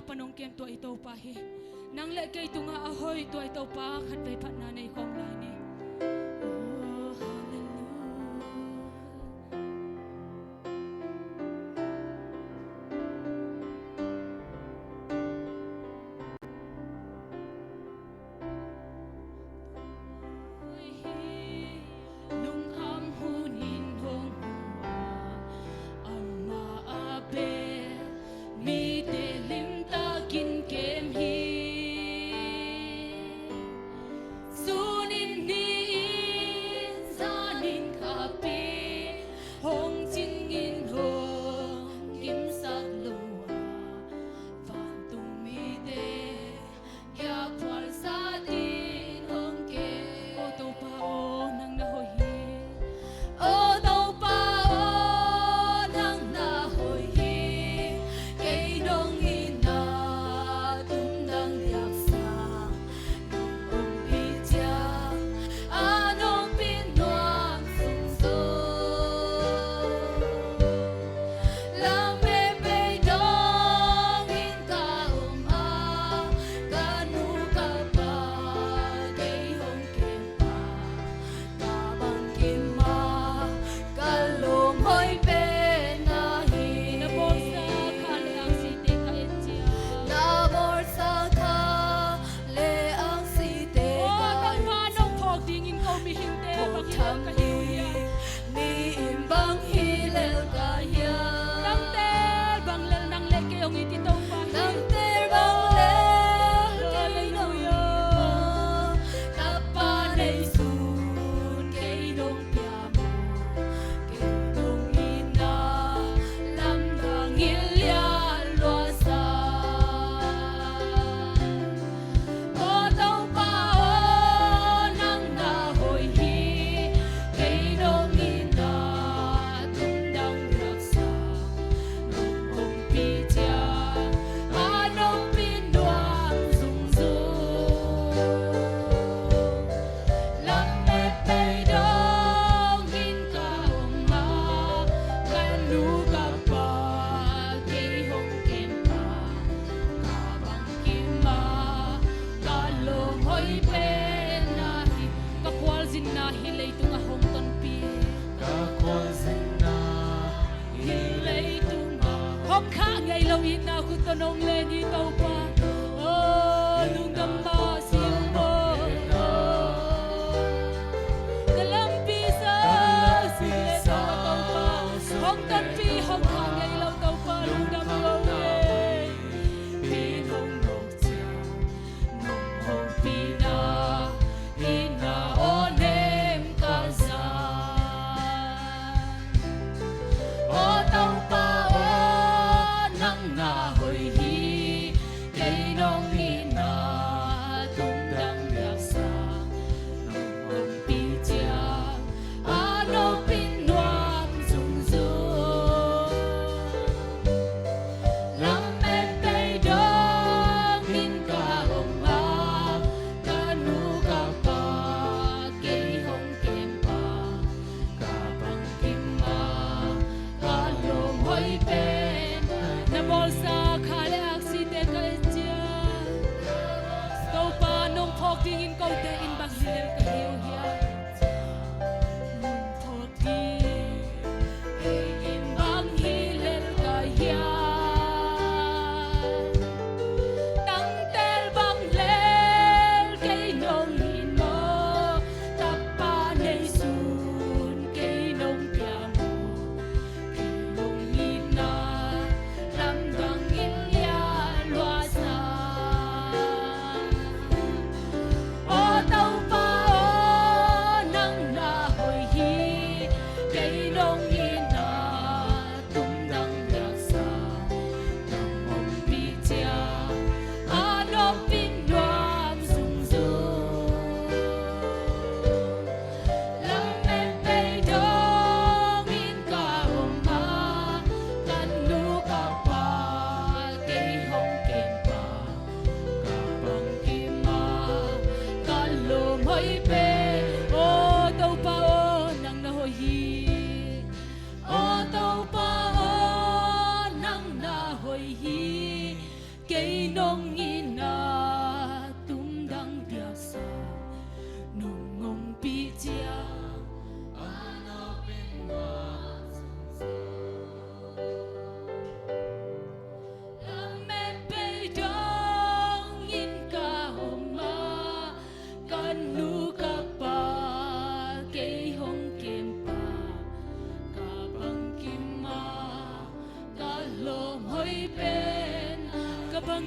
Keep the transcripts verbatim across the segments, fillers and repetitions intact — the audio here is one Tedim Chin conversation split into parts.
pan hong kem tua i Topa hi. Nang le kei tungah a hoih tua i Topa khatvei phatna nei khawm lai ni. Oh, hallelujah. Lungkham hun in hong hua, amah a bel mite limtakin kem hi. Sunin ni-in zanin khapi hong cingin hong kimsak lo a, vantung mite kia phualsa din hong ke. O Topa aw, nang na hoih hi. O Topa aw, nang na hoih hi. Kei dong in a tumdang liaksa nong ompih ciang, a nong pin nuam sungsuh. Lam mepei dongin ka om a, ka nu ka pa kei hong kem a, ka bangkim a, ka lawm hoih pen ahi. Na bawlsa kha le angsite ka et ciang, na bawlsa kha le angsite ka et ciang. O Topa, nong phawk dingin ko mihingte bang hi lo ka hi uh hia? Mi in bang hi lel ka hia? Nang teel bang lel nang le kei hong it i Topa hi. Nang teel bang lel kei hong it i Topa. Halleluiah. Tapa nei sun kei dong pia maw. Kei dong in a lamdang in lian lua sa. O Topa aw, nang na hoih hi. Kei dong in a tumdang liaksa nong ompih ciang, a nong pin nuam sungsuh. Lam mepei dongin ka om a, ka nu ka pa kei hong kem a, ka bangkim a, ka lawm hoih pen ahi. Ka khualzinna hih leitungah hong tonpih. Ka khualzinna hih leitungah hong khah ngei lo itna khut tawh nong len hi Topa. O lungdam mah si lo maw. Ka lampi sang sung le Topa, hong tonpih hong khah ngei lo Topa, lungdam lo e. Pin hong nawk ciang nong ompihna in a aw nem ka za. O Topa aw, nang na hoih hi.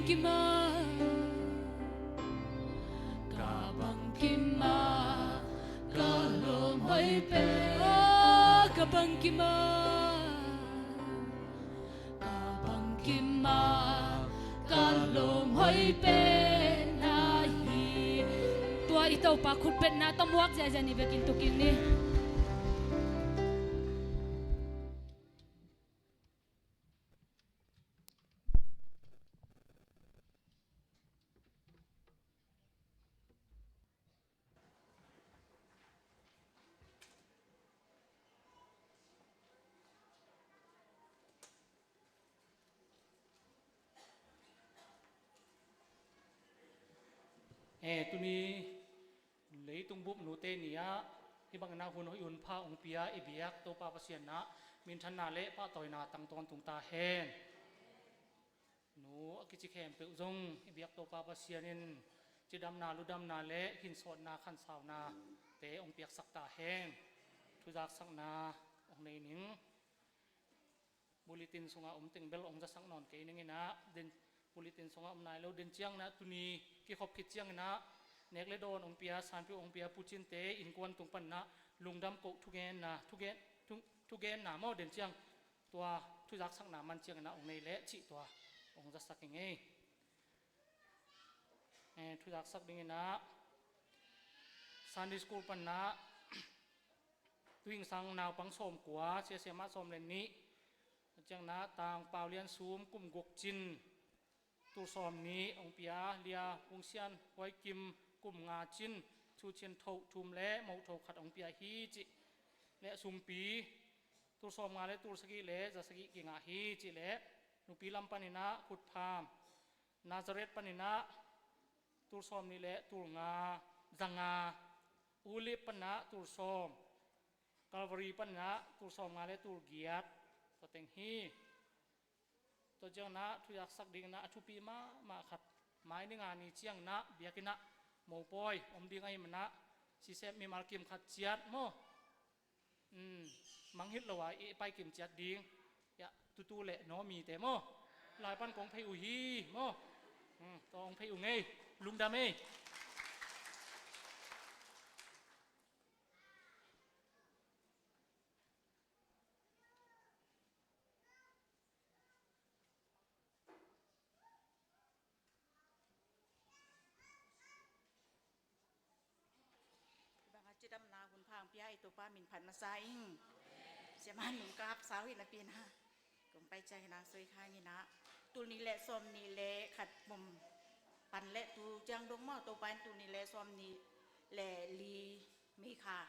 Kima, ka bang kima, ka lawm hoi pen. Oh, ka bang kima, ka bang kima, ka lawm hoi pen ahi. Tua i Topa khutbetna tawh muak ziahziah ni vekin tukin ni. Eh, tuni leitung bup nute ni-ah hih bangin ah hun hoih hun pha hong pia i biak Topa Pasian in ah minthanna le pahtawina tang tawntung ta hen. Nu a kici khempeuh zong i biak Topa Pasian in cidamna, ludamna le hinsawtna, khansaunate hong piaksak ta hen. Thuzaksakna hong nei ning. Bulletin sungah om teng bel hong zasak nawn kei ning in ah, den, bulletin sungah om nai lo, den ciangin ah tuni kikhop khit ciangin ah nek le dawn hong pia, sanpeuh hong pia Pu Cinte innkuan tung panin ah lungdam koh thugenna, thugen, thu, thugenna maw, den ciang tua thuzaksakna man ciangin ah hong nei leh cih tua hong zasak ing ei. Eh, thuzaksak dingin ah Sunday school panin ah Tuingsang naupang sawmkua, siasia mah sawm le nih. Ciangin ah Tang Pau Lian Sum kum guk cin, tul sawm nih hong pia, Lia Hung Sian Huai Kim kum nga cin, Thu Cin Tho thum le moh tho khat hong pia hi cih. Le Sumpi tul sawm nga le tul sagih le za sagih kingah hi cih le, nupi lam panin ah Khut Pham Nazareth panin ah tul sawm nih le tul nga, za nga, Ulip panin ah tul sawm, Calvary panin ah tul sawm nga le tul giat, tua teng hi. Tua ciangin ah thuzaksak dingin ah a thupi mahmah khat, mai ni nga ni ciangin ah biakinn ah mopawi om ding ahih manin ah sisep mimal kim khat ciat maw. Um, mangngilh lo a i paikim ciat ding. Ya, tutu le no mite maw. Lai pan kong phei uh hi maw. Um, tawh hong phei uh ngei. Lungdam ei. Bang a cidamna hun pha hong pia i Topa min phat masa ing. Siamah nungkap sau hi napi-in ah kong pai ciang in ah soi khang in ah, tul nih le sawm nih le khat bom pan le tu ciang dong maw, Topa in tul nih le sawm nih le li May kha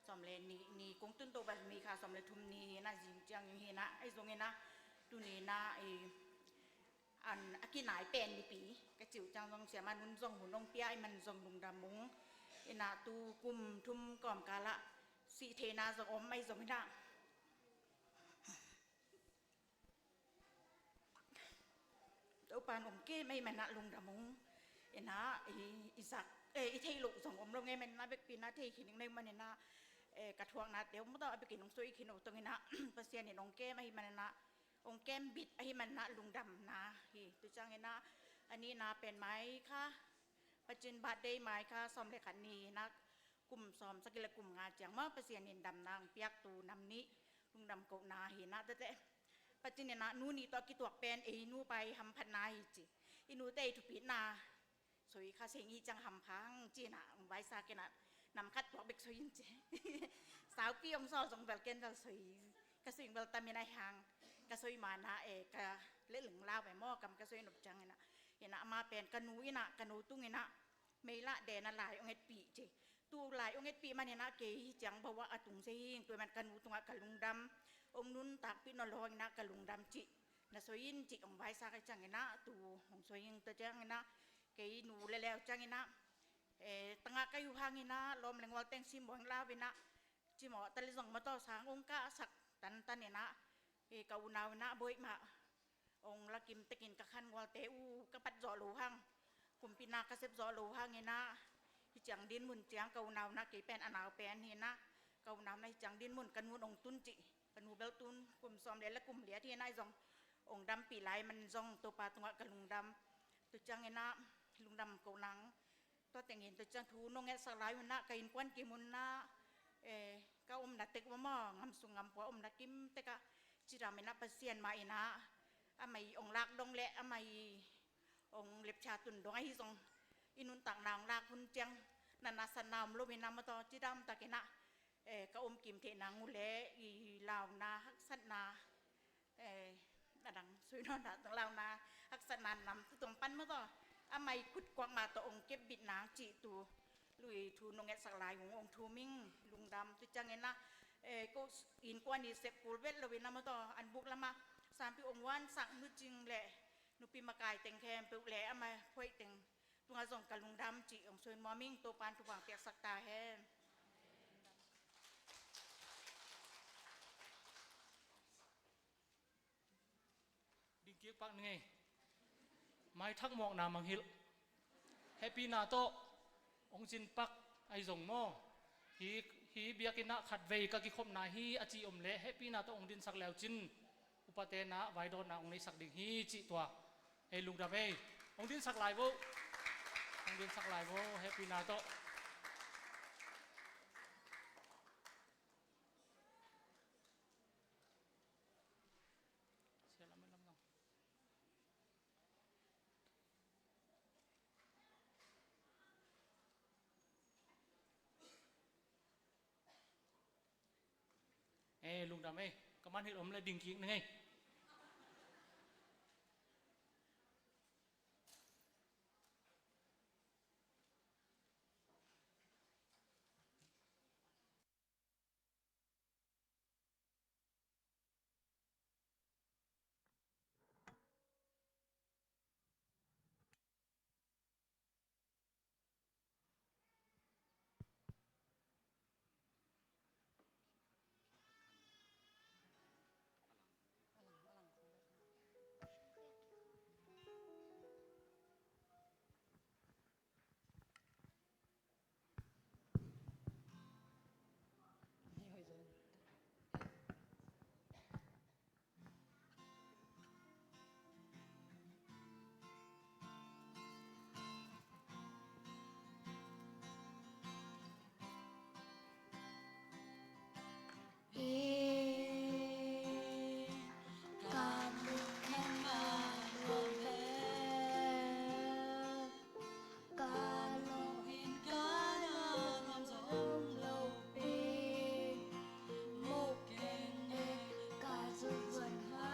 sawm le nih ni kong tun Topa, May kha sawm le thum ni hi in ah, zing ciang hi in ah, ahi zongin ah tuni in ah i an a kinai pen nipi ka cih uh ciang zong siamah nun zong hun hong pia ahih manin zong lungdam ung. In ah tu kum thum kawmkal ah sih theihna zong om ahi zongin ah Topa in hong kem ahih manin ah lungdam ung. In ah i, i zak, eh, i theih loh zong om lo ngei manin ah, vekpi in ah thei khin ing na hih manin ah, eh, ka thuaknate om tawh a bekin hong soi khin uh tong in ah Pasian in hong kem ahih manin ah, hong kem bit ahih manin ah lungdamna hi. Tua ciangin ah a nihna pen mai kha, Pa Cin birthday mai kha sawm le khat ni in ah kum sawm sagih le kum nga ciang maw Pasian in damna hong piak tu nam nih lungdam kohna hi in ah, tate Pa Cin in ah nu nih tawh a kituak pen ei nu pa i hamphatna hi ci. I nute i thupitna soi kha seng hi ciang hampha hang ci in ah hong vaisak in ah nam khat tuak bek soi in ci. Saupi hong sawl zong bel ken bel soi, ka soi bel tam in ah hang ka soi ma in ah, eh, ka lehleng lau ve maw, kam ka soi nop ciangin ah, in ah ama pen ka nu in ah, ka nu tung in ah mei lah den a lai hong etpih ci. Tu lai hong etpih manin ah kei hi ciang bawah a tung se hi ing, tua man ka nu tungah ka lungdam, hong nuntakpih nawn lo hangin ah ka lungdam cih na soi in cih hong vaisak ahih ciangin ah tu hong soi ing. Tua ciangin ah kei nu leleu ciangin ah, eh, tangah ka hi uh hangin ah lawm le ngual teng simmawh hing lau in ah, cimawh tale zong mawtaw sang hong kahsak tantan in ah, eh, ka unau in ah bawih mah hong lakim tekin ka khan ngualte uh ka pat zawh lo hang, kumpina ka sep zawh lo hangin ah, hi ciang dinmun ciang ka unau in ah kei pen a nau pen hi in ah, ka unau in ah hi ciang dinmun ka nu in hong tun cih, ka nu bel tun kum sawm le la kum liat hi in ah, ahi zong hong dampih lai man zong Topa tungah ka lungdam. Tua ciangin ah lungdam ko nang. Tua tengin tua ciang thu nong ngetsak lai un ah ka innkuan kim un ah, eh, ka omna tek va maw, ngam sung ngam pua omna kim tek ah, cidam in ah Pasian mah in ah, amah i ong lak dong le amah i ong lepcha tun dong ahi zong, i nuntakna ong lak hun ciang natna satna om lo in ah maw, tua cidam takin ah, eh, ka om kim theihna ngu le i launa haksatna, eh, a dang sui nawn dah tong launa haksatna nam tutong pan maw, tua amah i khut kuak mah tawh ong kepbit nang cih tu lui thu nong ngetsak lai ung ong thum ing. Lungdam. Tua ciangin ah, eh, ko innkuan i sep kul vet lo in ah maw, tua an buk lamah sanpi ong wansak Nu Cing le nupi makai teng khempeuh le amah phuaih teng tungah zong ka lungdam cih ong sui nuam ing. Topan thupha piaksak ta hen. Dingkik pak ni ngei. Maithak mawkna mangngilh. Hehpihna tawh ong cin pak ahi zong maw, hi, hi biakinn ah khatvei ka kikhopna hi a ci om leh hehpihna tawh ong dinsak leu cin, upate na vaidawtna ong neihsak ding hi cih tua. Ei lungdam ei. Ong dinsak lai vo. Ong dinsak lai vo, hehpihna tawh. Eh, lungdam ei. Ka man hilh om le dingkik ni ngei. Ka lungkhen ka nuam pen, ka lungkhen ka nuam zong lo pen, muk keng e ka zunzun ha.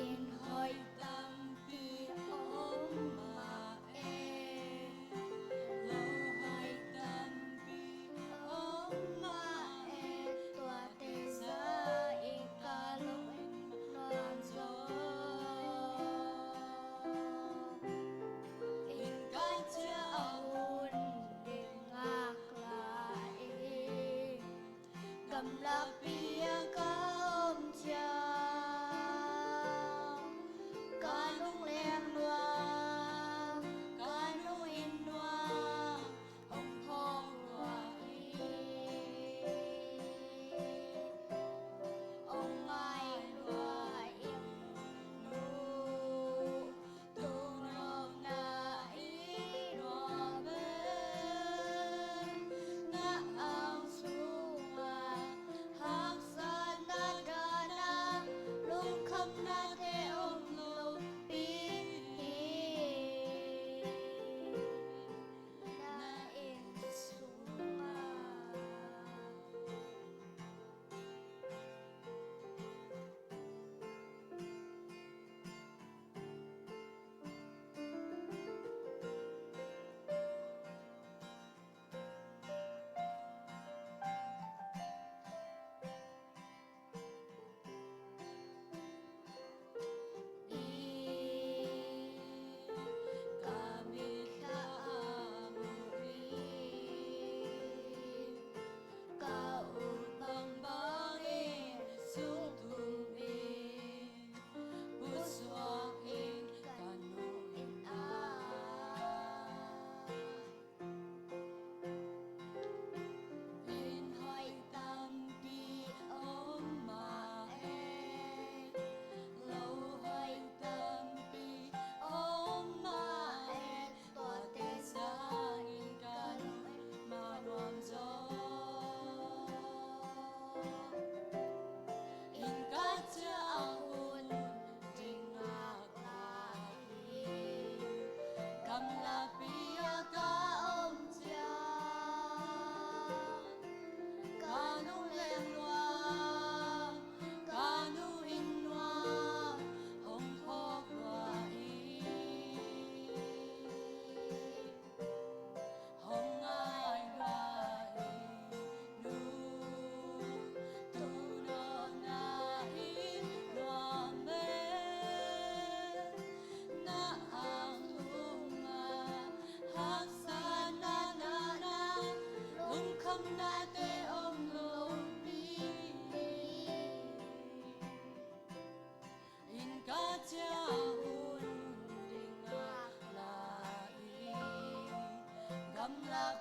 Inn hoih tampi om mah e, lo hoih tampi om mah e, tuate zah in ka lungnuam zaw. Inn kai ciang a hun ding ngak lai, gamlakpi a ka om ciang, ka lungleng nuam, ka lungnuam, hong phawk nuam hi. Hong ngai nuam ing, nu.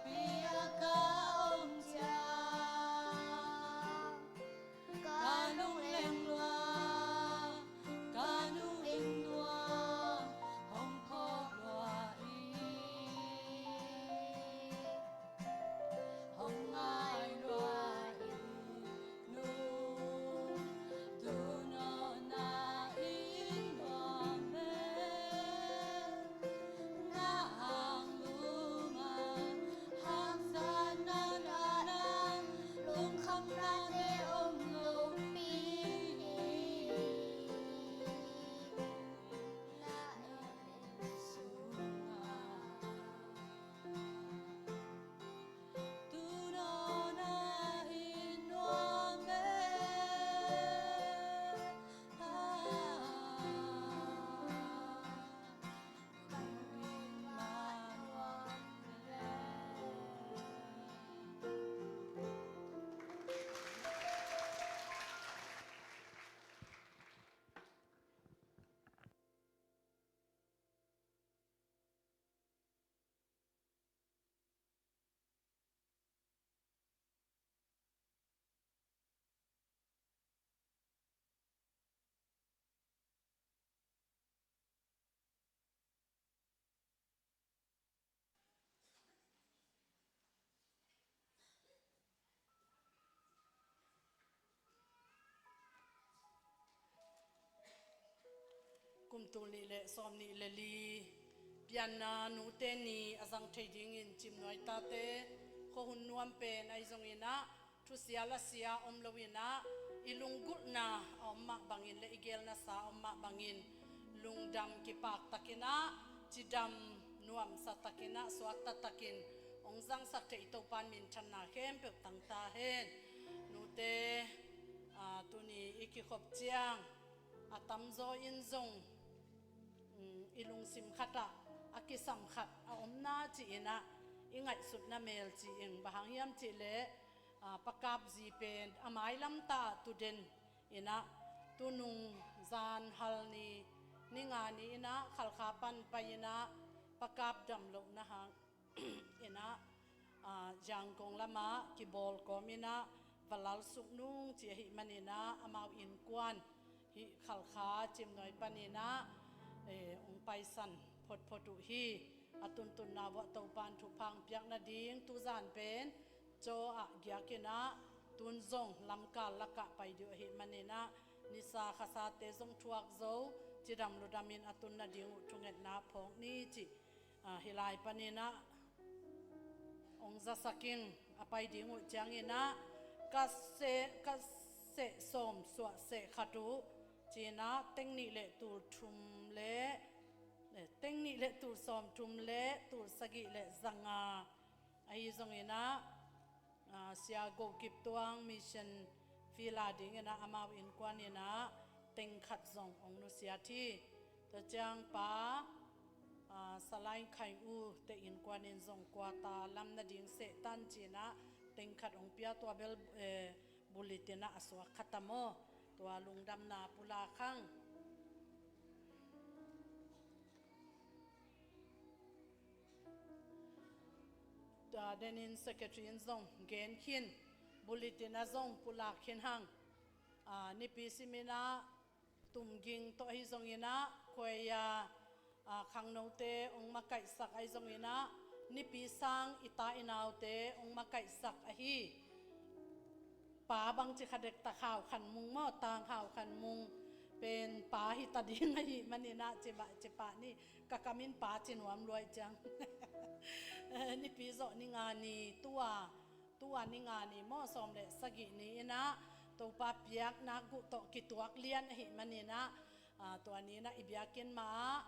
Piak a om ciang ka lunglen lua, ka lunglen lua, hong phawk lua hi. Hong ngai lua hi nung, tu nawna in nuam e. Na hang luma hangsan na na na, lungkhamnate om lopi hi. Na em sunga Kum tul nih le sawm nih le li pianna nute ni a zang thei dingin Cimnuai tate khuahun nuam pen ahi zongin ah, thusia lasia om loin ah, i lunggulhna a om mah bangin le i gelnasa a om mah bangin, lungdam kipaktakin ah, cidam nuamsa takin ah, suakta takin hong zangsak thei i Topa in minthanna khempeuh tang ta hen. Nute, aa, tuni i kikhop ciang a tamzaw in zong, um, i lungsim khatah a kisam khat a omna ci-in ah, i ngaihsutna mel ci-in bang hang hiam cihleh, aa, Pa Kap zi pen a mailam ta tu den in ah, tunung zan hal ni, ni nga ni in ah Khalkha pan pai in ah Pa Kap dam lohna hang in ah, aa, Yangon lamah kibawl kawm in ah va lal suk nung ci ahih manin ah, amau innkuan hih Khalkha Cimnuai panin ah, eh, hong paisan photphot uh hi. A tuntunna uah Topa in thupha hong piak nading tuzan pen caw ah giak in ah, tun zong lamkal lakah pai ding uh ahih manin ah, nisa khasate zong thuak zo, cidam ludam in a tun nading uh thungetna phawk ni cih, aa, hih lai panin ah hong zasak ing. A pai ding uh ciangin ah, ka seh, ka seh sawm suah seh khat uh ci-in ah, teng nih le tul thum le, eh, teng nih le tul sawm thum le tul sagih le zanga ahi zongin ah, aa, Sia Go Kip Tuang Mission Field a dingin ah amau innkuan in ah teng khat zong hong nusiat hi. Tua ciang Pa, aa, Salain Khai U te innkuan in zong quarter lam nading seh tan ci-in ah teng khat hong pia, tua bel, eh, bulletin ah a suak khat a maw. Tua lungdamna pulak hang. Tua denin secretary in zong gen khin, bulletin ah zong pulak khin hang. Aa, nipi simin ah Tum Ging tawh ahi zongin ah, khuai a, aa, khangnote hong makaihsak ahi zongin ah, nipi sang i ta i naute hong makaihsak ahi. Pa bangci kha dektak Hau Khan Mung maw, Tang Hau Khan Mung pen pa hi ta ding ahih manin ah, ci bah, ci pah ni, ka kam in pa ci nuam lua ahih ciang. Nipi zawh ni nga ni, tua, tua ni nga ni maw, sawm le sagih ni in ah Topa piakna guh tawh kituak lian ahih manin ah, aa, tua ni in ah i biakinn mah ah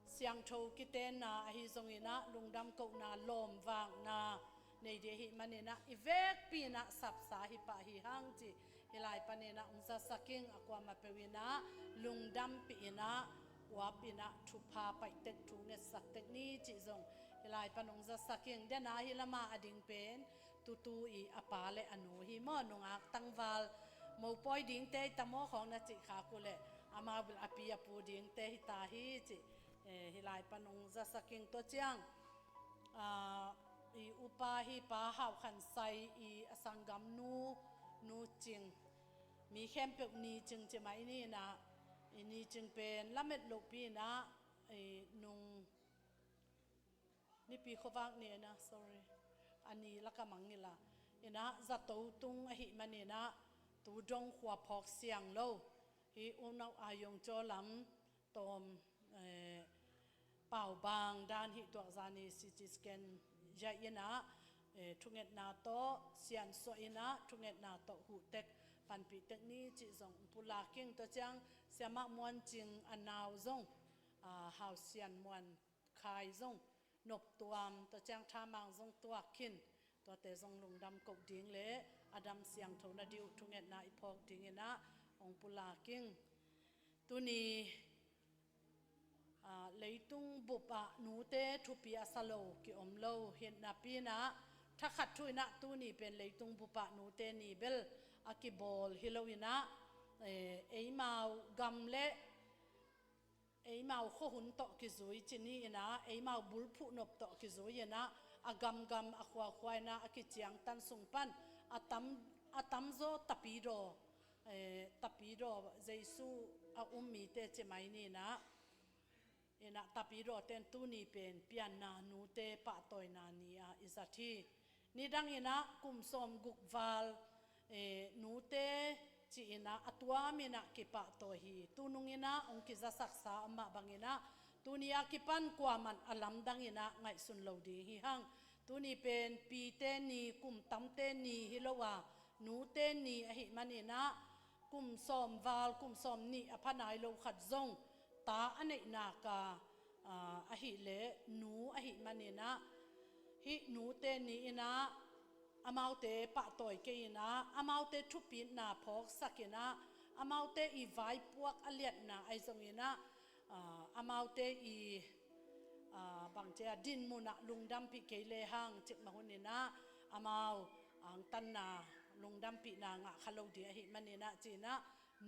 siangtho kitenna ahi zongin ah, lungdam kohna, lawmvakna nei ding ahih manin ah, i vekpi in ah sapsa hi pah hi hang cih hih lai panin ah hong zasak ing. A kuamah peuh in ah lungdampih in ah, uap in ah thupha paih tek, thu ngetsak tek ni cih zong hih lai pan hong zasak ing. Dena hih lama a ding pen Tutu i a pa le a nu hi maw, nungak tangval, mopawi dingte hi ta maw khawng na cih khak uh leh, amau bel a pi a pu dingte hi ta hi cih, eh, hih lai pan hong zasak ing. Tua ciang, aa, i U Pa hi pa Hau Khan Sai i a sanggamnu, Nu Cing, mi khempeuh Ni Cing ci mai ni inah, i Ni Cing pen lamet lohpi inah, i nung Nipi khuavak ni inah, sorry, a ni laka mangngilh a, inah zato tung ahih man inah tu dong khua phawk siang lo. Hih unau a yong caw lam tawm, eh, paubang dan hih tuak zani C T scan zia inah, eh, thungetna tawh siansuah inah, thungetna tawh huhtek panpih tek ni cih zong pulak ing. Tua ciang Siamah Muan Cing a nau zong, ah, Hau Sian Muan Khai zong noptuam, tua ciang Thamang zong tuak khin, tuate zong lungdam koh ding le a dam siangtho na diuh thungetna i phawk ding inah hong pulak ing. Tuni, ah, leitung bup ah nute thupi a sa lo kiom lo hi napi inah, thakhat thu inah tuni pen leitung bup ah nute ni bel a kibawl hi lo inah, eh, eimau gam le eimau khuahun tawh kizui ci ni inah, eimau bulphuh nop tawh kizui inah, a gamgam a khuakhua inah a kiciangtan sung pan a tam, a tamzaw tapidaw, eh, tapidaw Jesu a um mite ci mai ni inah, inah tapidaw ten tuni pen pianna nute pahtawina ni a i zat hi. Nidang inah kum sawmguk val, eh, nute ci inah a tuam inah kipahtawi hi. Tunung inah hong kizasaksa om mah bang inah tuni a kipan kuaman a lamdang inah ngaihsun lo ding hi hang. Tuni pen pite ni, kum tamte ni hi lo a, nute ni ahih man inah kum sawm val, kum sawm nih a pha nai lo khat zong ta a neih nak a, ah, ahih leh nu ahih man inah, hih nute ni inah amaute pahtawi kei inah, amaute thupitna phawksak inah, amaute i vaipuak a liatna ahi zong inah, ah, amaute i, ah, bangcia dinmun ah lungdampih kei lehang cikmah hun inah amau angtanna lungdampihna ngah kha lo ding ahih man inah ci inah,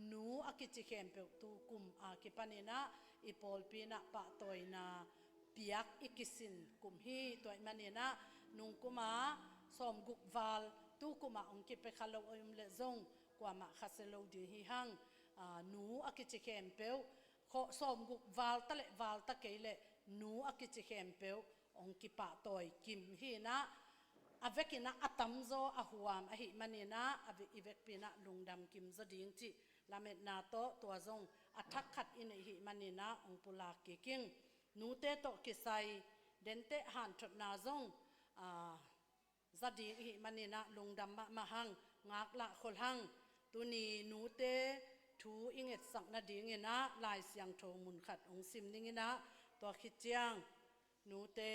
nu a kici khempeuh tu kum a kipan inah i pawlpi inah pahtawina piak i kisin kum hi. Tua ahih man inah nungkum a sawmguk val tu kum ah hong kipia kha lo a om leh zong kuamah khasia lo ding hi hang. Ah, nu a kici khempeuh, khaw sawmguk val ta leh val ta kei leh nu a kici khempeuh hong kipahtawi kim hi inah, a vek inah a tamzaw a huam ahih man inah, a vek, i vekpi inah lungdam kim zaw ding cih lametna tawh tua zong a thak khat i neih ahih man inah hong pulak kik ing. Nute tawh kisai denteh hanthotna zong, ah, za ding ihih man inah lungdam mahmah hang, ngaklah khol hang. Tuni nute thu i ngetsak nading inah Lai Siangtho mun khat hong sim ning inah, tua khit ciang nute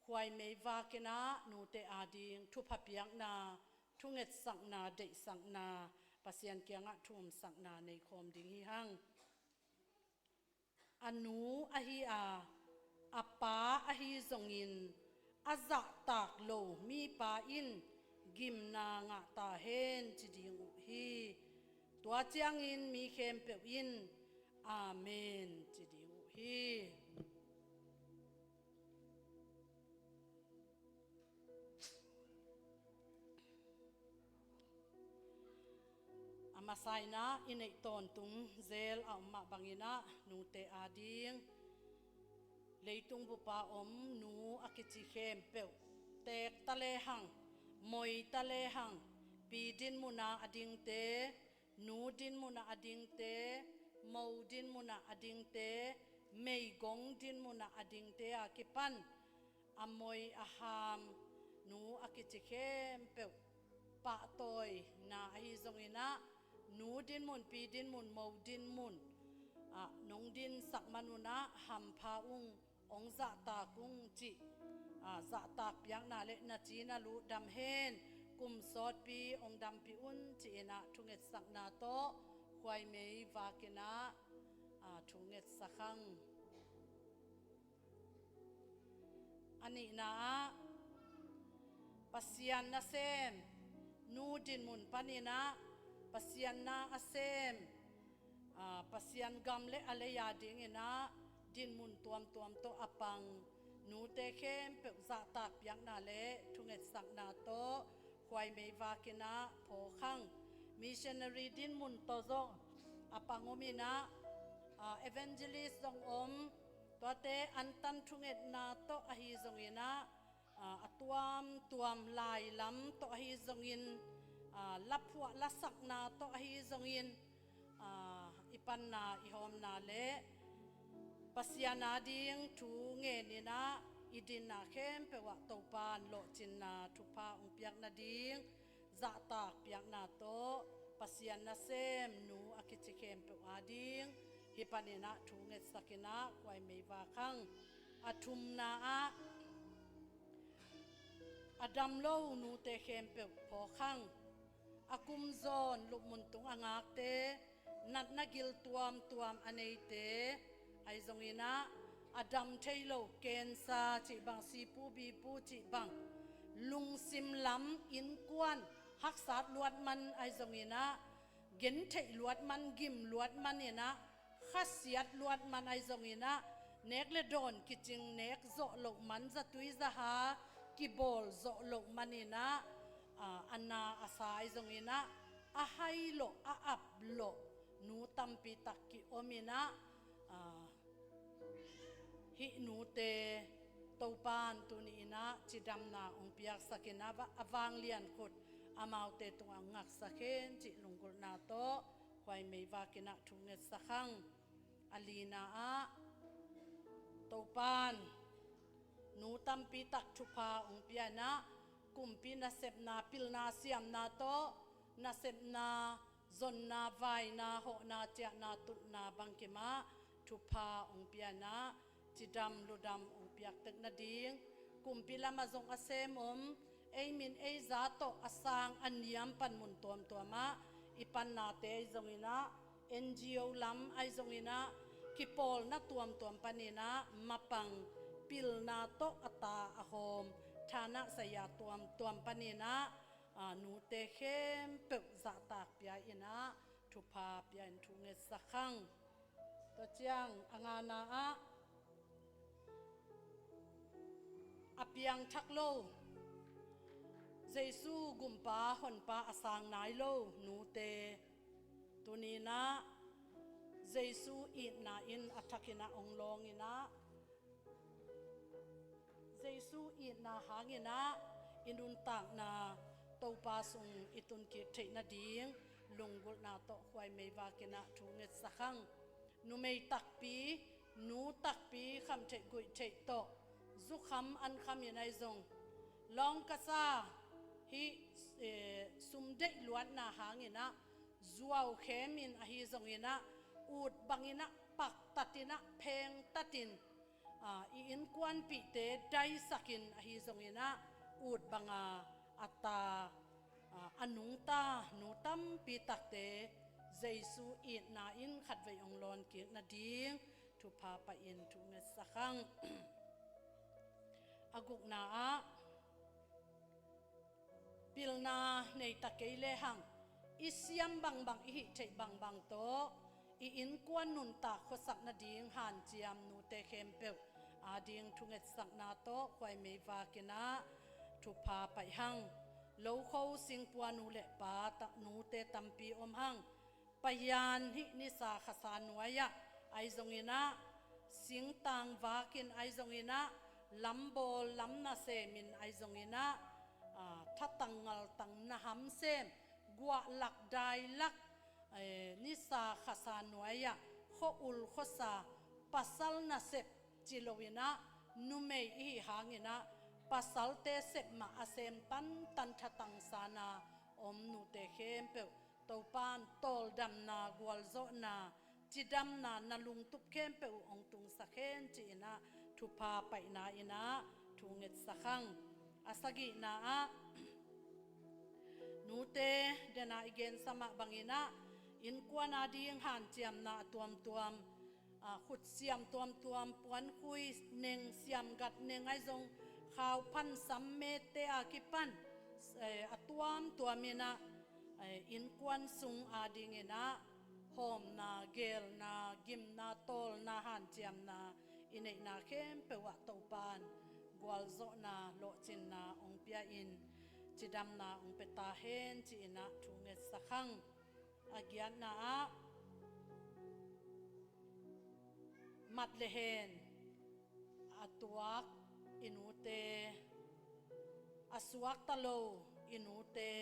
khuaimei vak inah nute ading thupha piakna, thungetsakna, deihsakna, Pasian kiangah thu omsakna nei khawm ding hi hang. A nu ahi a, a pa ahi zongin a zahtak lo mipa in gimna ngah ta hen ci ding uh hi. Tua ciangin mi khempeuh in Amen ci ding uh hi. A masa inah i neih tawntung zel a om mah bang inah nute ading leitung bup a om nu a kici khempeuh teek ta lehang, moi ta lehang, pi dinmun a a dingte, nu dinmun a a dingte, mo dinmun a a dingte, meigong dinmun a a dingte a kipan a moi a ham nu a kici khempeuh pahtawina ahi zong inah, nu dinmun, pi dinmun, mo dinmun ah nong dinsak man un ah hampha ung, hong zahtak ung cih, ah, zahtak piakna le na ci na luh dam hen, kum sawtpi hong dampih un ci inah thungetsakna tawh khuaimei vak inah, ah, thungetsak hang. A nihna ah Pasian nasem nu dinmun pan inah Pasian na a sem, ah, Pasian gam le a lei a ding inah dinmun tuamtuam tawh a pang nute khempeuh zahtak piakna le thungetsakna tawh khuai meivak in ah phawk hang. Missionary dinmun tawh zong a pang om in ah, aa, evangelist zong om, tuate antan thungetna tawh ahi zongin ah, aa, a tuamtuam lailam tawh ahi zongin, aa, laphuah lasakna tawh ahi zongin, aa, i panna i hawmna le Pasian ading thu ngen in ah i dinna khempeuh ah Topa in lawhcinna thupha hong piak nading zahtak piakna tawh Pasian nasem nu a kici khempeuh ading hih panin ah thu ngetsak in ah khuai meivak hang. A thumna ah, a dam lo nute khempeuh phawk hang. A kum zawn lupmun tung a ngakte, natna gil tuamtuam a neite, ahi zongin ah a dam thei lo cancer cih bang, sipu bipu cih bang, lungsim lam innkuan haksat luat man ahi zongin ah, gentheih luat man, gim luat man in ah, khasiat luat man ahi zongin ah, nek le dawn kicing nek zawh loh man, zatui zaha kibawl zawh loh man in ah, aa, a na a sa ahi zongin ah, a hai lawh, a ap lawh nu tampi tak ki-om in ah, aa, hih nute Topa in tuni in ah cidamna hong piaksak in ah, a va-, a vanglian khut amaute tungah hong ngaksak hen cih lunggulhna tawh khuai meivak in ah thu ngetsak hang. A lina ah, Topa in nu tampi tak thupha hong pia in ah, kumpi nasepna, pilna siamna tawh nasepna, zonna, vaina, hawhna, ciahna, tutna bangkim ah thupha hong pia in ah, cidam ludam hong piak tek nading, kumpi lamah zong a sem om, ei min ei za tawh a sang a niam panmun tuamtuam ah i pannate ahi zongin ah, N G O lam ahi zongin ah, kipawlna tuamtuam panin ah mapang, pilna tawh a ta a hawm, thanah saya tuamtuam panin ah, aa, nute khempeuh zahtak pia in ah, thupha pia in thu ngetsak hang. Tua ciang a ngana ah, a piangthak lo, Jesu gumpa honpa a sang nai lo nute, tuni in ah Jesu itna in a thak in ah hong lawng in ah, Jesu itna hangin ah i nuntakna Topa sung i tunkik theih nading lunggulhna tawh khuai meivak in ah thu ngetsak hang. Numei takpi, nu takpi, khamtheih guihtheih tawh zukham ankham in ahi zong, lawng ka sa, hih, eh, sumdeih luatna hangin ah zuau khem in ahi zongin ah, ut bangin ah paktat in ah phengtat in, aa, i innkuanpihte daisak in ahi zongin ah, ut banga a ta, aa, a nungta nu tampi takte Jesu itna in khatvei hong lawnkik nading thupha pai in thu ngetsak hang. A gukna ah, pilna nei ta kei lehang, i siam bangbang, i hih theih bangbang tawh i innkuan nuntak khuasak nading hanciam nute khempeuh ading thungetsakna tawh khuai meivak in ah thupha pai hang. Lokho singpua nu le pa ta-, nute tampi om hang. Pahian hih nisa khasa nuai-ah ahi zongin ah, singtang vakin ahi zongin ah, lambawl lam nasemin ahi zongin ah, aa, thatang ngaltang na hamsem, guahlak dailak, eh, nisa khasa nuai-ah khua-ul khuasa, pasal nasep ci loin ah, numei i hih hangin ah, pasalte sep mah a sem tantan thatang sana om nute khempeuh Topa in tawldamna, gualzawhna, cidamna na lungtup khempeuh uh hong tungsak hen ci-in ah thupha paihna in ah thu ngetsak hang. A sagihna ah, nute dena i gensa mah bangin ah, innkuan ading hanciamna a tuamtuam, aa, khutsiam tuamtuam, puankhui neng, siamgat neng ahi zong, khauphan sam mete a kipan, eh, a tuamtuam in ah, eh, innkuan sung adingin ah hawmna, geelna, gimna, tawlna, hanciamna i neihna khempeuh ah Topa'n gualzawhna, lawhcinna hong pia-in cidamna hong pia ta hen ci-in ah thu ngetsak hang. A giatna ah, mat le hen a tuak i nute, a suakta lo i nute,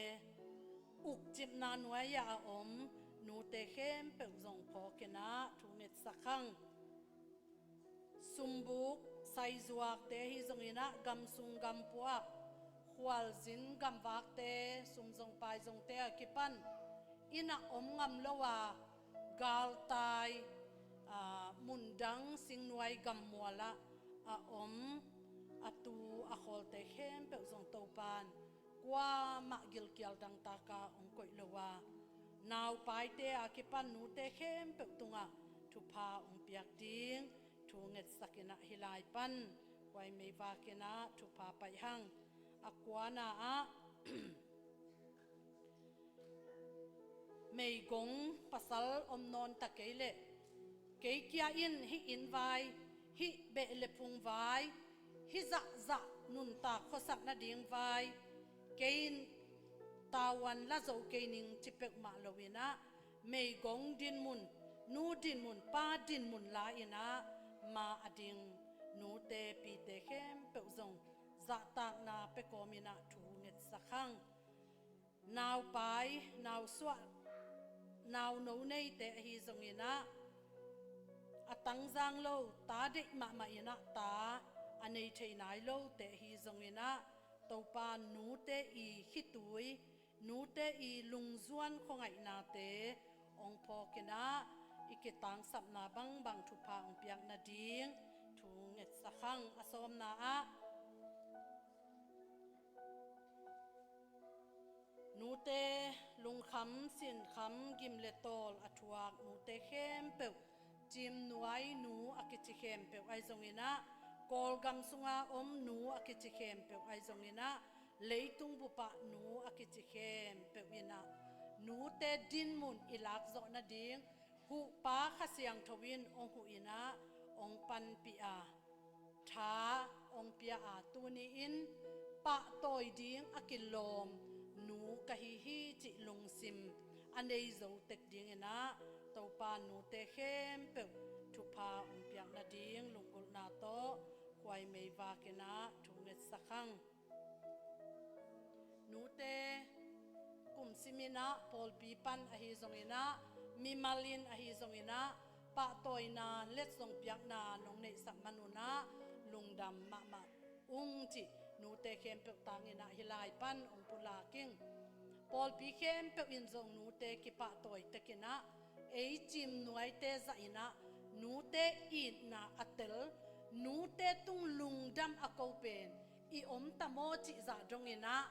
ukcipna nuai-ah a om nute khempeuh zong phawkin ah thu ngetsak hang. Sumbuk saizuakte ahi zongin ah, gamsung gampua, khualzin gamvakte, sumzong paizongte a kipan inn ah om ngam lo a, galtai, aa, mundang singnuai gammual ah a om a tu a khawlte khempeuh zong Topa'n kuamah gilkial dangtak a hong koih lo a, naupaite a kipan nute khempeuh tungah thupha hong piak ding thu ngetsak in ah hih lai pan khuai meivak in ah thupha paih hang. A kuana ah, meigong pasal om nawn ta kei leh, kei kia in hih inn vai, hih beh le phung vai, hih zahzah nuntak khuasak nading vai, kei in tavuan la zo kei ning ci peuhmah lo in ah, meigong dinmun, nu dinmun, pa dinmun la in ah, ma a ding nute pite khempeuh zong zahtakna pia kawm in ah thu ngetsak hang. Naupai, nausuah, nauno neite ahi zongin ah, a tangzang lo, ta deih mahmah in ah ta a nei thei nai lote ahi zongin ah, Topa nute i khitui, nute i lungzuan khuangaihnate hong phawkin ah, i kitangsapna bangbang thupha hong piak nading thu ngetsak hang. A sawmna ah, nute lungkham sinkham, gim le tawl a thuak nute khempeuh, Cimnuai nu a kici khempeuh ahi zongin ah, Kawlgam sunga om nu a kici khempeuh ahi zongin ah, leitung bup ah nu a kici khempeuh in ah, nute dinmun i lakzawh nading Huhpa Kha Siangtho in hong huh in ah, hong panpih a, tha hong pia a, tuni-in pahtawi ding a kilawm nu ka hi hi cih lungsim a nei zo tek dingin ah, Topa nute khempeuh thupha hong piak nading lunggulhna tawh khuai meivak in ah thu ngetsak hang. Nute kum simin ah, pawlpi pan ahi zongin ah, mimal in ahi zongin ah, pahtawina letsong piakna nong neihsak man un ah, lungdam mahmah ung cih nute khempeuh tangin ah hih lai pan hong pulak ing. Pawlpi khempeuh in zong nute kipahtawi tek in ah, ei Cimnuaite zah in ah, nute itna a tel, nute tung lungdam a ko pen i om ta maw cih zah dongin ah,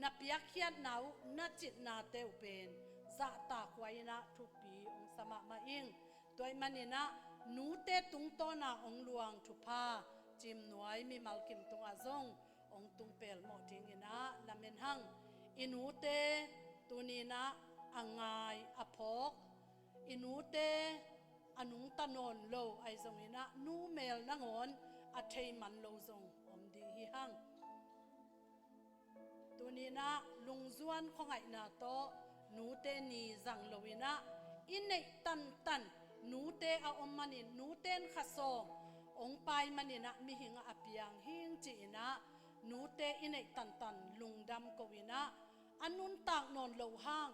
na piakkhiatna uh, na citnate uh pen zahtakhuai in ah thupi hong sa mahmah ing. Tua ahih manin ah, nute tungtawn a hong luang thupha Cimnuai mimal kim tungah zong hong tung pelmawh dingin ah lamen hang. I nute tuni-in ah a ngai a phawk, i nute a nungta nawn lo ahi zongin ah, nu mel nangawn a thei man lo zong om ding hi hang. Tuni-in ah lungzuan khuangaihna tawh nute ni zang lo in ah, i neih tantan nute a om manin, nute in kha sawm hong pai manin ah, mihing ah a piang hing ci-in ah, nute i neih tantan lungdam ko in ah, a nuntak nawn lo hang,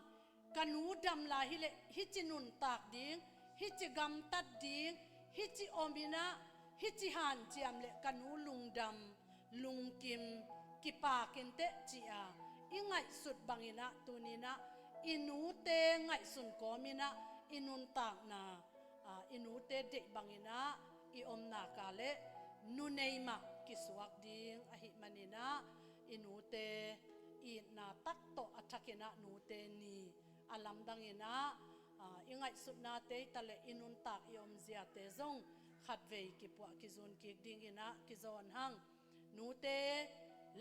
ka nu dam lai hi leh hici nuntak ding, hici gamtat ding, hici om in ah, hici hanciam leh ka nu lungdam, lungkim, kipak inteh ci-a i ngaihsut bangin ah, tuni-in ah i nute ngaihsun kawm in ah, i nuntakna, aa, i nute deih bangin ah i om nak leh, nu nei mah kisuak ding ahih manin ah, i nute itna tak tawh a thakin ah nute ni a lamdang in ah, aa, i ngaihsutnate hi ta leh, i nuntak i omziate zong khatvei kipuah kizun kik dingin ah kizawn hang. Nute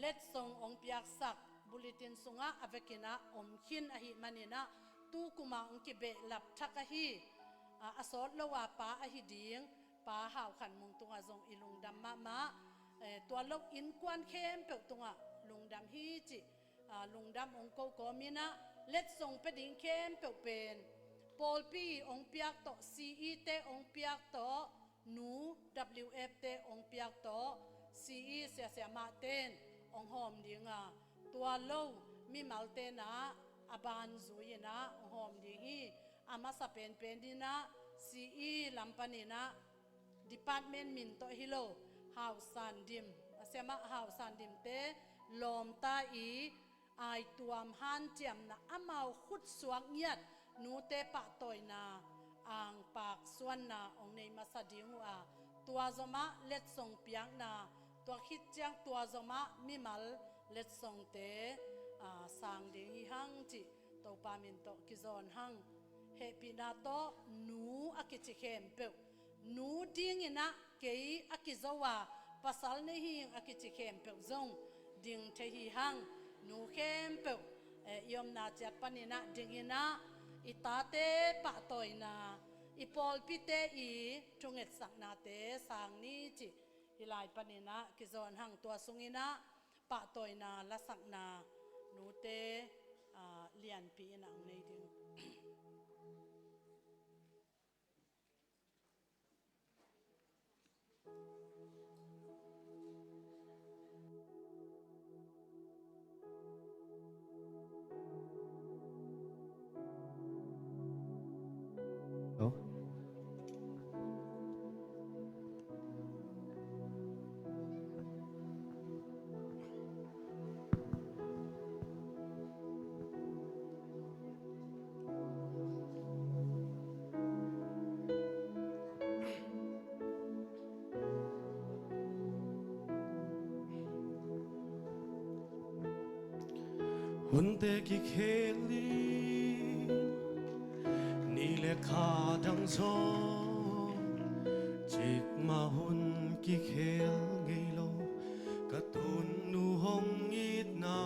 letsong hong piaksak bulletin sungah a vekin ah om khin ahih manin ah, tu kum a hong kibehlap thak ahi, aa, a sawt lo a pa ahi ding Pa Hau Khan Mung tungah zong i lungdam mahmah, eh, tua lo innkuan khempeuh tungah lungdam hi cih, ah, lungdam hong ko kawm in ah, letsong pia ding khempeuh pen pawlpi hong piak tawh, C E te hong piak tawh, Nu W F te hong piak tawh, C E siasiamah ten hong hawm ding a, tua lo mimal ten ah a ban zui in ah hong hawm ding hi. A masa penpen in ah C E lam panin ah department min tawh hi lo, Hau San Dim, a siamah Hau San Dim te lawmta i aituam hanciamna, amau khutsuak ngiat nute pahtawina, angpak suanna hong nei masa ding uh a, tua zomah letsong piakna, tua khit ciang tua zomah mimal letsongte, ah, sang ding hi hang cih Topa min tawh kizawn hang. Hehpihna tawh nu a kici khempeuh, nu ding in ah kei a kizo a, pasal nei hi ing a kici khempeuh zong ding thei hi hang. Nu khempeuh, eh, i omna ciat panin ah ding in ah, i tate pahtawina, i pawlpite i thungetsaknate sang ni cih hih lai panin ah kizawn hang. Tua sung in ah pahtawina lasakna nute, ah, lianpi in ah hong nei ding. Hunte kikhel in, ni le kha dang zaw, cikmah hun kikhel ngei lo, ka tunnu hong itna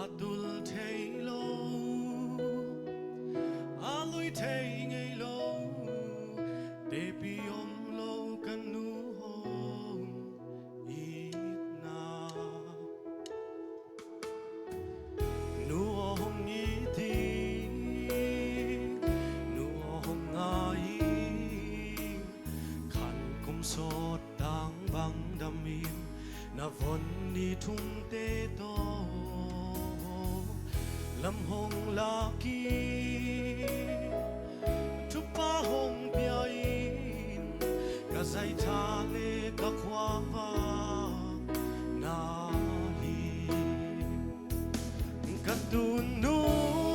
a tul thei lo, a lui thei ngei lo, tepi om lo ka nu hong itna. Nu aw hong it in, nu aw hong ngai in, khan kum sawt tang bang dam in, na von ni thumte tawh lam hong lak in, thupha hong pia in, ka zaitha le ka khuavak na hi. Ka tunnu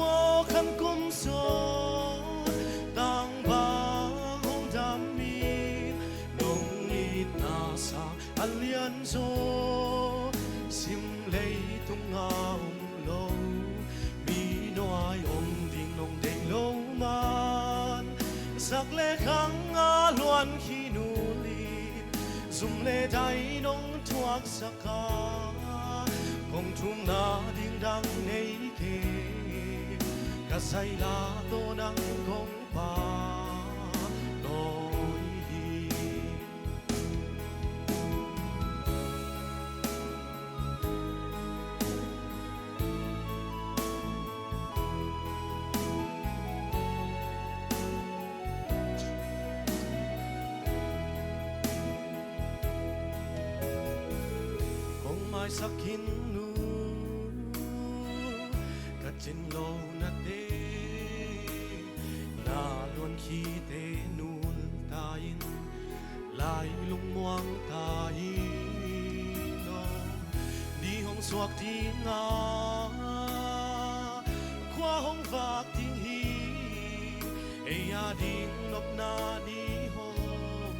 aw khan kum sawt tang bang hong dam in, nong itna sang a lian zaw, sim leitung a om lo, mi nuai om ding nong deih lo man, sak le khang a luan khi nul in, zum le dai nong thuaksak a, kong thumna ding dang nei kei, ka zaila tawh nang kong pahtawi hi. Kong maisak khin nu, ka cin lo nate, na luan khite nul ta in, lai lungmuang ta in aw. Ni hong suak ding a, khua hong vak ding hi, ei a ding nopna ni hong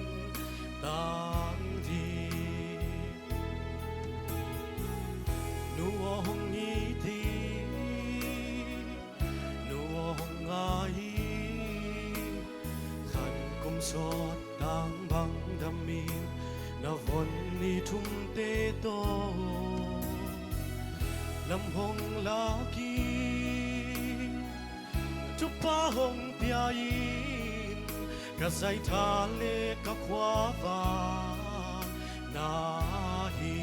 tang ding. Nu aw hong it in, nu aw hong ngai in, khan kum sawt tang bang dam in, na von ni thumte tawh lam hong lak in, thupha hong pia in, Ka zaitha le ka khuavak na hi.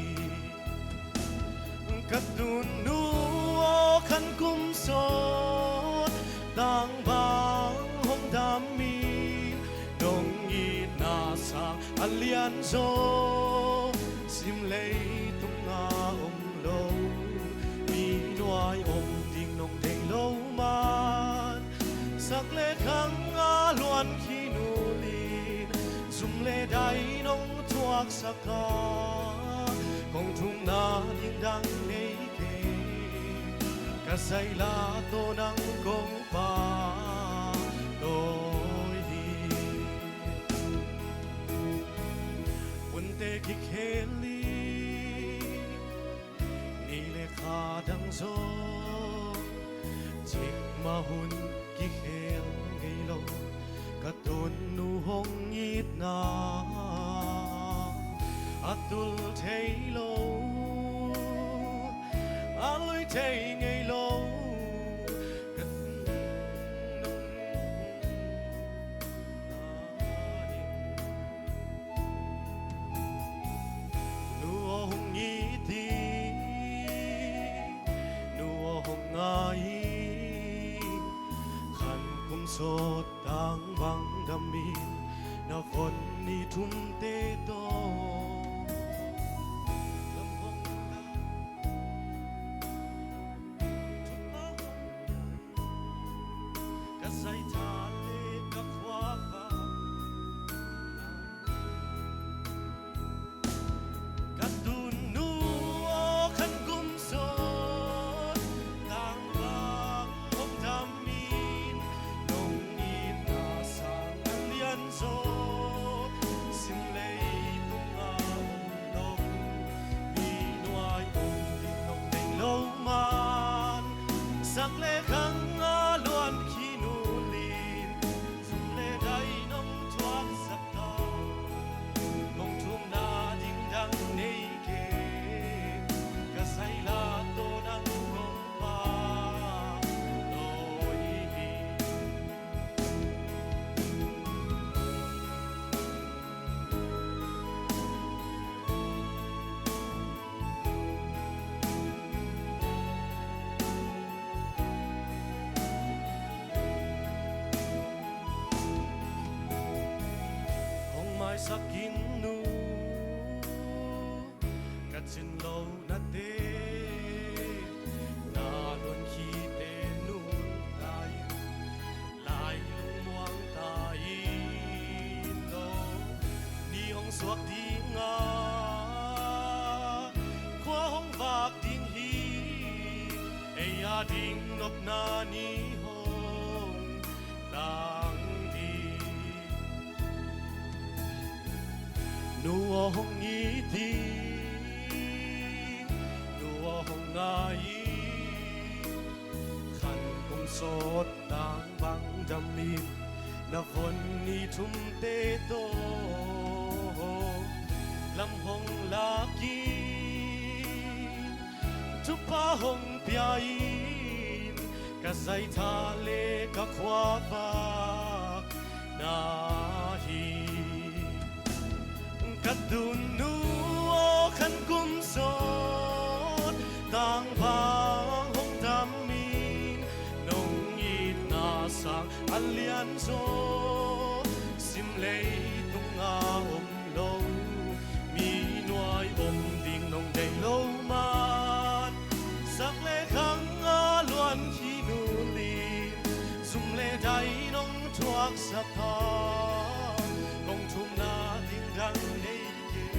Ka tunnu aw khan kum sawt tangvang hong dam in, nong itna sang a lianzaw sim leitungah om lo, mi nuai om ding nong deih lo man, sak le khang a luan khin ulin, zum le dai nong thuaksak a, kong thumna ding dang nei kei, ka zaila tawh nang kong pahtawi hi. Munte kikhel in, ni le kha dang zaw, cikmah hun kikhel ngei lo, ka tunnu hong itna a tul thei lo, a lui thei ngei lo, ka tunnu Nu aw hong it in, nu aw hong ngai in, khan kum sawt tangvang dam in, na von ni thumte tawh. Ka zaitha le ka khuavak, ka tunnu aw khan kum sawt tangvang hong dam in, nong itna sang a lianzaw sim leitungah om lo, mi nuai om ding nong deih lo man, sak le khang a luan khin ulin, zum le dai nong thuaksak a, kong thumna ding dang nei kei, ka zaila tawh nang kong pahtawi hi. Hong maisak in nu, ka cin lo nate, na luan khite nunta in, lai lungmuang ta in law, ni hong suak ding a, khua hong vak ding hi, ei a ding nopna ni hong tang ding. Nu aw hong it in, nu aw hong ngai in, khan kum sawt tangvang dam in, na von ni thumte tawh lam hong lak in, thupha hong pia in, ka zaitha le ka khuavak na hi. Ka tunnu aw khan kum sawt tangvang hong dam in, nong itna sang a lianzaw sim leitungah om lo, mi nuai om ding nong deih lo man, sak le khang a luan khin ulin, zum le dai nong thuaksak a, kong thumna ding dang nei kei,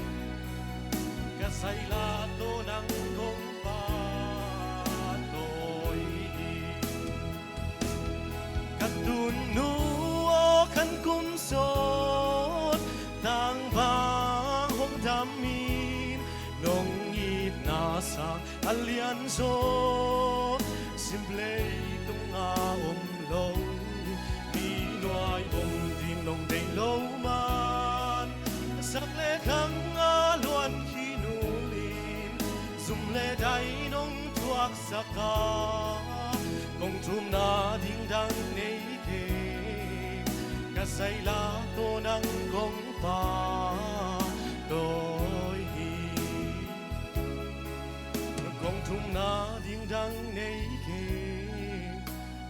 ka zaila tawh nang kong pahtawi hi. Ka tunnu aw khan kum sawt tangvang hong dam in, nong itna sang a lianzaw sim leitungah om lo, mi nuai om ding nong deih lo man, sak le khang a luan khin ulin, zum le dai nong thuaksak a, kong thumna ding dang nei kei, ka zaila Nang kong pahtawi hi. Kong thumna ding dang nei kei.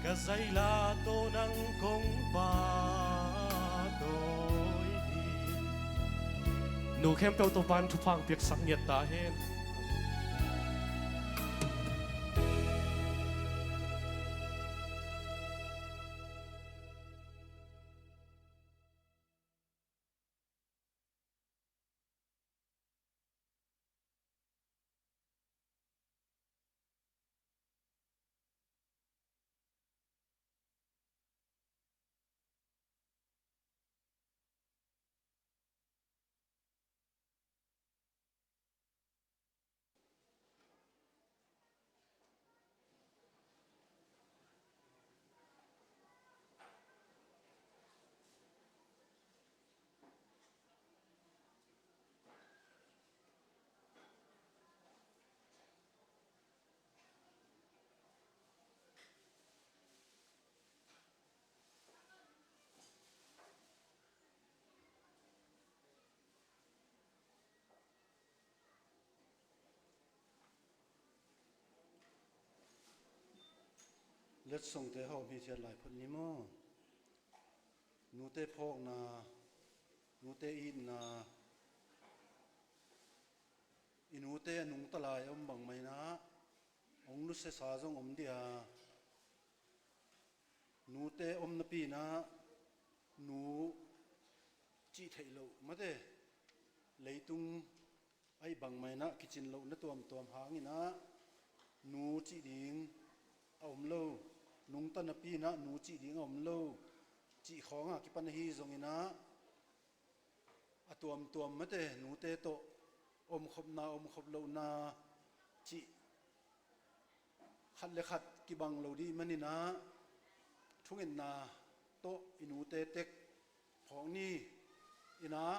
Ka zaila tawh nang kong pahtawi hi. Nu khempeuh Topa'n thupha hong piaksak ngiat ta hen. Letsongte hawm hi thiat lai phot ni maw? Nute phawkna, nute itna, i nute a nungta lai a om bangmah inah hong nusiasa zong om dih a, nute om napi inah nu cih theih loh mate, leitung aih bangmah inah kicin lohna tuamtuam hang inah nu cih ding a om lo, nungta napi inah nu cih ding a om lo cih khawng a kipan ahi zong inah a tuamtuam mate, nute tawh omkhopna omkhop lohna cih khat le khat kibang lo dih man inah thungetna tawh i nute tek phawk ni. Inah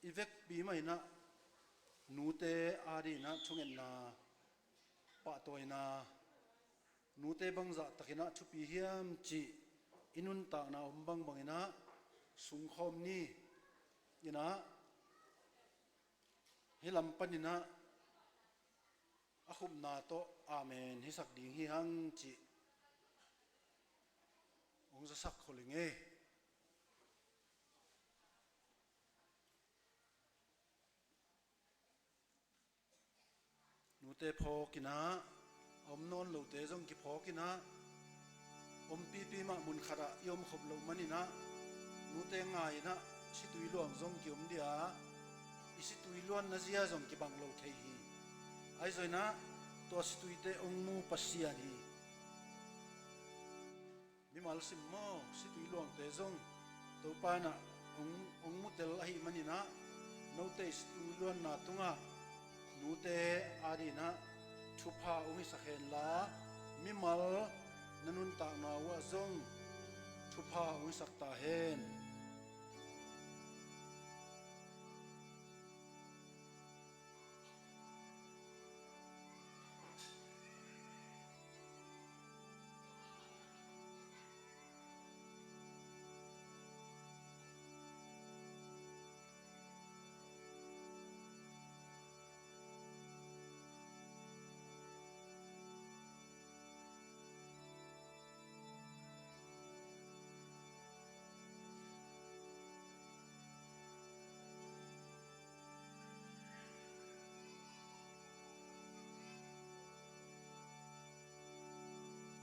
i vekpi mah inah nute a dih inah thungetna, pahtawina, nute bangzah tak inah thupi hiam cih i nuntakna om bangbang inah sungkhawm ni. Inah hih lam pan inah a khupna tawh amen hisak ding hi hang cih hong zasak khol ing ei. Nute phawk inah, a om nawn lote zong kiphawk inah, ompipi mah mun khatah i omkhop loh man inah, nute ngai inah situi luang zong kiom dih a, i situi luanna zia zong kibang lo thei hi. Ahi zong inah tua situite hong mu Pasian hi. Mimal sim maw, situi luangte zong Topa inah hong, hong mutel ahih man inah, note i situi luanna tungah nute a dih inah thupha hong hisak hen la, mimal na nuntakna uh ah zong thupha hong hisak ta hen.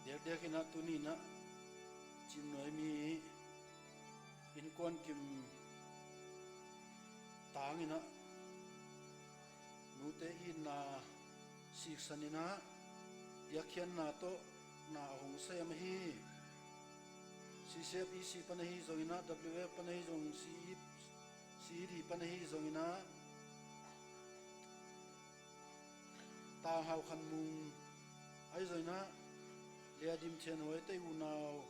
Diakdiak inah tuni inah Cimnuai mi innkuan kim tang inah nute itna siksan inah piakkhiatna tawh na a hong sem ahi. C C F E C pan ahi zong inah, W F pan ahi zong, C E, C E D pan ahi zong inah, Tang Hau Khan Mung ahi zong inah, Lia Dim Thian Huai te unau,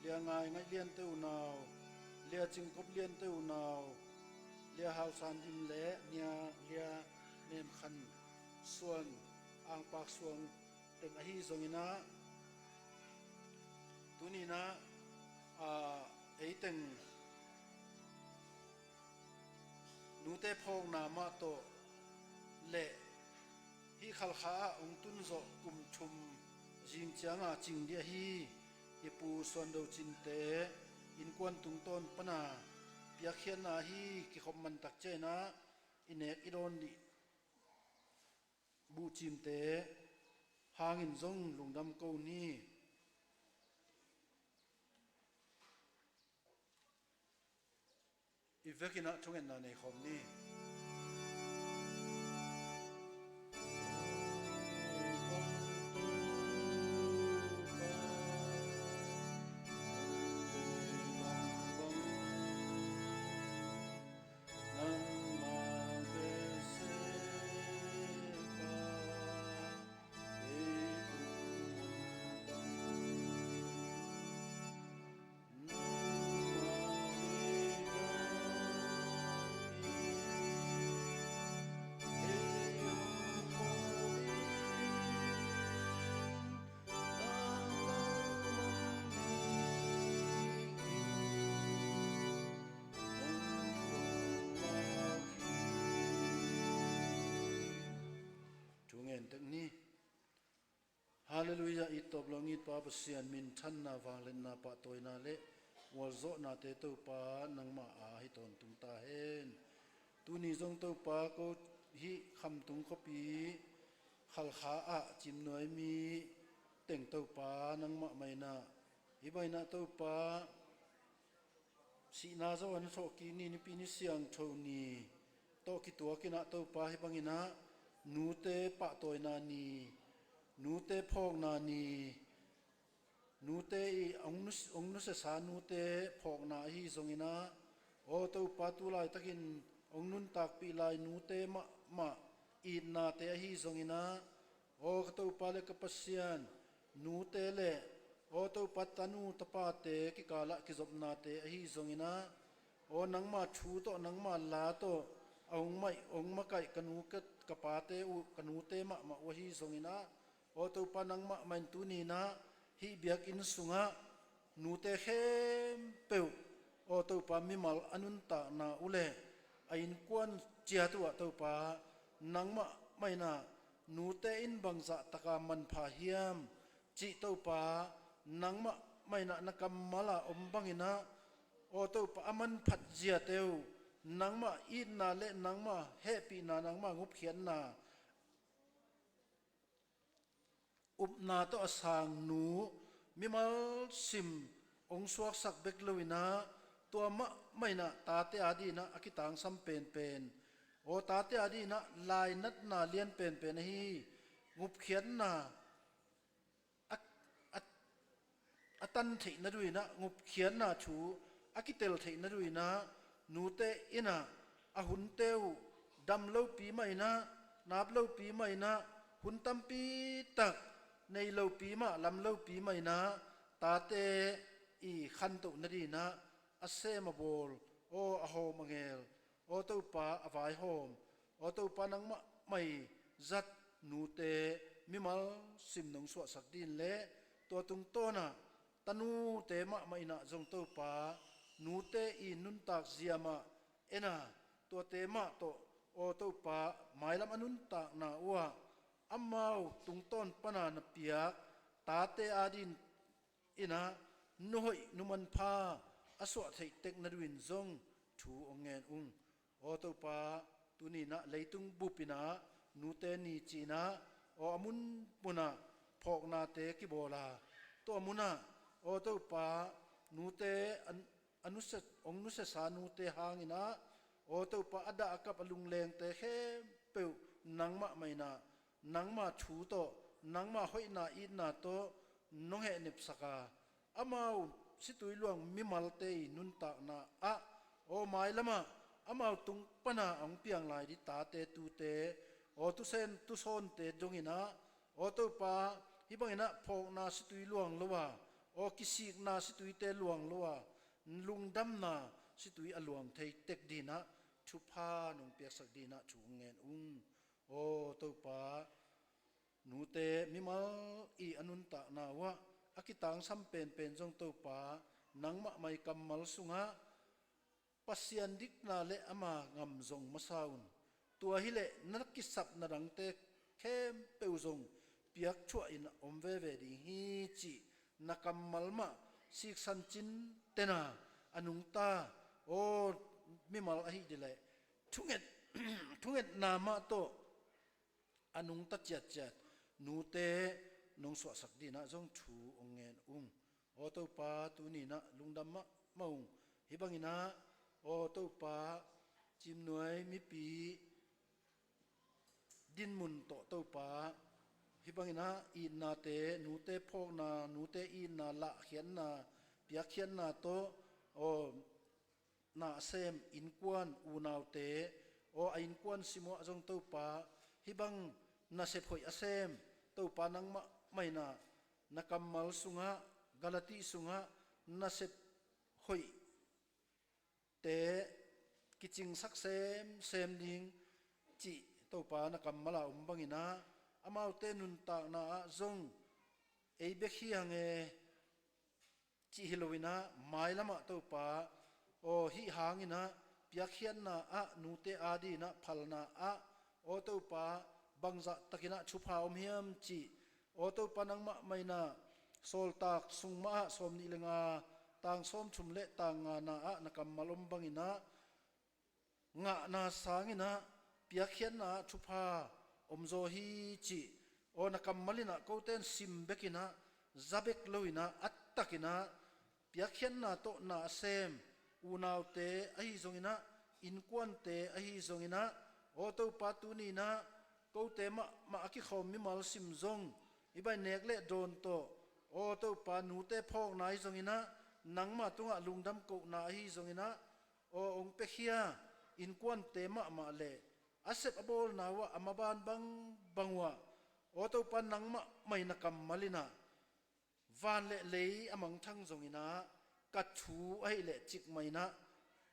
Lia Ngai Ngaih Lian te unau, Lia Cing Kop Lian te unau, Lia Hau San Dim le Nia Lia Nem Khan Suan, Ang Pak Suang teng ahi zong inah, tuni inah, a, ei teng nute phawkna mah tawh le hih Khalkha ah hong tun zawh kum thum zing cianga cing ding ahi i Pu Suan Do Cinte innkuan tungtawn pana piakkhiatna ahi kikhop mantak ciangin ah i nek i dawn dih buhcimte hangin zong lungdam ko ni. I vekin ah thungetna nei khawm ni. Thu ngen tek ni. Halleluiah, it tawp lo ngit Pa Pasian, minthanna, vangliatna, pahtawina le ualzawhnate Topa nangmah a hi tawntung ta hen. Tuni zong Topa ko hih Khamtung khuapi Khalkha ah cimnuai mi teng Topa nangmah mah in ah, hih bang in ah Topa sihna zo a na thawhkik ni, Nipi ni siangtho ni tawh kituak in ah Topa hih bang in ah nute pahtawina ni, nute phawkna ni, nute i hong nu-, hong nusiasa nute phawkna ahi zongin ah, aw Topa tu laitakin hong nuntakpih lai nute mahmah itnate ahi zongin ah, aw ka Topa le ka Pasian, nute le aw Topa tanu tapate kikalah kizopnate ahi zongin ah, aw nangma thu tawh nangma la tawh a hong maih hong makaih ka nu ka, ka pate uh, ka nute mahmah uh ahi zongin ah, aw Topa nangmah mah in tuni in ah hih biakinn sungah nute khempeuh, aw Topa mimal a nuntakna uh le a innkuan ciat uh ah Topa nangmah mah in ah nute in bangzah taka manpha hiam cih Topa nangmah mah in ah na kammal a om bangin ah, aw Topa a manphat ziate uh nangmah itna le nangmah hehpihna, nangmah ngupkhiatna upna tawh a sang nu mimal sim hong suaksak bek lo in ah, tua mahmah in ah tate ading in ah a kitangsam penpen, aw tate ading in ah lainatna lian penpen ahi ngupkhiatna a, a, a tan theih na duin ah, ngupkhiatna thu a kitel theih na duin ah, nute in ah a hunte uh dam lopi mah in ah, nap lopi mah in ah, hun tampi tak nei lopi mah, lam lopi mah in ah, tate i khantoh nading in ah a sem a bawl, aw a hawm a ngel, aw Topa a vaihawm, aw Topa nangmah mah i zat nute mimal sim nong suahsak ding le tua tungtawn ah tanute mahmah in ah zong Topa nute i nuntak zia mah en a, tuate mah tawh aw Topa mailam a nuntakna uh ah amau tungtawn pana na piak tate ading in ah nu hoih nu manpha a suah theih tek na duin zong thu hong ngen ung. Aw Topa, tuni in ah leitung bup in ah nute ni ci in ah, aw a munmun ah phawknate kibawl a, tua mun ah aw Topa nute a, a nusia, hong nusiasa nute hangin ah, aw Topa a dah a kap a lunglengte khempeuh nangmah mah in ah nangma thu tawh, nangma hoihna itna tawh nong hehnepsak a, amau situiluang mimalte i nuntakna ah aw mailam ah amau tung pana a hong piang lai ding tate tute, aw tusen tusawnte dongin ah, aw Topa hih bangin ah phawkna situiluang lo a, aw kisikna situite luang lo a, lungdamna situi a luang thei tek ding in ah thupha nong piaksak ding in ah thu hong ngen ung. Aw Topa, nute mimal i a nuntakna uh ah a kitangsam penpen zong Topa nangmah mah i kammal sungah Pasian dikna le ama ngam zong masa un. Tua hileh na kisapna dangte khempeuh zong piakthuahin a om veve ding hi cih na kammal mah siksan cintena a nungta aw mimal ahi dileh thunget, thungetna mah tawh a nungta ciatciat nute nong suahsak dinah zong thu ong ngen ung. Aw Topa, tuninah lungdam mahmah ung. Hih banginah aw Topa, Cimnuai mipi dinmun tawh Topa, hih banginah itnate, nute phawkna, nute itna lahkhiatna, piakkhiatna tawh aw na a sem innkuan unaute aw a innkuan simuah zong Topa, hih bang nasep hoih a sem Topa, nangmah mah inah na kammal sungah, Galati sungah nasep hoihte kicingsak semsem ding cih Topa na kammal a om banginah amaute nuntakna ah zong ei bek hi hang e cih hi loinah mailamah Topa aw hih hanginah piakkhiatna ah nute adinah phalna ah aw Topa bangzah takinah thupha om hiam cih aw Topa, nangmah mah inah Sawltak sung mah ah sawm nih le nga, tang sawm thum le tang ngana ah na kammal om banginah ngahna sanginah piakkhiatna ah thupha omzaw hi cih aw na kammal inah kote in sim bekinah za bek loinah a takinah piakkhiatna tawh na a sem unaute ahi zonginah, innkuante ahi zonginah aw Topa, tuninah kote mahmah a kikhawm mimal sim zong hih bai nek le dawn tawh aw Topa, nute phawkna ahi zonginah, nangma tungah lungdam kohna ahi zonginah aw ong piakhia innkuante mahmah le a sep a bawlna uhah a maban bangbang uhah aw Topa, nangmah mah inah kammal inah van le lei a mangthang zonginah ka thu ahih leh cikmah inah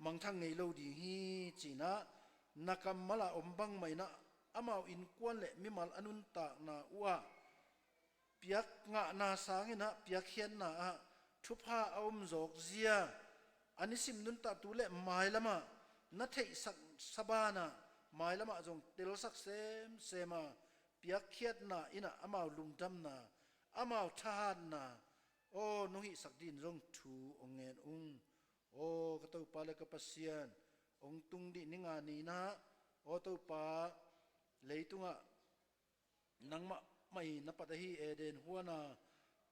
mangthang ngei lo ding hi cinah na kammal a om bangmah inah amau innkuan le mimal a nuntakna uhah piak ngahna sanginah piakkhiatna ah thupha a omzawk zia a nisim nuntaktu le mailamah na theihsak sabanah mailamah zong telsak semsem a piakkhiatna inah amau lungdamna, amau thahatna aw nong hihsak din zong thu ong ngen ung. Aw ka Topa le ka Pasian, ong tung dih ni nga ninah aw Topa, leitungah nangmah mah i na pat ahi Eden huana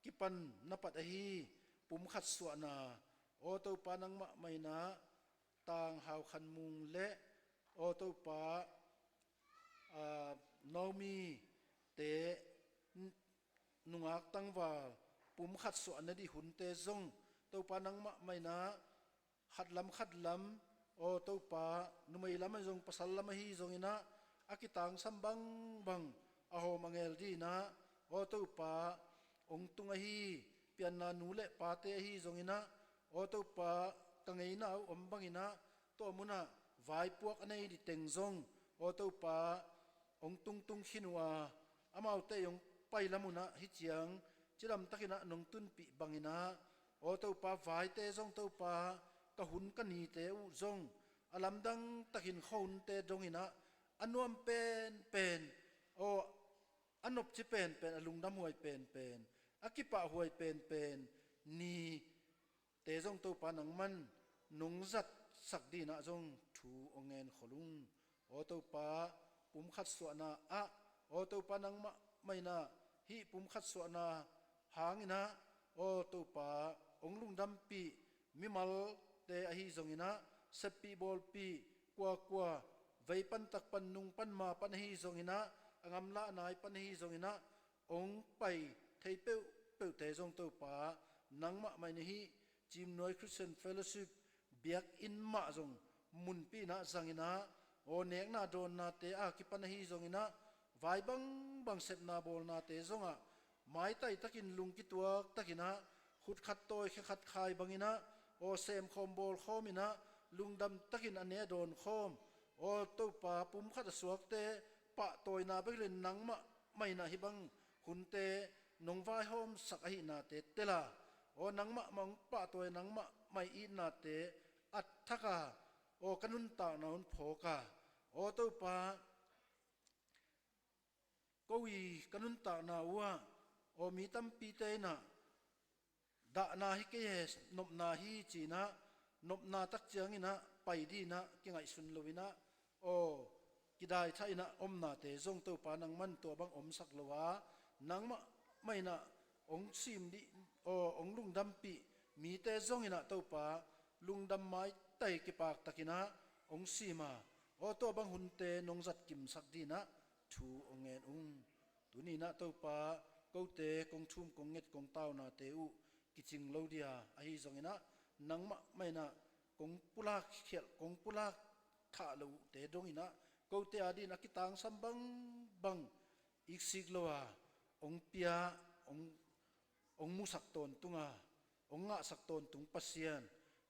kipan na pat ahi pumkhat suahna aw Topa, nangmah mah inah tang Hau Khan Mung le aw Topa, aa, Naomi te nungak tangval pumkhat suah na dih hunte zong Topa, nangmah mah inah khatlam khatlam aw Topa, numei lam ahi zong pasal lam ahi zonginah a kitangsam bangbang a hawm a ngel dinah aw Topa, ong tung ahi pianna nu le pate ahi zonginah aw Topa, ka ngeina uh om banginah tua munah vaipuak a nei dih teng zong aw Topa, ong tungtung khin uh a, amaute ong pailam unah hih ciang cidam takinah nong tunpih banginah aw Topa, vaite zong Topa, ka hun ka nite uh zong a lamdang takin khuahunte donginah a nuam penpen aw a nopci penpen, a lungdamhuai penpen, a kipahhuai penpen ni te zong Topa, nangman nong zatsak dinah zong thu ong ngen khol ung. Aw Topa, pumkhat suahna ah aw Topa, nangmah mah inah hih pumkhat suahna hanginah aw Topa, ong lungdampih mimalte ahi zonginah, seppih bawlpih kuakua, vei pan tak pan nung pan ma pan ahi zonginah, a ngamlah nai pan ahi zonginah ong pai thei peuhpeuhte zong Topa, nangmah mah inah hih Cimnuai Christian Fellowship biakinn mah zong munpi inah zanginah aw nekna dawnnate a kipan ahi zonginah vai bangbang sepna bawlnate zongah maitai takin lung kituak takinah khut khat tawi khe khat khai banginah aw semkhawm bawlkhawm inah lungdam takin a ne a dawnkhawm aw Topa, pumkhat a suakte pahtawina bek le nangmah mah inah hih bang hunte nong vaihawmsak ahihnate tela aw nangmah mah ong pahtawi, nangmah mah i itnate a thaka aw ka nuntakna un phawk a, aw Topa, ko i ka nuntakna uh ah, aw mi tampite in ah dahna hi kei e, nopna hi ci-in ah, nopna tak ciangin ah pai dingin ah kingaihsun lo-in ah, aw kidaithah in ah omnate zong Topa nangman tua bang omsak lo a, nangmah mah in ah hong sim dih, aw hong lungdampih mite zongin ah Topa lungdam maitai kipaktakin ah hong sim a, aw tua bang hunte nong zatkimsak dingin ah thu hong ngen ung. Tuni-in ah Topa, kote kong thum kong nget kong taunate uh kicing lo ding a, ahi zongin ah nangmah mah in ah kong pulak khialh, kong pulak thah lohte dongin ah kote adingin a kitangsam bangbang, iksik lo a hong pia, hong, hong musak tawntung a, hong ngahsak tawntung Pasian,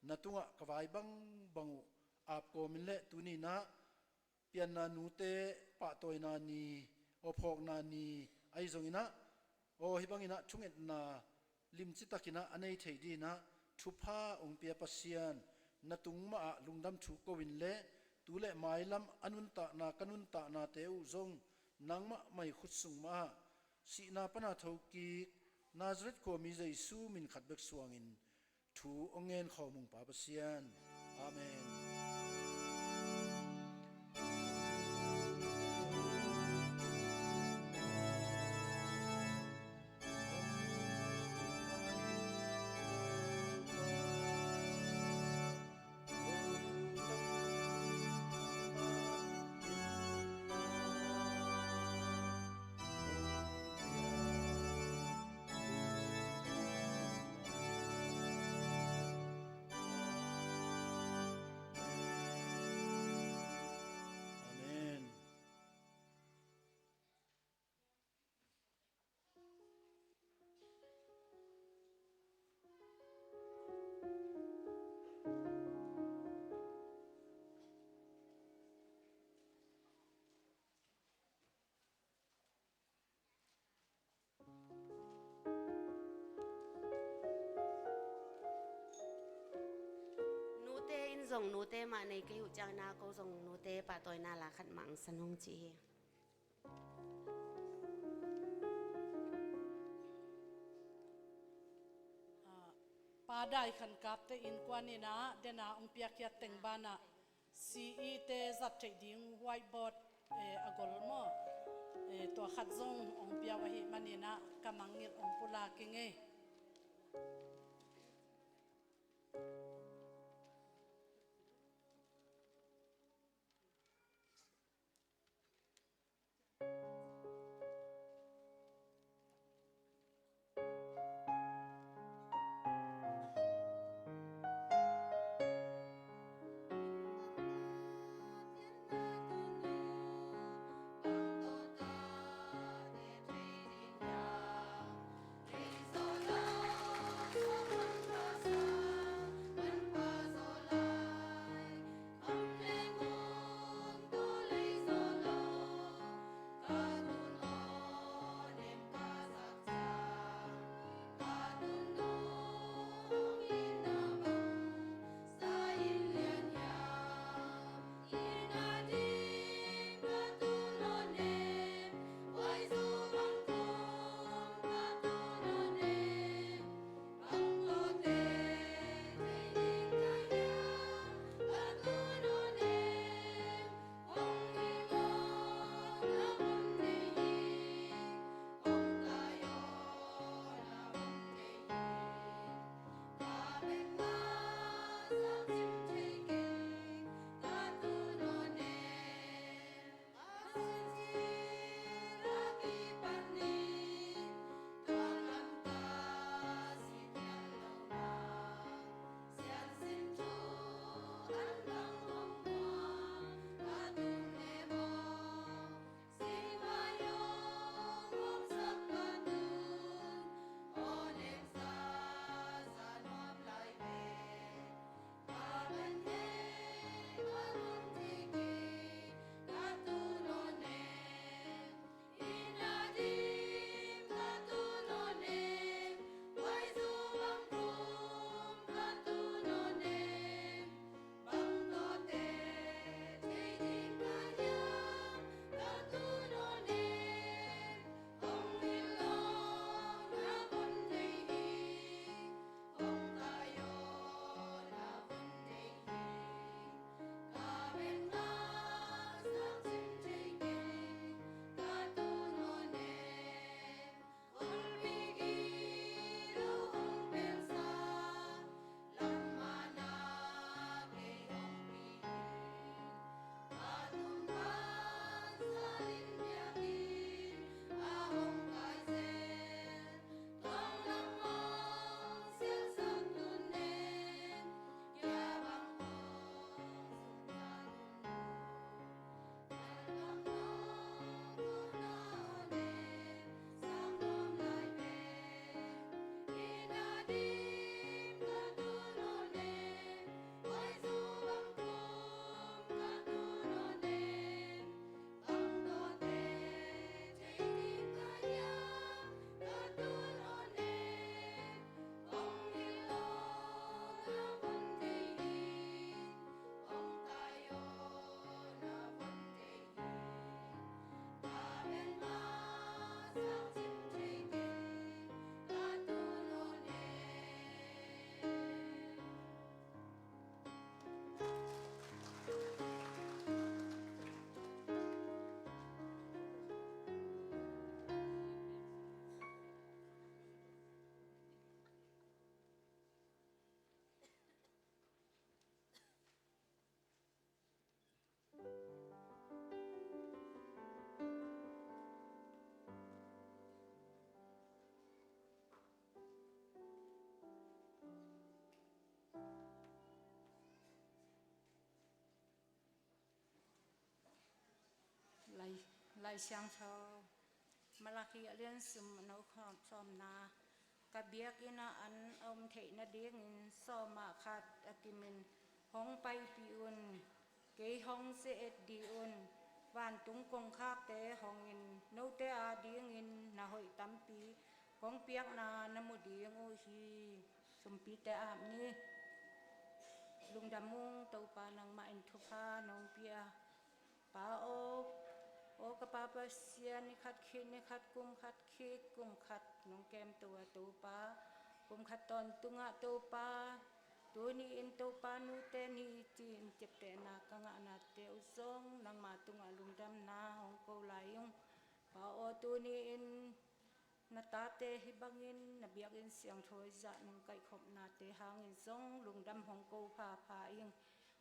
na tungah ka vai bangbang uh ap kawmin leh tuni-in ah pianna nute pahtawina ni, aw phawkna ni, ahi zongin ah, aw hih bangin ah thungetna limci takin ah a nei thei dingin ah thupha hong pia Pasian, na tung mah ah lungdam thu ko-in leh tu leh mailam a nuntakna ka nuntaknate uh zong nangmah mah i khut sung mah ah sihna pan a thokik Nazareth khuami Jesu min khat bek suangin thu hong ngen khawm ung Pa Pasian. Amen. Amen. Nute in zong nute mah nei kei uh ciangin ah ko zong nute pahtawina la khat mah hong san ung ci hi. Ah, Pa Dai Khan Kapte innkuan in ah dena hong piakkhiat teng banah C E te zat theih ding whiteboard, eh, a gol maw? Eh, tua khat zong hong pia uh ahih manin ah ka mangngilh hong pulak ing ei. Siangtho Malakhi a lian sum a neu khat sawmna. Ka biakinn ah an a om theih nadingin sawm ah khat a kimin hong paipih un. Kei hong ze-et dih un. Vantung kongkhakte hongin note adingin na hoih tampi kong piakna na mu ding uh hi. Sumpite ap ni. Lungdam ung, Topa nangmah in thupha nong pia. Pa aw, aw ka Pa Pasian, ni khat khit ni khat, kum khat khit kum khat nong kemto a Topa, kum khat tawntungah Topa, tuni in Topa nute ni ci-in ciaptehna ka ngahnate uh zong nangma tungah lungdamna hong ko lai ung. Pa aw, tuni in na tate hih bangin na biakinn siangtho zah nong kaihkhopnate hangin zong lungdam hong ko phapha ing.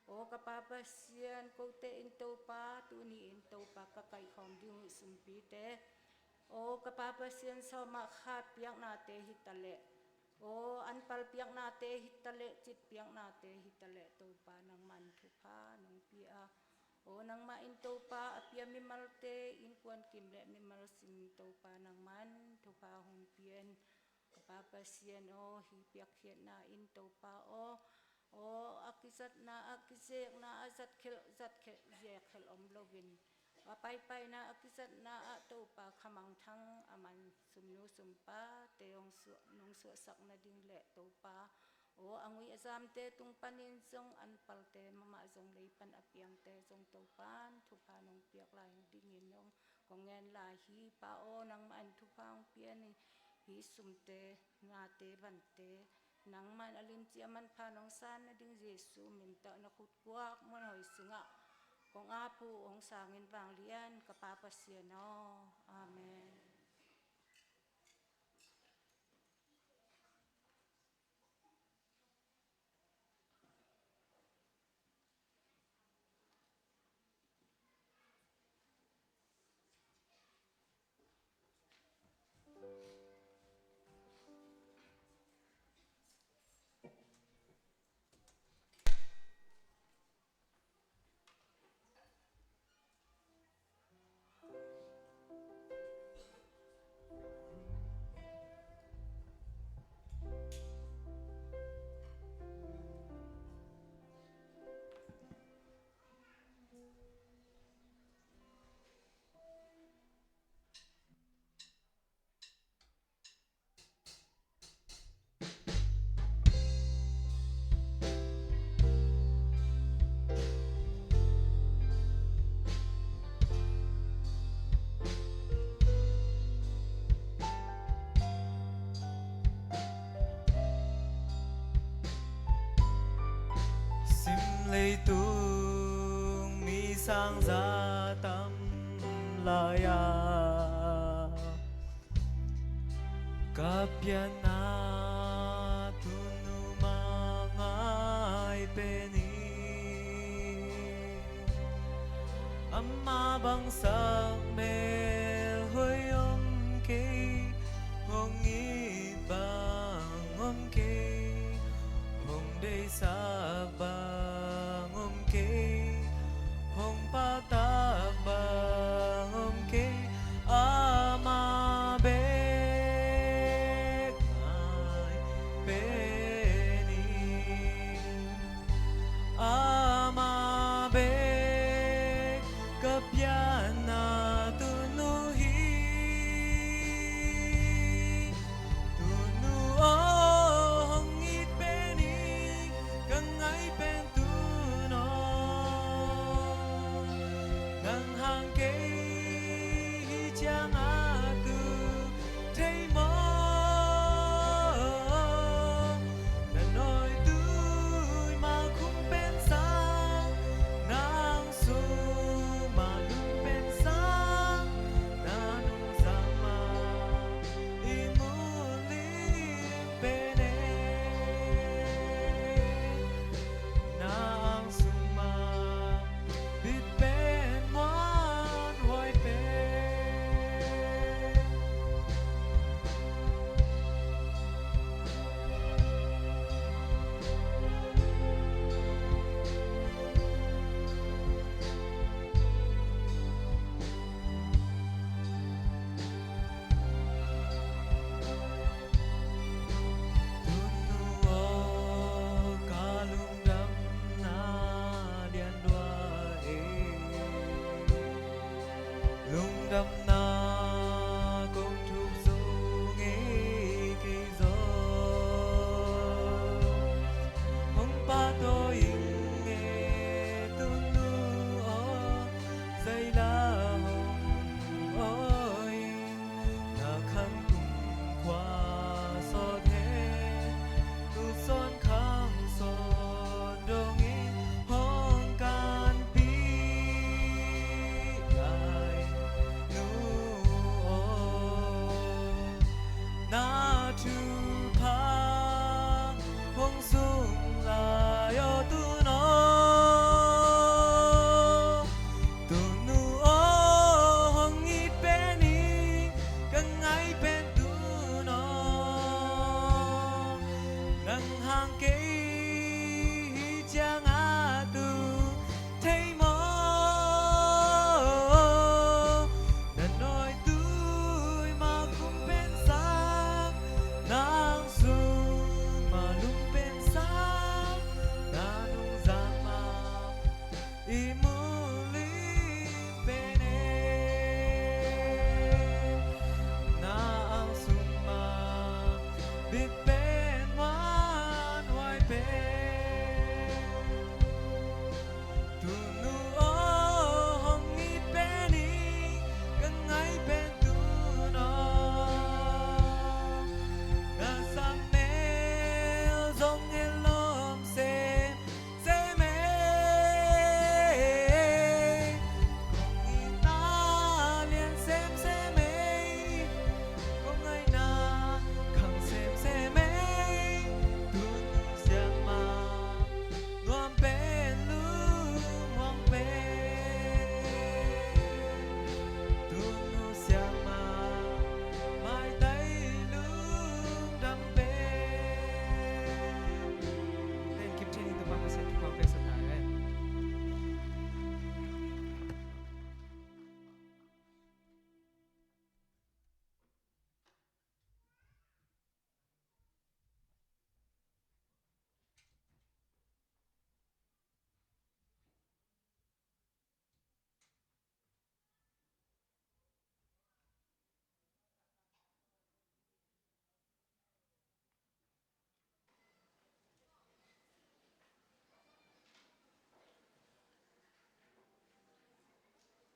Aw ka Pa Pasian, kote in Topa, tuni in Topa ka kaihkhawm ding uh sumpite. Aw ka Pa Pasian, sawm ah khat piaknate hi taleh, aw anpal piaknate hi taleh, cit piaknate hi taleh, Topa nangman thupha nong pia. Aw nangmah in Topa a pia mimalte innkuan kim le mimal sim Topa nangman thupha hong pia in. Ka Pa Pasian aw, hih piakkhiatna in Topa aw, aw a kizatna a kizekna a zat khelh zat khelh zek khelh om loin, a paipaina a kizatna ah Topa khamangthang a man sumnu sumpate hong suah, nong suahsak nading le Topa aw a ngui a zamte tung panin zong anpalte, mahmah zong lei pan a piangte zong Topan thupha nong piak lai dingin nong kong ngen lai hi. Pa aw, nangmah in thupha hong pia ni. Hih sumte nate vante nangmah in a limci a manpha nong san nading Jesu min tawh na khut kuak muanhuai sungah kong ap uh hong sangin vanglian ka Pa Pasian aw. Amen. Sim leitung mi sangza tam lai-a ka pianna tunu mangai pen hi. Ama bangsak melhoih om kei, hong it bang om kei, hong deihsak bang om kei, hong pahtak bang om kei, ama bek ngai pen hi. Ama bek ka pianna tu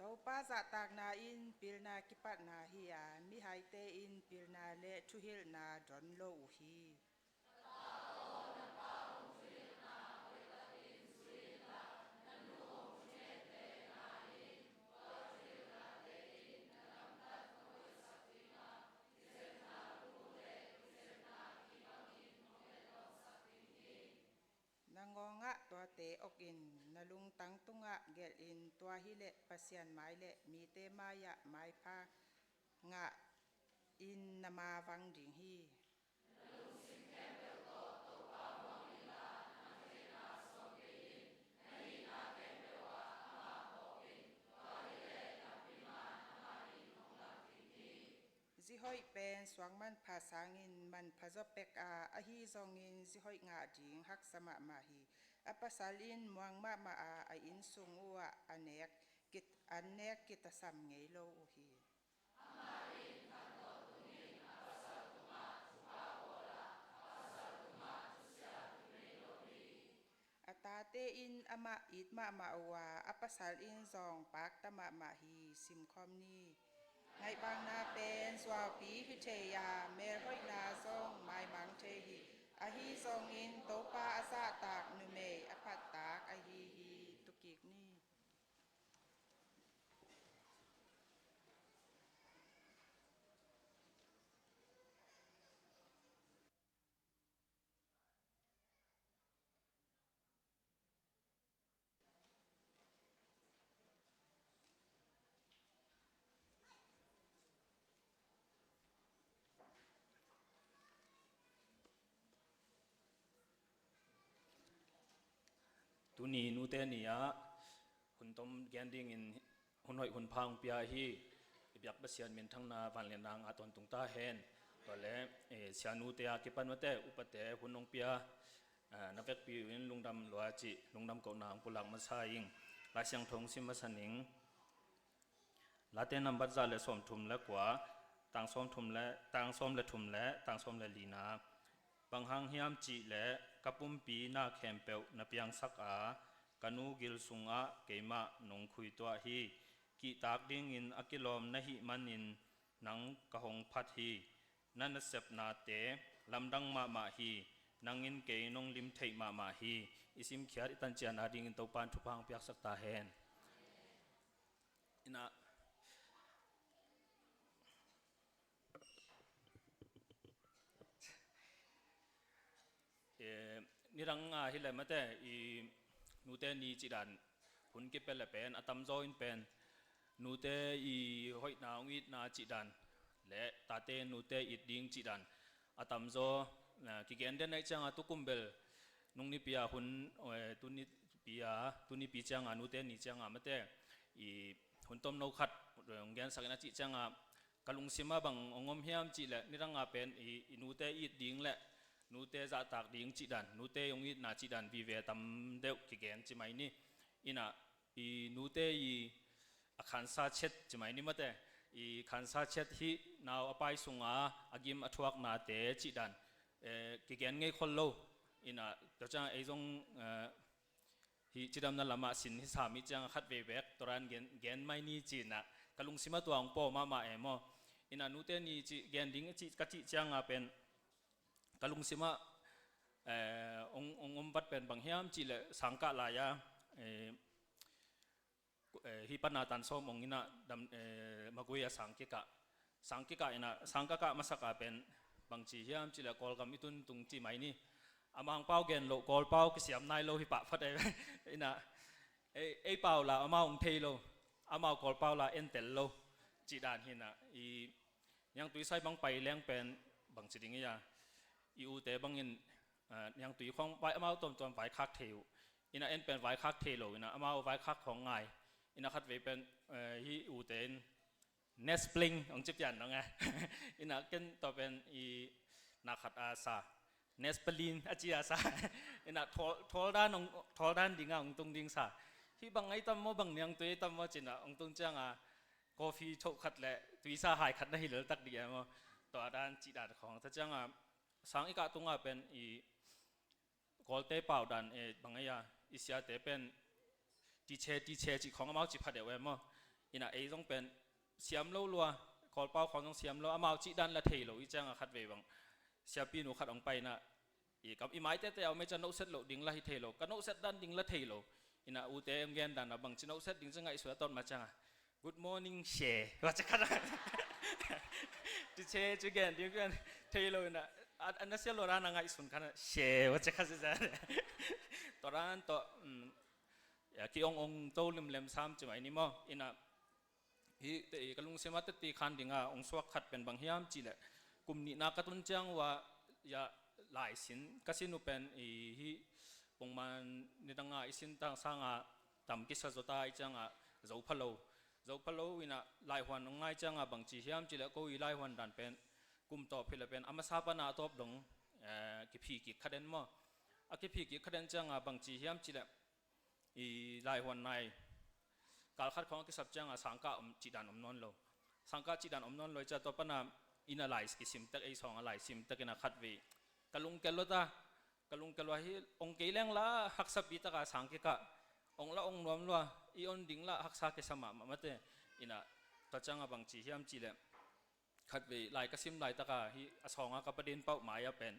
Topa zahtakna in pilna kipatna hi a, mihaite in pilna le thuhilhna don lo uh hi. Na ngawngah tuate okin, na lungtang tungah gelhin, tua hileh Pasian mai le mite mai-ah maipha ngahin na mavang ding hi. Zi hoih pen suang manpha sangin manpha zaw pek a, ahi zongin zi hoih ngah ding haksa mahmah hi. A pasal in muang mahmah a, a inn sung uhah a nek kit-, a nek kitasam ngei lo uh hi. A tate in amah it mahmah uh a, a pasal in zong pakta mahmah hi. Simkhawm ni. Ngaihbakna pen zuaupi hi thei a, melhoihna zong maimang thei hi. Ahi zongin Topa a zahtak numei a phattak ahi hi. Tukik ni. Tuni nute ni-ah hun tom gen dingin hun hoih hun pha hong pia hi. I biak Pasian minthangna vangliatna ngah tawntung ta hen. Tua le, eh, sianute a kipan mate upate hun hong pia, eh, na vekpi uh in lungdam lua cih lungdam kohna hong pulak masa ing. Lai Siangtho hong sim masa ning. Late nambat za le sawmthum le kua, tang sawmthum le, tang sawm le thum le tang sawm le lina. Bang hang hiam cih leh ka pumpi na khempeuh na piangsak a, ka nu gil sungah keimah nong khuituah hi. Kihtak dingin a kilawm na hih manin nang ka hong phat hi. Na nasepnate lamdang mahmah hi. Nang in kei nong lim theih mahmah hi. I simkhiat i tancian adingin Topa in thupha hong piaksak ta hen. Ina, eh, nidang a hi le mate i nute ni cih dan hun kipia le pen a tamzaw in pen nute i hoihna hong itna cih dan le tate nute it ding cih dan a tamzaw, eh, kigen den aih cianga tukum bel nung nipi a hun, eh, tunipi a, tunipi cianga nute ni cianga mate i hun tomno khat, eh, hong gensak in a cih cianga ka lungsim ah bang hong om hiam cih leh nidang a pen i, i nute it ding le nute zahtak ding cih dan, nute hong itna cih dan vive tam deuh kigen ci mai ni. Ina i nute i a khansa chet ci mai ni mate, i khansa chet hih nau a pai sunga a gim a thuaknate cih dan, eh, kigen ngei khol lo. Ina tua ciang ei zong, eh, hih cidamna lamah sin hi sam hih ciang khatvei bek tua dan gen, gen mai ni ci-in ah ka lungsim ah tua hong pawm mahmah e maw. Ina nute ni cih gen ding cih ka cih cianga pen ka lungsim ah, eh, hong, hong om vat pen bang hiam cih leh sangkah lai-a, eh, eh, hih pana tan sawm hong ina dam, eh, Magui a sang kikah. Sang kikah ina, sang ka kah masak a pen bangci hiam cih leh Kawlgam i tun tung ci mai ni. A Mangpau gen loh Kawlpau kisiam nai lo hi pah phot e. Ina, ei, ei pau la amau hong thei lo. Amau Kawlpau la en tel lo. Cih dan hi ina, i Niangtui sai bang pai leng pen bangci ding ia, i ute bangin, eh, Niangtui khawng vai, amau tuamtuam vaikhak thei uh. Ina en pen vaikhak thei lo, ina amau vaikhak khawng ngai. Ina khatvei pen, eh, hih ute in nespling hong ci pian dong e. Ina ken tua pen i na khat a sa nespalin a ci a sa. Ina thawl, thawl dan hong, thawl dan dinga hong tung ding sa. Hih bang ai tam maw, bang niangtui ai tam maw ci-in ah hong tung cianga coffee thoh khat le tuisa hai khat na hi leltak dih e maw. Tua dan cih dan khawng. Tua cianga sang i kah tunga pen i Kawlte pau dan, eh, bang ai a, i siate pen tiche, tiche cih khawng amau ci pha deuh e maw. Ina ei zong pen siam lo lua, Kawlpau khawng zong siam lo, amau cih dan la thei lo i cianga khat vei bang siapi nu khat hong pai ina i kam i maitete a om ei ciang nohset loh ding la hi thei lo, ka nohset dan ding la thei lo. Ina ute em gen dan a bangci nohset ding ci ngaihsut a tawt ma cianga good morning she va ci khat a ci che ci gen ding pen thei lo ina a na sia lo dan a ngaihsun khat a she va ci khat ci zan tua dan tawh ki ong ong to limlem sam ci mai ni maw. Ina hih te i ka lungsim a teti khan dinga ong suak khat pen bang hiam cihleh kum nihna ka tun ciang uh a ya laisin ka sin uh pen i hih pongman nidanga i sin tang sanga tam kisa zota i cianga zo pha lo, zo pha lo ina laihuan ong ngai cianga bangci hiam cihleh ko i laihuan dan pen kum tawp hileh pen a masa pana a tawp dong kiphi kik kha den maw. A kiphi kik kha den cianga bangci hiam cihleh i laihuan nai kal khat khawng a kisap cianga sangkah om cihdan om nawn lo. Sangkah cihdan om nawn lo i cia tua pana ina lai kisim tek ei sawnga lai sim tek ina khat vei ka lungkel lo ta. Ka lungkel lo hi ong kei leng la haksapi taka sang kikah ong la ong nuam lua i on ding la haksa kisa mahmah mate. Ina tua cianga bangci hiam cihleh khat vei lai ka sim laitaka hih a sawnga ka padin pauh mai a pen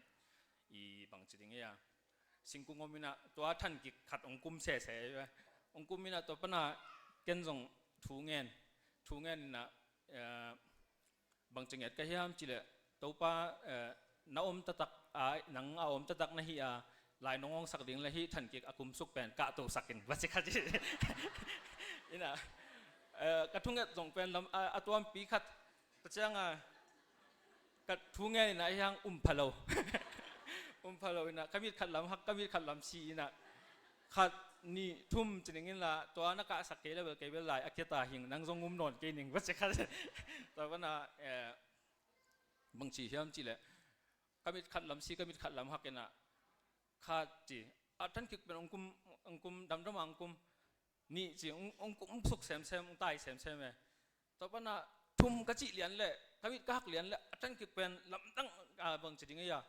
i bangci ding ia singkung om ina tua than kik khat ong kum sese ong kum ina tua pana ken zong thu ngen thu ngen ina bangci nget ka hiam cihleh Topa na om tatak a nang a om tatak na hi a lai nong ongsak ding le hih than kik a kumsuk pen kahtosak in va ci khat ci. Ina ka thunget zong pen lam a tuampi khat ta cianga ka thu ngen ina hiang um pha lo. Um pha lo ina ka mit khat lam hak ka mit khat lam si ina khat nih thum ci ning inla tua na kahsak kei le bel kei bel lai a kiata hing nang zong um nawn kei ning va ci khat. Tua pana bangci hiam cihleh ka mit khat lam si ka mit khat lam hak ina khat ci a than kik pen ong kum damdam a ong kum nih ci ong kum suk semsem ong tai semsem e. Tua pana thum ka cih lian le ka mit ka hak lian le a than kik pen lamdang bangci ding ia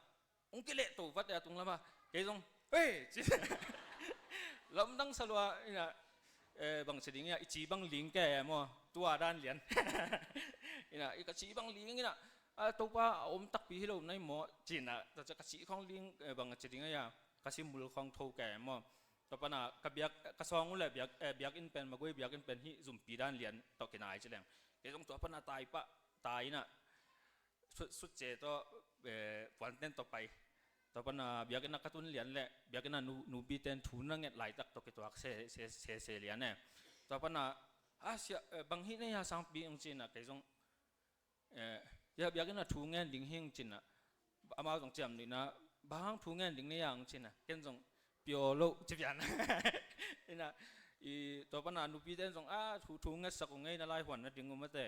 ong kileh to vat e a tung lama kei zong hei ci lamdang salua ina bangci ding ia i ci bang ling ke e maw tua dan lian. Ina i ka ci bang ling ina a Topa a om takpi hi lo nai maw cina ta cia ka ci khawng ling bangci ding ia ka si mul khawng tho ke maw. Tua pana ka biak ka sawng uh le biak biak in pen magui biak in pen hih zumpi dan lian tawh kinai ci leng kei zong tua pana tai pah tai ina sutce tawh puanten tawh pai. Tua pana biakinn a ka tun lian le biakinn a nupiten thu na nget laitak tawh kituak sese lian e. Tua pana a sia bang hih na ia sangpi ong cina kei zong ia biakinn a thu ngen ding hing cina amau zong ciam nihna bang thu ngen ding na ia ong cina ken zong pio lo ci pian. Ina i tua pana nupite in zong a thu thu ngetsak uh ngei na laihuan na ding uh mate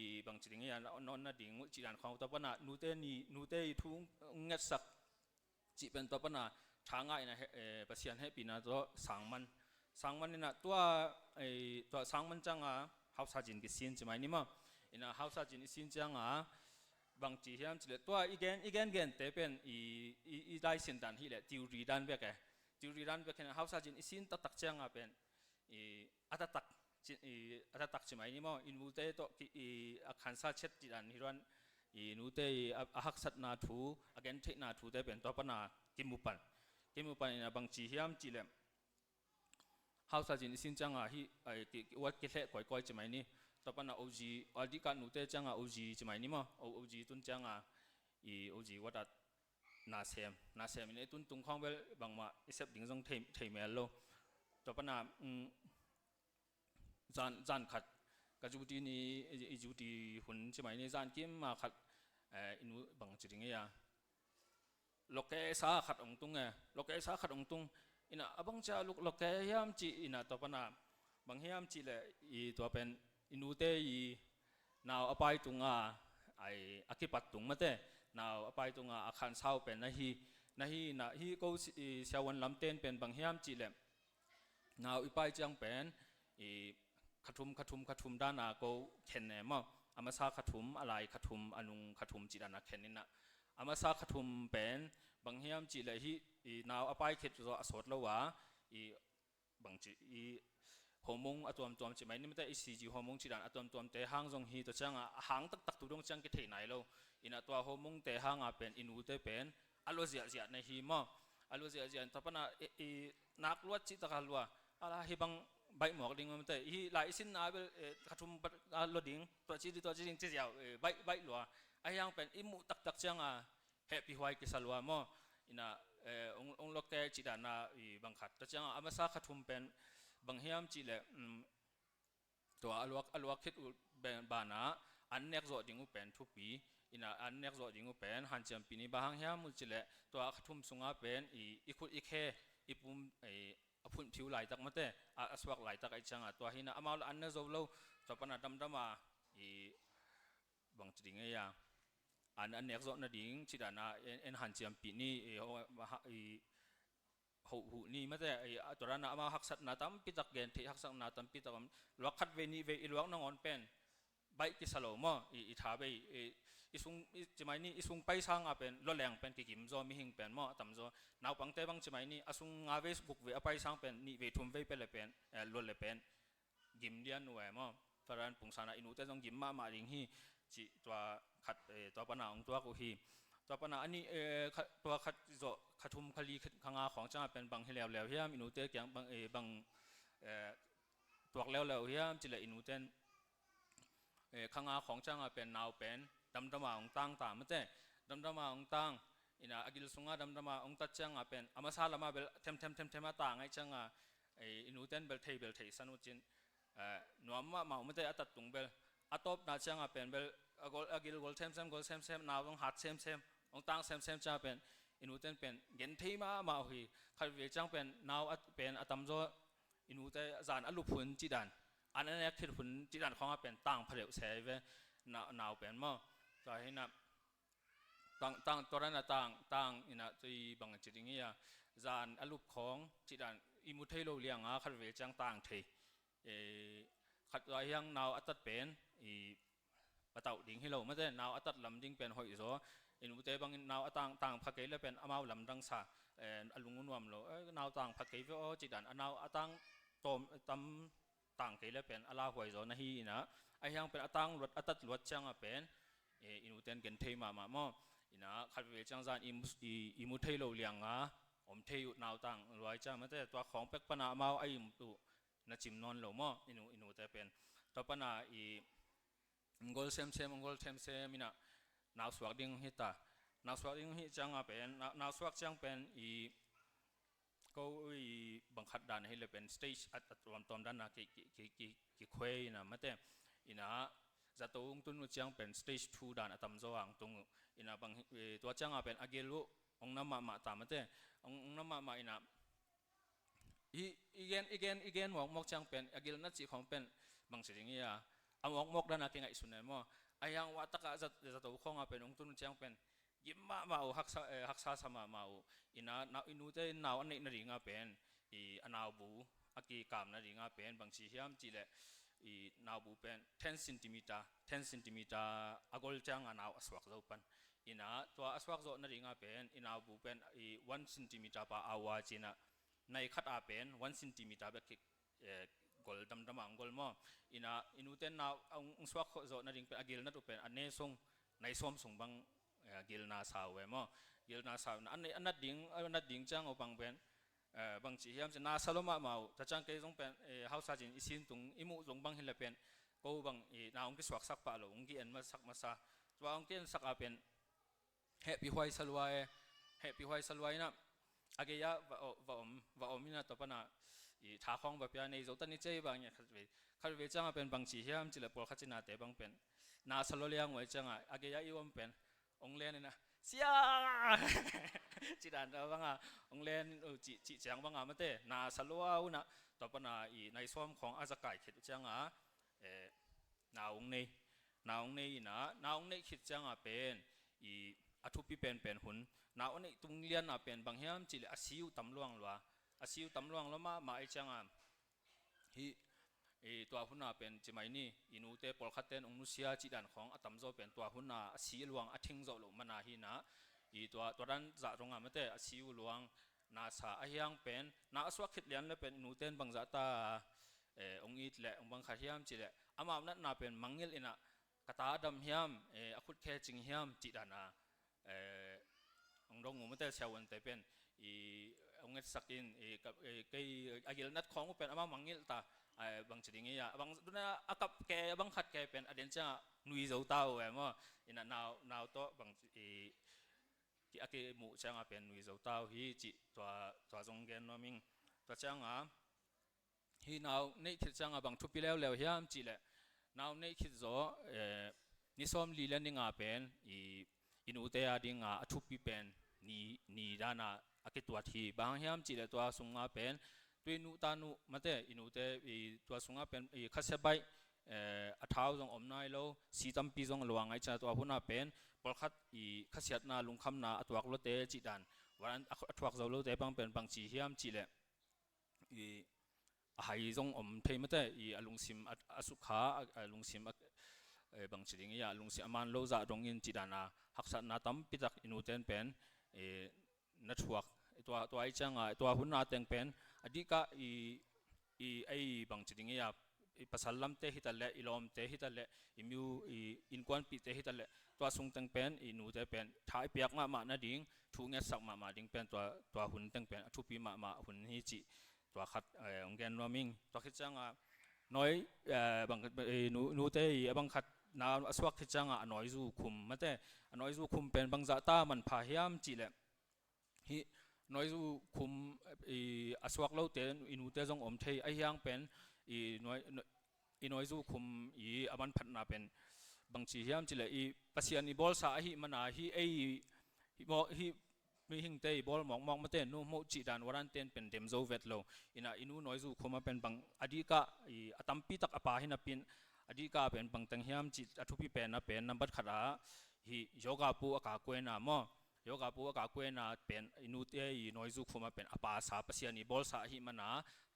i bangci ding ia na on na ding uh cidan khawng tua pana nute ni nute i thu ngetsak cih pen tua pana tha ngah ina Pasian hehpihna tua sangman sangman ina tua tua sangman cianga hausa cin kisin ci mai ni maw. Ina hausa cin i sin cianga bangci hiam cileh tua i gen i gen gente pen i i laisin dan hileh theory dan bek e. Theory dan bek hin hausa cin i sin taktak cianga pen i a taktak a taktak ci mai ni maw i nute tawh i a khansa chet cih dan hi ruan i nute i a haksatna thu a gentheihna thute pen tua pana kimupan kimupan ina bangci hiam cileh hausa cin i sin cianga hi ki uat kihleh kawikawi ci mai ni. Tua pana ozi aldihkah nute cianga ozi ci mai ni maw ozi tun cianga i ozi uat at nasem nasem in ei tuntung khawng bel bangmah i sep ding zong thei mel lo. Tua pana zan zan khat ka duty ni i duty hun ci mai ni zan kim ma khat i nu bang ci ding ia lokesa khat ong tung e lokesa khat ong tung ina a bang cia luk loke hiam ci ina tua pana bang hiam cileh i tua pen i nute i nau a pai tunga ai a kipat tung mate nau a pai tunga a khansau pen na hi na hi na hi ko siawan lamten pen bang hiam cileh nau i pai ciang pen i khathum khathum khathum dana ko khen ne maw a masa khathum a lai khathum a nung khathum cih dana khen ina a masa khathum pen bang hiam cileh hi i nau a pai khit zaw a sawt lo a i bangci i hormone a tuamtuam ci mai ni mate, i C G hormone ci dan a tuamtuamte hang zong hi, tua ciangah a hang taktak tu dong ciang kithei nai lo. Inah tua hormonete hanga pen i nute pen a lua ziahziah na hi maw. A lua ziahziah, tua panah i, i nak luat cih takah lua. Ala hi bang baih mawk ding mate. Hi lai i sinna bel, eh, kha thum pat a lua ding, tua ci ding, tua ci ding ci ziau, eh, baih, baih lua. Ahi hang pen i muh taktak cianga hehpih huai kisa lua maw. Inah, eh, ong, ong lua kei cih dana i bang khat. Tua cianga a masa kha thum pen bang hiam cihleh, um, tua a luak, a luak khit uh pen banah an nek zawh ding uh pen thupi. Inah an nek zawh ding uh pen hanciampih ni. Bang hang hiam uh cihleh tua kha thum sunga pen i, i khut i khe, i pum, i, a phunphiu laitak mate, a, a suak laitak ahih cianga tua hi inah amau la an ne zo lo. Tua pana damdama i bang ci ding ei a, an, an nek zawh nading cih dana en, en hanciampih ni, i, ho, ha, i, hoh huh ni mate, i, a, tua dana amau haksatna tampitak, gen theih haksatna tampitak om. Luak khat vei nih vei i luak nangawn pen baih kisa lo maw, i, i tha bei, i, i sung, i, ci mai ni, i sung paisanga pen lua leng pen kigim zaw, mihing pen maw, a tam zaw. Naupangte bang ci mai ni, a sung nga vei guk vei a paisang pen nih vei thum vei pia le pen, eh, lua le pen gim lian uh e maw. Tua dan pungsana i nute zong gim mahmah ding hi, cih tua khat, eh, tua pana ong tuak uh hi. Tua pana a nih, eh, kha, tua khat zawh, kha thum, kha li, kha, kha nga khawng cianga pen bang hi leuleu hiam, i nute kiang bang, eh, bang, eh, tuak leuleu hiam cihleh i nuten, eh, kha nga khawng cianga pen nau pen damdama ong tang ta mate. Damdama ong tang, inah a gil sunga damdama ong tat cianga pen a masa lama bel themthem themthem a tang ahih cianga, eh, i nuten bel thei bel theihsan uh cin, eh, nuam mahmah uh mate, a tat tung bel. A tawpna cianga pen bel a gol, a gil gol semsem, gol semsem, nau zong hat semsem, ong tang semsem cianga pen i nuten pen gen thei mahmah uh hi. Khat vei ciang pen nau a, pen a tam zaw, i nute zan a lup hun cih dan, an a nek khit hun cih dan khawngah pen tang pha deuh se ve, nau, nau pen maw. Tua hi inah tang, tang, tua dana tang, tang inah tui bang ci ding hi a, zan a lup khawng cih dan i mu thei lo lianga khat vei ciang tang thei. Eh, khat tua hiang nau a tat pen i patauh ding hi lo mate, nau a tat lam ding pen hoih zaw. I nute bangin nau a tang, tang pha kei le pen amau lamdang sa, eh, a lung uh nuam lo, eh, nau tang pha kei ve aw cih dan, a nau a tang tawm, tam tang kei le pen a lauhuai zaw na hi inah. Ahi hang pen a tang luat, a tat luat cianga pen, eh, i nuten gen thei mahmah maw. Inah khat vei ciang zan i mu, i, i mu thei lo lianga om thei uh, nau tang luai ciang mate, tua khawng pek pana amau a im uh na cim nawn lo maw, i nu, i nute pen. Tua pana i ong gol semsem, ong gol semsem inah nau suak ding hi ta. Nau suak ding hi cianga pen, nau, nau suak ciang pen i ko i bang khat dan hi le pen stage a, a tuamtuam dana ki, ki, ki, ki, kikhuei inah mate. Inah zato ong tun uh ciang pen stage two dan a tam zaw ang tung uh. Inah bang, eh, tua cianga pen a gil uh ong na mahmah ta mate. Ong, ong na mahmah inah i, i gen, i gen, i gen mawkmawk ciang pen a gil na cih khawng pen bang ci ding hi a, a mawkmawk dana kingaihsun e maw. Ahi hang wah takah zat, zato khawnga pen ong tun uh ciang pen gim mahmah uh, haksa, eh, haksa sa mahmah uh. Inah nau, i nute in nau a neih nadinga pen i a naubu a kikam nadinga pen bang ci hiam cihleh i naubu pen ten centimeter, ten centimeter a gol cianga nau a suak zo pan. Inah tua a suak zawh nadinga pen i naubu pen i one centimeter pa a ua cinah nai khat a pen one centimeter bek kik, eh, gol damdama ong gol maw. Inah i nuten nau ong, ong suak khawh zawh nading pen a gilnat uh pen a ne sung, nai sawm sung bang, eh, gilna sa uh e maw. Gilna sa uh inah a nat ding, a nat ding ciang uh bang pen, eh, bang ci hiam ci, na sa lua mahmah uh. Tua ciang kei zong pen, eh, hausa cin i sin tung i muh zong bang hi le pen ko bang i nau ong kisuaksak pah lo, ong ki-en masak masa. Tua ong ki-ensak a pen hehpih huai sa lua e, hehpih huai sa lua inah a gei-ah va, va om, va om inah tua pana i tha khawng va pia, nei zo ta ni cei bang inah khat vei, khat vei cianga pen bang ci hiam cihleh pawlkhat cinate bang pen na sa lua liang uh e cianga a gei-ah i om pen ong len inah sia cih dan tua banga ong len uh cih, cih ciang banga mate, na sa lua uh inah tua pana i nai sawm khawng a za kai khit uh cianga, eh, nau ong nei, nau ong nei inah, nau ong neih khit cianga pen i a thupi penpen hun, nau a neih tung liana pen bang hiam cihleh a si uh tam luang lua, a si uh tam luang lua mahmah ahih cianga hih, i tua huna pen ci mai ni, i nute pawlkhatte in ong nusia cih dan khawng a tam zaw pen tua huna a si a luang a thing zawh loh mana hi inah, i tua, tua dan zah zonga mate a si uh luang na sa. Ahi hang pen na a suak khit lian le pen i nute in bangzah ta eh, hong it leh hong bang khat hiam cih leh amau natna pen mangngilh in ah, ka ta a dam hiam, eh, a khut khe cing hiam cih dan a, eh, hong dong uh mate, siavuante pen i hong etsak in, i ka, eh, kei a gilnat khawng uh pen amau mangngilh ta, eh, bangci ding hi a, a bang duna a kap kei, a bang khat kei pen a den ciangah nui zo ta uh e maw. In ah nau, nau tawh bang i, ki, a kimuh ciangah pen nui zo ta uh hi cih tua, tua zong gen nuam ing. Tua ciangah hih nau neih khit ciangah bang thupi leuleu hiam cih leh, nau neih khit zawh, eh, ni sawmli le ni nga pen i, i nute a dingah a thupi pen ni, ni dan a a kituat hi. Bang hang hiam cih leh tua sungah pen tui nuh ta nuh mate, i nute i tua sungah pen i khasia baih, eh, a thau zong om nai lo, si tampi zong a luang ahih ciangah tua hun ah pen pawlkhat i khasiatna, lungkhamna a tuak lote cih dan, varan a, a thuak zo lote bang pen bangci hiam cih leh i a hai zong om thei mate, i a lungsim a, a sukha, a, a lungsim a, eh, bangci ding hi a, a lungsim a man lo zah dongin cih dan a haksatna tampi tak i nute in pen, eh, na thuak. Tua, tua ahih ciangah tua hun a teng pen a dikah i, i ei bangci ding hi a, i pasal lamte hi ta leh, i lawmte hi ta leh, i miu, i innkuanpihte hi ta leh, tua sung teng pen i nute pen tha i piak mahmah nading, thu ngetsak mahmah ding pen tua, tua hun teng pen a thupi mahmah hun hi cih tua khat, eh, hong gen nuam ing. Tua khit ciangah nawi, eh, bang, eh, nu, nute i a bang khat na a suak khit ciangah a nawizu khum mate, a nawizu khum pen bangzah ta manpha hiam cih leh, hih nawizu khum, eh, i a suak lote i nute zong om thei, ahi hang pen i nawi, nawi, i nawizu khum i a manphatna pen bangci hiam cih leh i Pasian i bawlsa ahih mana hih ei, hih maw, hih mihingte i bawl mawkmawk mate, nu moh cih dan warante in pen dem zo vet lo. In ah i nu nawizu khum ah pen bang a dikah i a tampi tak a pha hi napi in, a dikah pen bang teng hiam cih a thupi pen ah pen nambat khat ah hih yoga pu a ka kuaina maw. Yoga pu a ka kuaina pen i nute i nawizu khum ah pen a pasa, Pasian i bawlsa ahih mana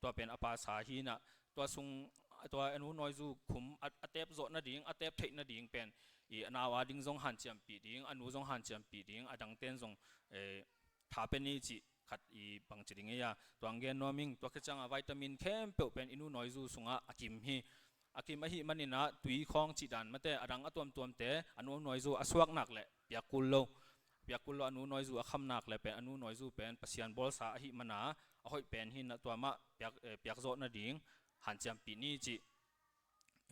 tua pen a pasa hi in ah, tua sung, tua a nu nawizu khum a, a tep zawh nading, a tep theih nading pen i a nau a ding zong hanciampih ding, a nu zong hanciampih ding, a dangte in zong, eh, tha pia ni cih khat i bangci ding hi a, tua hong gen nuam ing. Tua khit ciangah vitamin khempeuh pen i nu nawizu sungah a kim hi. A kim ahih manin ah tui khawng cih dan mate, a dang a tuamtuamte a nu nawizu a suak nak leh piak kul lo. Piak kul lo, a nu nawizu a kham nak leh pen a nu nawizu pen Pasian bawlsa ahih mana a hoih pen hi in ah tua mah piak, eh, piak zawh nading hanciampih ni cih,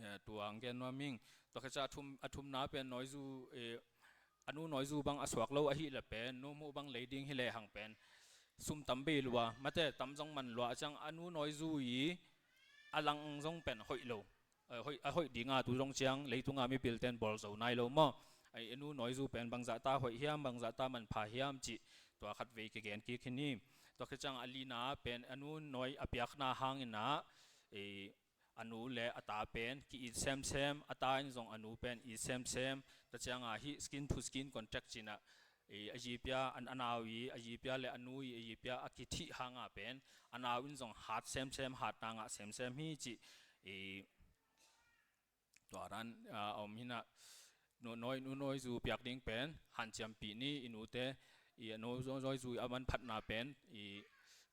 eh, tua hong gen nuam ing. Tua khit ciang a thum, a thumna pen nawizu, eh, a nu nawizu bang a suak lo ahih leh pen, nu muh bang lei ding hi lehang pen sum tam bei lua mate, tam zong man lua, a ciang a nu nawizu i a lang zong pen hoih lo. Eh, hoih, a hoih dinga tu zong ciang leitunga mipilte in bawl zo nai lo maw. Ai, a nu nawizu pen bangzah ta hoih hiam, bangzah ta manpha hiam cih tua khat vei kigen kik hi ni. Tua khit ciang a lina pen a nu nawi a piakna hangin ah, eh, a nu le a ta pen ki-it semsem, a ta in zong a nu pen it semsem. Tua ciangah hih skin to skin contact ci-in ah, i, a zi pia, a, a nau i, a zi pia le a nu i, a zi pia a kithih hangah pen a nau in zong hat semsem, hatna ngah semsem hi cih, i, tua dan, a, a om hi in ah, nu nawi, nu nawizu piak ding pen hanciampih ni, i nute i a nu nawizu a manphatna pen i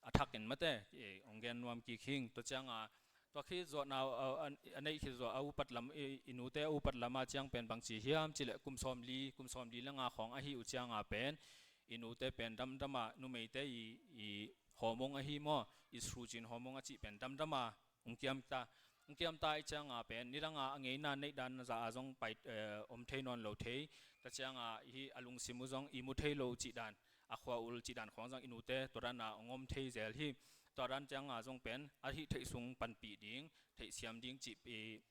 a thakin mate, i hong gen nuam kik ing. Tua ciangah tua khit zawh nau, a, a, a neih khit zawh a upat lam, i, i nute a upat lam a ciang pen bangci hiam cih leh kum sawmli, kum sawmli le nga khawng ahih uh ciangah pen i nute pen damdam a, numeite i, i hormone ahi maw, estrogen hormone a cih pen damdam a hong kiam ta. Hong kiam ta ahih ciangah pen nidangah a ngeina neih dan zah a zong pai, eh, om thei nawn lo thei. Tua ciangah hih a lungsim uh zong ihmu thei lo cih dan, a khua ul cih dan khawng zong i nute tua dan a hong om thei zel hi. Tua dan ciangah zong pen a hih theih sung panpih ding, theihsiam ding cih, i,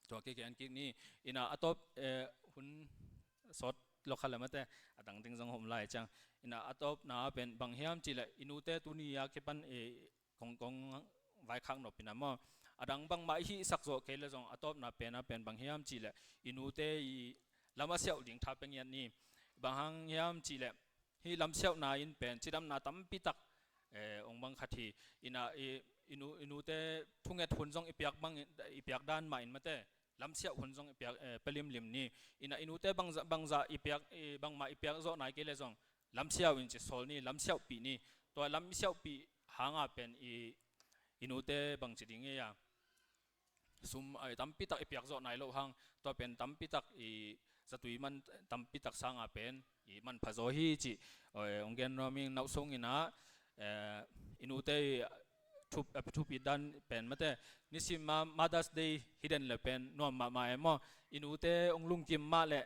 tua kigen kik ni. In ah a tawp, eh, hun sawt lo kha le mate, a dang ding zong hom lai ciang. In ah a tawpna pen bang hiam cih leh i nute tuni a kipan, eh, kong, kong vaikhak nop in ah maw, a dang bangmah i hihsak zawh kei leh zong a tawpna pen ah pen bang hiam cih leh i nute i lam a siauh ding tha pia ngiat ni. Bang hang hiam cih leh hih lamsiauhna in pen cidamna tampi tak, eh, hong bang khat hi. In ah i, i nu, i nute thunget hun zong i piak bang, i piak dan mah in mate, lamsiauh hun zong i piak, eh, pia limlim ni. In ah i nute bangzah, bangzah i piak, i bangmah i piak zawh nai kei leh zong lamsiauh in ci sawl ni, lamsiauhpih ni. Tua lamsiauhpih hangah pen i, i nute bangci ding hi a, sum, eh, tampi tak i piak zawh nai loh hang, tua pen tampi tak i zatui man tampi tak sanga pen i manpha zaw hi cih, eh, hong gen nuam ing. Nau sungin ah, eh, i nute i thup-, eh, thupi dan pen mate, nisim a Mother's Day hi den le pen nuam mahmah e maw. I nute hong lungkim mah leh,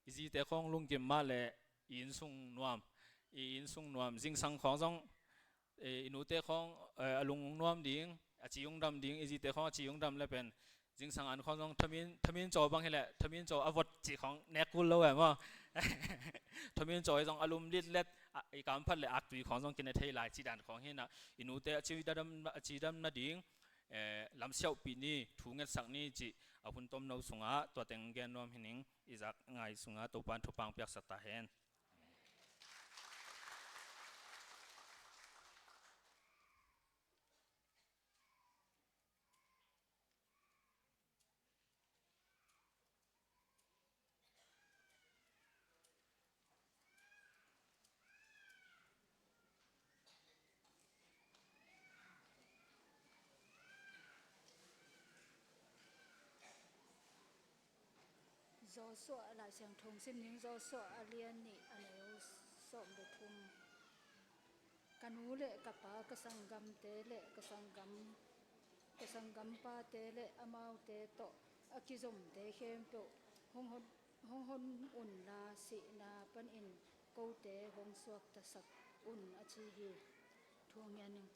i zite khawng lungkim mah leh, i innsung nuam, i innsung nuam, zingsang khawng zong, eh, i nute khawng, eh, a lung hong nuam ding, a ci hong dam ding, i zite khawng a ci hong dam le pen, zingsang an khawng zong thamin, thamin caw bang hileh, thamin caw a vot cih khawng nek kul lo e maw. Thamin caw hi zong a lum litlet, a, i kamphat le aktui khawng zong kine thei lai cih dan khawng hi inah, i nute a ci dam, a ci dam nading, eh, lamsiauhpih ni, thu ngetsak ni cih a hun tomno sungah tua teng gen nuam hi ning. I zak ngai sungah Topan thupha hong piaksak ta hen. Joshua Lai Siangtho sim ning, Joshua a lian nih, a neu sawm le thum. Ka nu le ka pa, ka sanggamte le ka sanggam, ka sanggampate le amaute tawh a kizomte khempeuh hong hon, hong hon unla, sihna panin kote hong suaktasak un, a ci hi. Thu hong ngen ning.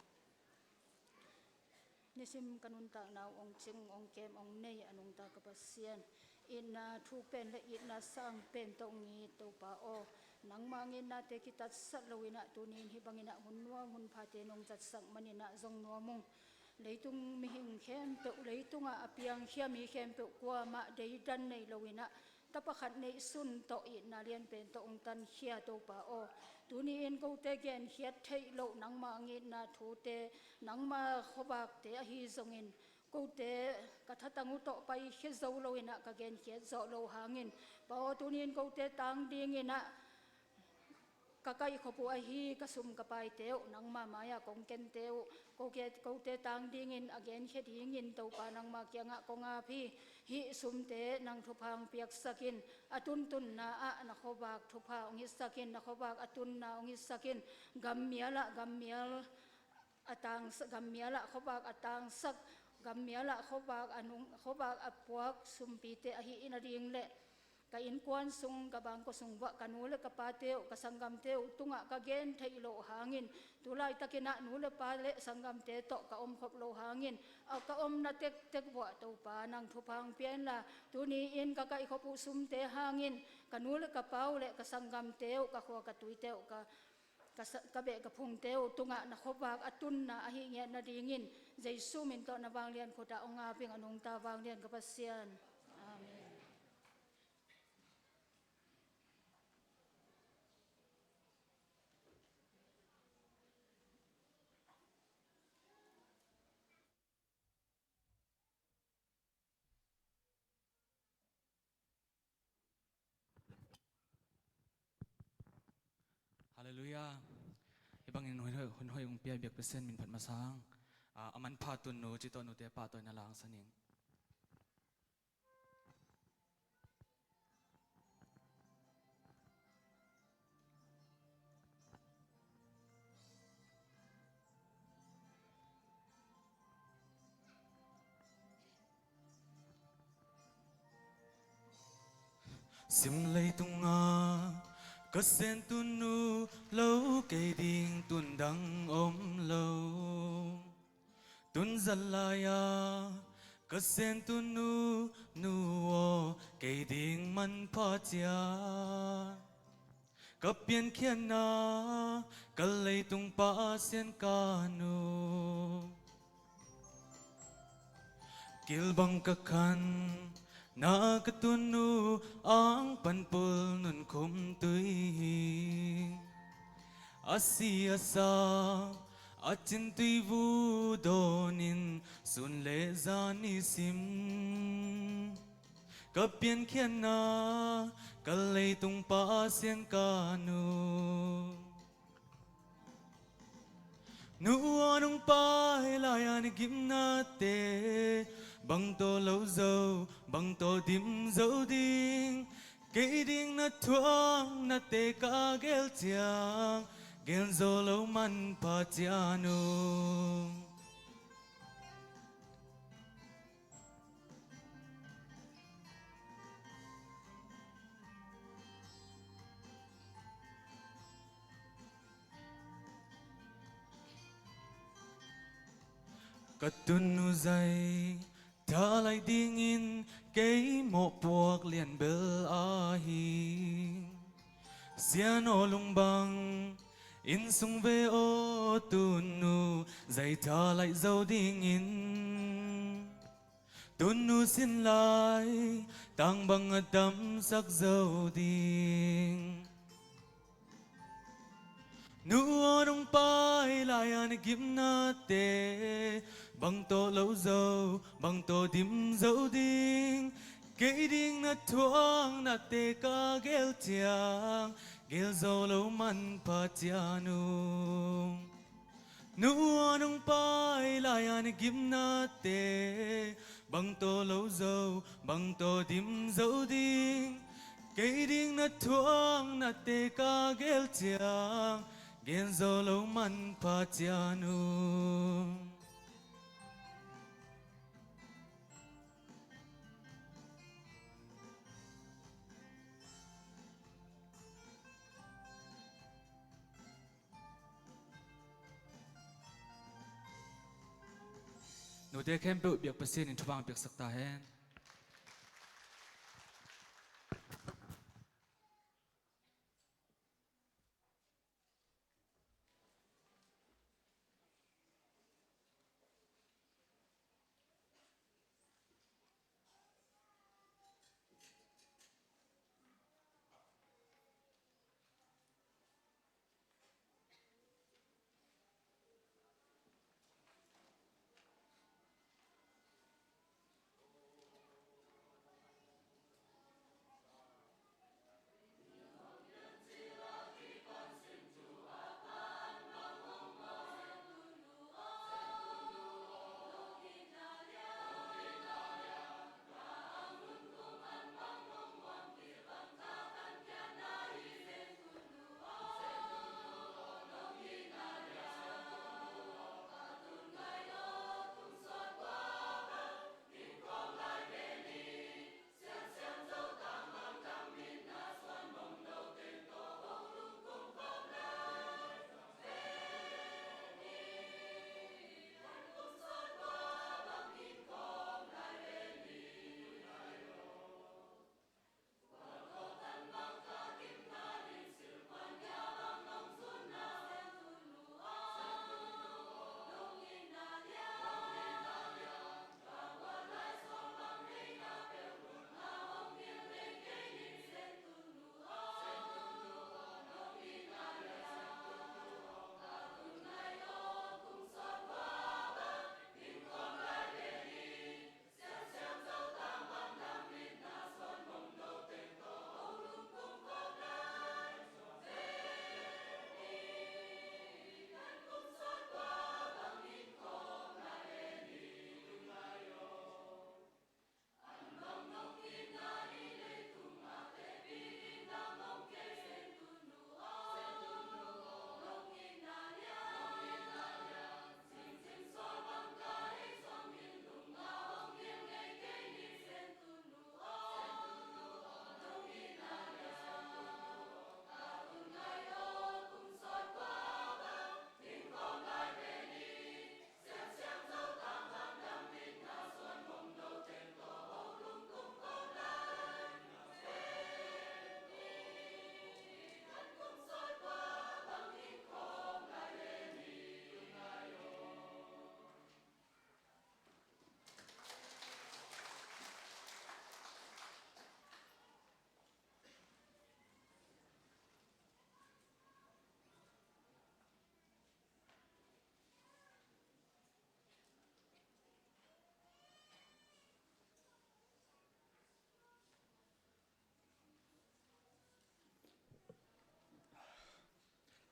Nisim ka nuntakna uh hong cing, hong kem, hong nei a nungta ka Pasian, itna thuk pen le itna sang pen tawh hong it Topa aw, nangmah hong itnate kitatsat loinah tuni-in hih banginah hun nuam hun phate nong zatsak maninah zong nuam ung. Leitung mihing khempeuh, leitungah a piangkhia mi khempeuh kuamah deidan nei loinah tapa khat neihsun tawh itna lianpen tawh hong tankhia Topa aw, tuni-in kote genkhiat theih loh nangmah hong itna thute, nangmah khuavakte ahi zongin, kote ka thatang uh tawh paikhia zo loinah ka genkhiat zawh loh hangin, Pa aw, tuni-in kote tang dinginah ka kaihkhop uh ahi ka sum ka paite uh nangma mai-ah kong kente uh, kote, kote tang dingin a genkhia dingin Topa nangma kiangah kong ap hi. Hih sumte nang thupha hong piaksak in, a tuntunna ah na khuavak thupha hong hitsak in, na khuavak a tunna hong hitsak in, gammial ah gammial a tangsa-, gammial ah khuavak a tangsak, gammial ah khuavak a nung, khuavak a puak sumpite ahi in a ding le ka innkuan sung, ka bangkua sung vuah ka nu le ka pate uh, ka sanggamte uh tungah ka gen theih loh hangin, tu laitakinah nu le pa le sanggamte tawh ka omkhop loh hangin, a ka omna tektek vuah Topa nang thupha hong pia inla, tuni-in ka kaihkhop uh sumte hangin ka nu le ka pa uh le ka sanggamte uh, ka khua ka tuite uh, ka, ka sa-, ka beh ka phungte uh tungah na khuavak a tunna ahi ngiat nadingin Jesu min tawh na vanglian khutah hong ap ing, a nungta vanglian ka Pasian. Amen. Halleluiah. Hih bangin hun hoih, hun hoih hong pia biak Pasian min phat masa hang. Ah, a manpha tun nu, cih tawh nute pa tawh in a langsan ing. Sim leitungah ka sen tun nu lo, kei ding tun dang om lo. Tun zat lai-a ka sen tun nu, nu aw, kei ding manpha ciat. Ka piankhiatna ka leitung Pasian ka nu, kilbang ka khan na ka tun nu, ang panpul nunkhum tui hi. A si a sa a cin tui vu dawnin sun le zan i sim. Ka piankhiatna ka leitung Pasian ka nu. Nu a nung pai lai-a na gimnate Bang tawh lo zo, bang tawh dim zo ding? Kei ding na thuak na te ka gel ciang, gel zo lo manpha cian ung. Ka tun uh zai tha laih dingin kei mawhpuak lian bel ahi. Sian aw lungbang, inn sung ve aw tun uh zai tha laih zo dingin. Tun uh sin lai tang bang a damsak zo ding? Nu aw nong pai lai-a na gimnate bang tawh lo zo, bang tawh dim zo ding? Kei ding na thuak na te ka gel ciang, gel zo lo manpha cian ung. Nu aw nong pai lai-a na gimnate bang tawh lo zo, bang tawh dim zo ding? Kei ding na thuak na te ka gel ciang, gel zo lo manpha cian ung. Note khempeuh biak Pasian in thupha piaksak ta hen.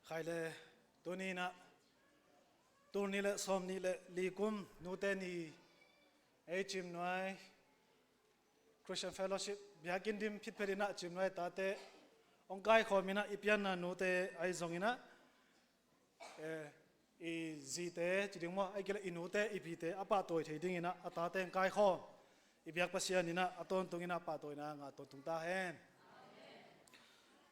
Khai le, tuni-in ah, tul nih le sawmnih le li kum Nute Ni Ei Cimnuai Christian Fellowship biakinn dim phitphet inah Cimnuai tate hong kaikhawm inah i pianna nute ahi zong inah, eh, i zite ci ding maw, ahih kei leh i nute i pite a pahtawi thei ding inah a tate hong kaikhawm i biak Pasian inah a tawntung inah pahtawina ngah tawntung ta hen.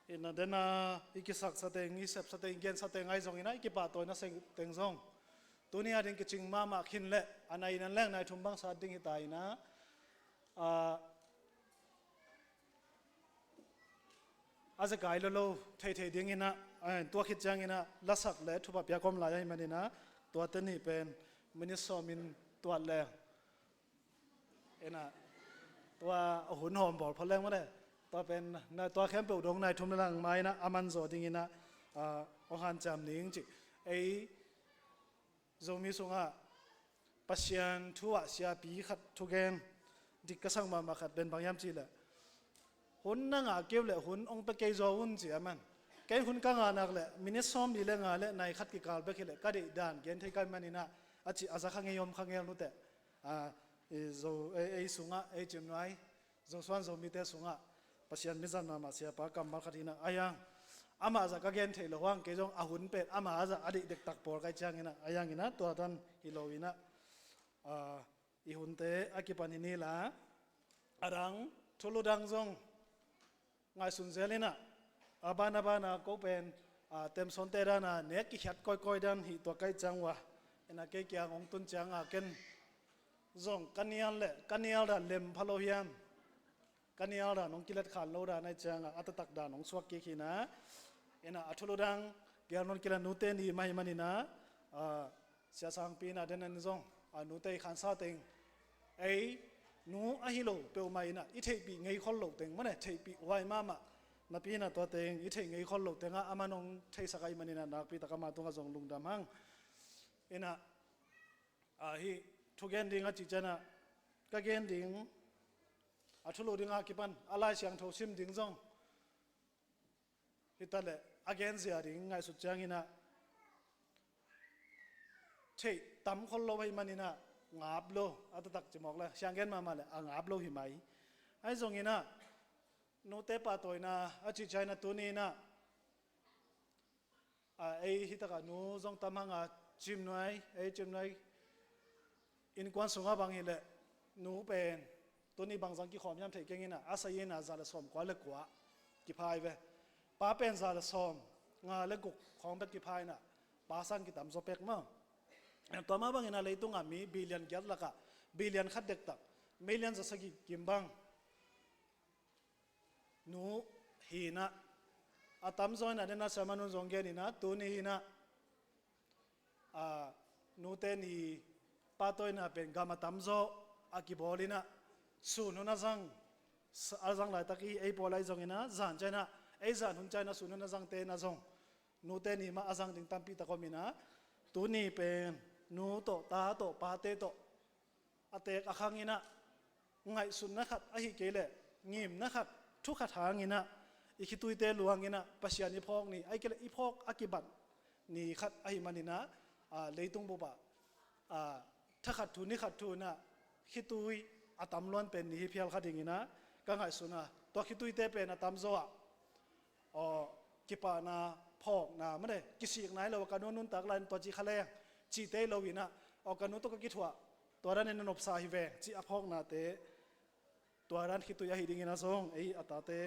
Inah dena i kisaksa teng, i sepsa teng, i gensa teng ahi zong inah i kipahtawina seng teng zong tuni a ding kicing mahmah khin leh a nai nan leng nai thum bang sat ding hi ta inah, a, a zekai lo lo theithei ding inah, a, tua khit ciang inah lasak le thupha piak om lai ahih man inah tuate nih pen minit sawm in tuat leng inah tua a hun hawm bawl phot leng mawle. Tua pen na tua khempeuh dong nai thum le lang ma inah a man zaw ding inah, a, hong hanciam ning ci. Ei Zomi sungah Pasian thu ah siapi khat thugen dik ka sak mahmah khat pen bang hiam cih leh, hun na ngah kei uh leh hun hong pia kei zaw un ci a man. Kei hun ka ngah nak leh minit sawmli le nga le nai khat kikal bek hi leh ka deih dan gen thei ka hih man inah a cih a za kha ngei om kha ngel nuteh. A, ei Zo, ei, ei sungah, ei Cimnuai Zosuan Zomite sungah Pasian mizat mahmah siapa kammal khat hi inah a hiang, amah zah ka gen theih loh hang kei zong a hun pen amah zah a deih dektak pawl ka hih ciang inah a hiang inah tua dan hi lo inah, a, i hunte a kipan hi ni la, a dang thulu dang zong ngaihsun zel inah, a ban a ban a ko pen, a, temsawnte dan a nek kikhiat kawikawi dan hi tua ka hih ciang uh a, inah kei kiang hong tun ciang a ken zong ka nial leh ka nial dan lem pha lo hiam, ka nial dan hong kilet khan lo dan ahih ciang a, a taktak dan hong suak kik hi inah, inah a thulu dang pial nawn kei leh nute ni mah hi man inah, a, Sia Sangpi inah den en zong, a, nute i khansa teng ei nu ahi lo peuhmah inah i theihpih ngei khol loh teng mawle, theihpih huai mahmah napi inah tua teng i theih ngei khol loh tengah a man hong theisak ahih man inah nakpi tak ama tungah zong lungdam hang. Inah, a, hih thugen ding a cih ciang ah ka gen ding, a thulu ding a kipan a Lai Siangtho sim ding zong hi ta leh a genzia ding ngaihsut ciang inah theih tam khol lo ahih man inah ngap lo, a taktak ci mawk le siang gen mahmah leh a ngap lo hi mai. Ahi zong inah nute pahtawina a cih ciang inah tuni inah, a, ei hi tak a nu zong tam hang a, Cimnuai, ei Cimnuai innkuan sungah bang hi leh nu pen tuni bang zang kikhawm hiam theih keng inah a sai inah za le sawm kua le kua kipha hi ve. Pa pen za le sawm nga le guk khawng bek kipha inah pa sang kitam zaw pek maw. Tua mah bang inah leitung a mi billion giat lakah billion khat dektak, million za sagih kim bang nu hi inah, a tamzaw inah den a sermon hun zong gen inah tuni hi inah, a, nute ni pahtawina pen gam a tamzaw a kibawl inah sun hun a zang, a zang laitak i ei pawl ahi zong inah zan ciang inah, ei zan hun ciang inah sun hun a zangte inah zong nute ni mah a zang ding tampi tak om inah, tuni pen nu tawh ta tawh pate tawh a teek a khang inah ngaihsutna khat ahih kei leh ngimna khat, thu khat hang inah i khituite luang inah Pasian i phawk ni, ahih kei leh i phawk a kibat ni khat ahih man inah, a, leitung bup ah, a, tha khat thu ni khat thu inah khitui a tam luan pen ni hi phial kha ding inah ka ngaihsun a, tua khituite pen a tamzaw ah, aw, kipahna, phawkna mawle, kisikna hi lo a, ka nu nuntak lai in tua ci kha leng cihte hi lo inah, aw, ka nu tawh ka kithuah, tua dan in na nopsa hi veng cih a phawknate, tua dan khitui ahi ding inah zong ei a tate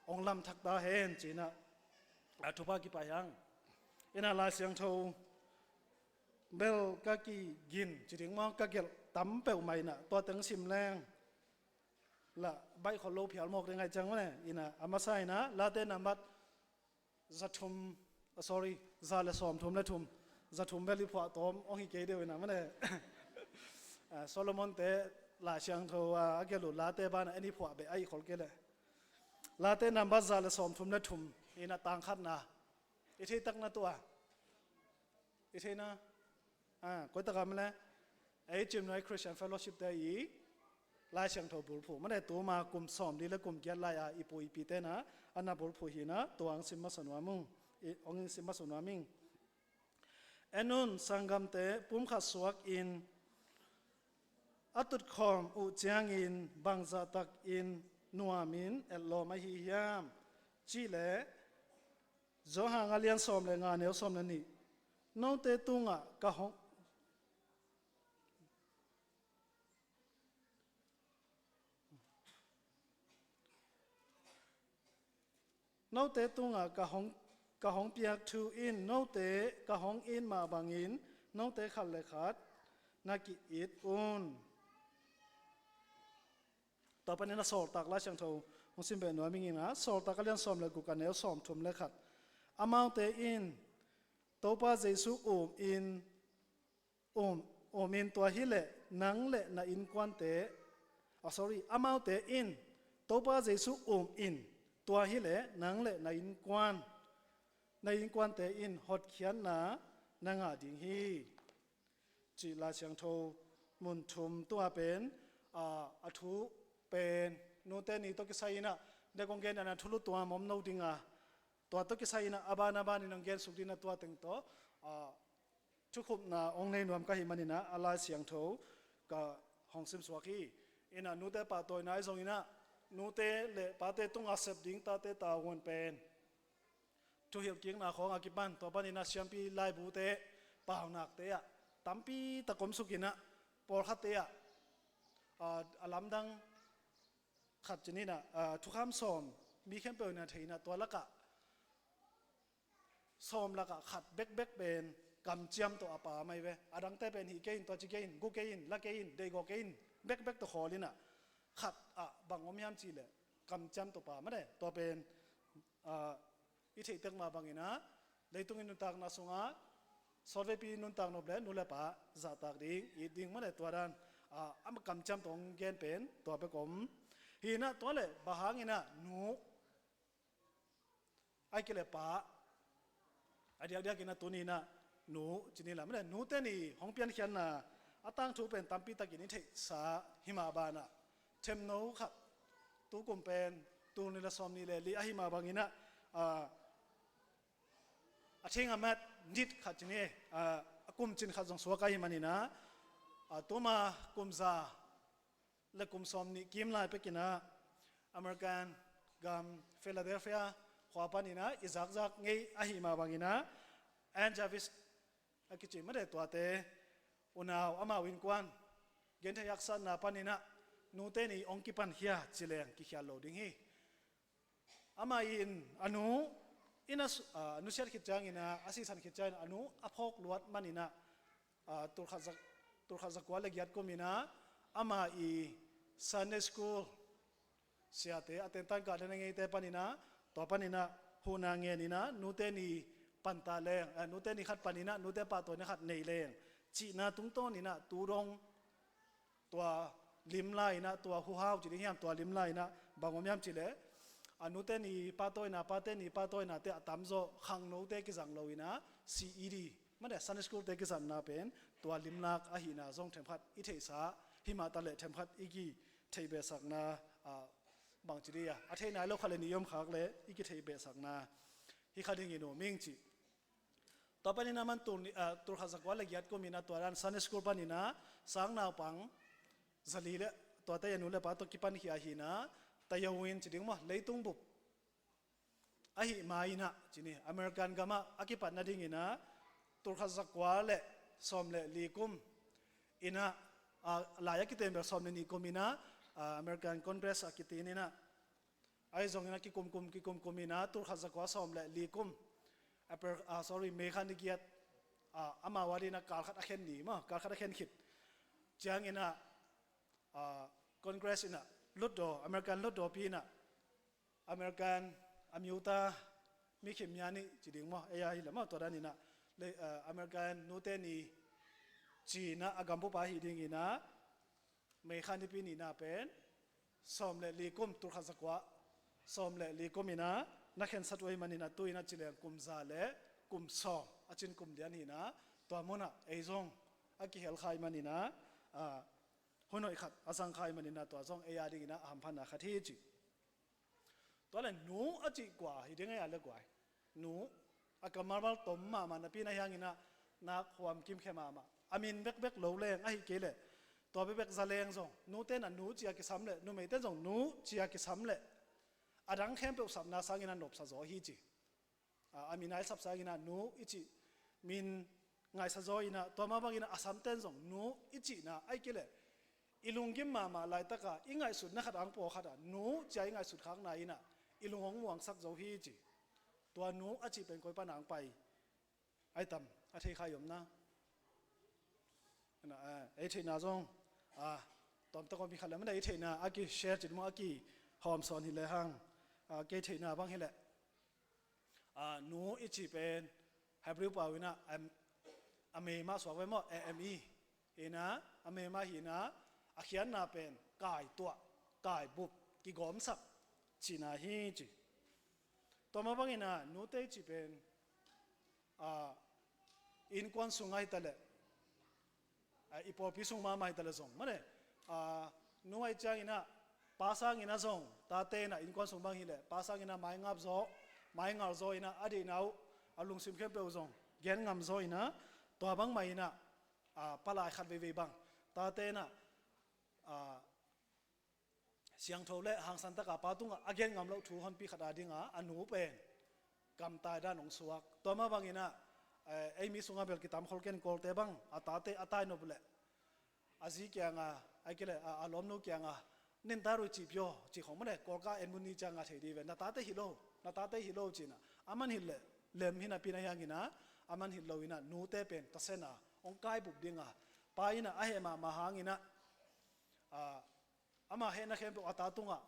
hong lamthak ta hen ci inah, a, thupha kipai hang. Inah Lai Siangtho bel ka kigin ci ding maw, ka gelh tam peuhmah inah tua teng sim leng lah baih khol lo phial mawk ding ahih ciang mawle. Inah a masa inah Late nambat za thum, ah, sorry, za le sawm thum le thum, za thum bel i phuah tawm hong hi kei deuh inah mawle. Ah, Solomonte Lai Siangtho, ah, a gelh uh Late banah en i phuah beh ahih khol kei leh. Late nambat za le sawm thum le thum inah tang khatna, i theih takna tuah i theihna, a, koi tak a mawle, ei Cimnuai Christian Fellowship te i Lai Siangtho bulphuh mawle, tuma kum sawmli le kum giat lai a i pu i pite na a na bulphuh hi inah tua hong sim masa nuam ung, i, hong sim masa nuam ing. En un, sanggamte, pumkhat suak in, A tutkhawm uh ciangin bangzah takin nuamin etlawm ahi hiam? Cih leh Johan a lian sawm le nga neu sawm le nih. Note tungah ka hong Note tungah ka hong, ka hong piak thu in note ka hong it mah bangin note khat le khat na ki-it un. Tua panin a Sawltak Lai Siangtho hong sim beh nuam ing a, Sawltak a lian sawm le guk a neu sawm thum le khat. Amaute in Topa Jesu um in um, um in tua hileh nang le na innkuante, ah, sorry, amaute in Topa Jesu um in tua hileh nang le na innkuan, na innkuante in hotkhiatna na ngah ding hi. Cih Lai Siangtho mun thum tua pen, ah, a thu pen nute ni tawh kisai inah, dek hong gen a na thulu tua mawm no ding a, tua tawh kisai inah a ban a ban in hong gen suk ding a tua teng tawh, ah, thukhupna hong nei nuam ka hih maninah a Lai Siangtho ka hong simsuak hi. Inah nute pahtawina ahi zonginah nute le pate tungah sep ding tate tavuan pen thuhilhkikna khawng a kipan tua paninah siampi laibute paunakte ah tampi tak om sukinah pawlkhatte ah, ah, a lamdang khat cininah, ah, thukham sawm mi khempeuh inah thei inah tua lakah sawm lakah khat bekbek pen kamciam tawh a pa mai ve. A dangte pen hih kei in, tua ci kei in, gu kei in, la kei in, deihgawh kei in, bekbek tawh khawl inah khat ah bang om hiam cihleh kamciam tawh pa mate. Tua pen, ah, i theihtek mah banginah leitungin nuntakna sungah sawtveipi nuntak nop le nu le pa zahtak ding, it ding mate tua dan, ah, a kamciam tawh hong gen pen tua bek om. Hinah tua le bang hanginah nu ai kei le pa a diakdiak inah tuni inah nu cini lam le nute ni hong piankhiatna a tangthu pen tampi takin i theihsa himah banah themno khat tukum pen tul ni le sawm ni le li ahimah banginah, ah, a thing a mat nit khat cini, ah, a kum cin khat zong suak ahi maninah, ah, tuma kum za le kum sawm nih kim lai pekinah American gam Philadelphia khua paninah i zakzak ngei ahih mah banginah Ann Jarvis a kici mate tuate unau amau innkuan genthei haksatna paninah nute ni hong kipankhia cileng kikhial lo ding hi. Amah in a nu in a su-, a nusiat khit cianginah a sisan khit ciangin a nu a phawk luat maninah, ah, tulkhat za, tulkhat zakua le giat kuminah amah i Sunday school siate a tentan kah den a ngeite paninah tua paninah huhna ngeninah nute ni panta leng, ah, nute ni khat paninah nute pahtawina khat nei leng cihna tungtawninah tu dong tua limla inah tua huhau ci ding hiam, tua limla inah bang om hiam cihleh a nute ni pahtawina, pate ni pahtawinate a tamzaw khangnote kizang lo inah C E D mate Sunday school te kizatna pen tua limlak ahihna zong themkhat i theihsa himah taleh themkhat i kitheihbehsakna, ah, bang ci dih a, a thei nai lo khat le nih i om khak le i kitheihbehsakna hi kha dingin um ing cih. Tua paninah man tul ni, ah, tulkhat zakua le giat kuminah tua dan Sunday school paninah sang naupang zali le tuate a nu le pa tawh kipankhia hinah tayo in ci ding maw, leitung bup ahih ma inah cini American gamah a kipat nadinginah tulkhat zakua le sawm le li kum inah, ah, lai a kitem bel sawm le nih kum inah, ah, American Congress a kitin inah ahi zongin a kikumkum kikumkum inah tulkhat zakua sawm le li kum April, ah, sorry, May kha ni giat, ah, amau a dinah kalkhat a khen ni maw, kalkhat a khen khit cianginah, ah, Congress inah lutdaw, American lutdawpi inah American a miuta mi khim mia nih ci ding maw, ei a hi le maw tua daninah le, ah, American nute ni cinah a gambupa ahi dinginah May kha nipi nihna pen sawm le li kum, tulkhat zakua sawm le li kum inah na khensat uh ahi maninah tu inah cileng kum za le kum sawm a cin kum lian hinah tua munah ei zong a kihel kha ahi maninah, ah, hun hoih khat a zang kha ahi maninah tua zong ei a dinginah a hamphatna khat hi ci. Tua le nu a cih kua hi ding ei a le kua hi. Nu a kammal tom mahmah napi na hianginah nak huam kimkhe mahmah. A min bekbek lo leng ahi kei leh Tua bekbek zaleng zong, nute in ah nu ci-a kisam leh, numeite in zong nu ci-a kisam leh, a dang khempeuh sapna sangin ah nopsa zaw hi ci. A, a mi na i sap sangin ah nu i cih min ngaihsa zaw in ah, tua mah bangin ah a samte in zong nu i cihna, ahih kei leh i lunggim mahmah laitak a i ngaihsutna khat a hong pawlkhat ah nu ci-a i ngaihsut khakna in ah i lung hong muangsak zo hi ci. Tua nu a cih pen koi pan a hong pai, a hi tam, a thei kha i om na. Ei theihna zong, a, tawmtak om hi kha leh, mah ei theihna a ki-share cih maw, a kihawm sawn hi lehang, a, kei theihna bang hi leh, a, nu i cih pen Hebrew pau in ah, em, a mei mah suak ve maw, A M E. In ah, a mei mah hi in ah, a khiatna pen kaituah, kaibup, kigawmsak cihna hi ci. Tua mah bangin ah nute i cih pen, a, innkuan sung ah hi ta leh, a, i pawlpi sung mahmah hi ta leh zong, mah ne, a, nu ahih ciangin ah, pa sangin ah zong, tate in ah innkuan sung bang hi leh, pa sangin ah maingap zaw, maingal zaw in ah, a deihna uh, a lungsim khempeuh zong gen ngam zaw in ah, tua bang mah in ah, a, palai khat veivei bang, tate in ah, a, siangtho le hangsan taka pa tungah a gen ngam loh thu honpi khat a dinga a nu pen kamtai dan hong suak. Tua mah bangin ah, eh, ei mi sungah bel kitam khol ken, Kawlte bang a tate a tai nop leh a zi kiangah, ahih kei leh a, a lawmnu kiangah, "Nin ta rui cih piaw," cih khong mah ne, Kawlka en mun ni ciangah thei dih ve. "Na tate hi lo, na tate hi lo," ci-in ah, aman hilh leh lem hi napi na hiangin ah, aman hilh lo in ah nute pen tasen a hong kaibup dinga, pa in ah a heh mahmah hangin ah, a, ama hehna khempeuh a ta tungah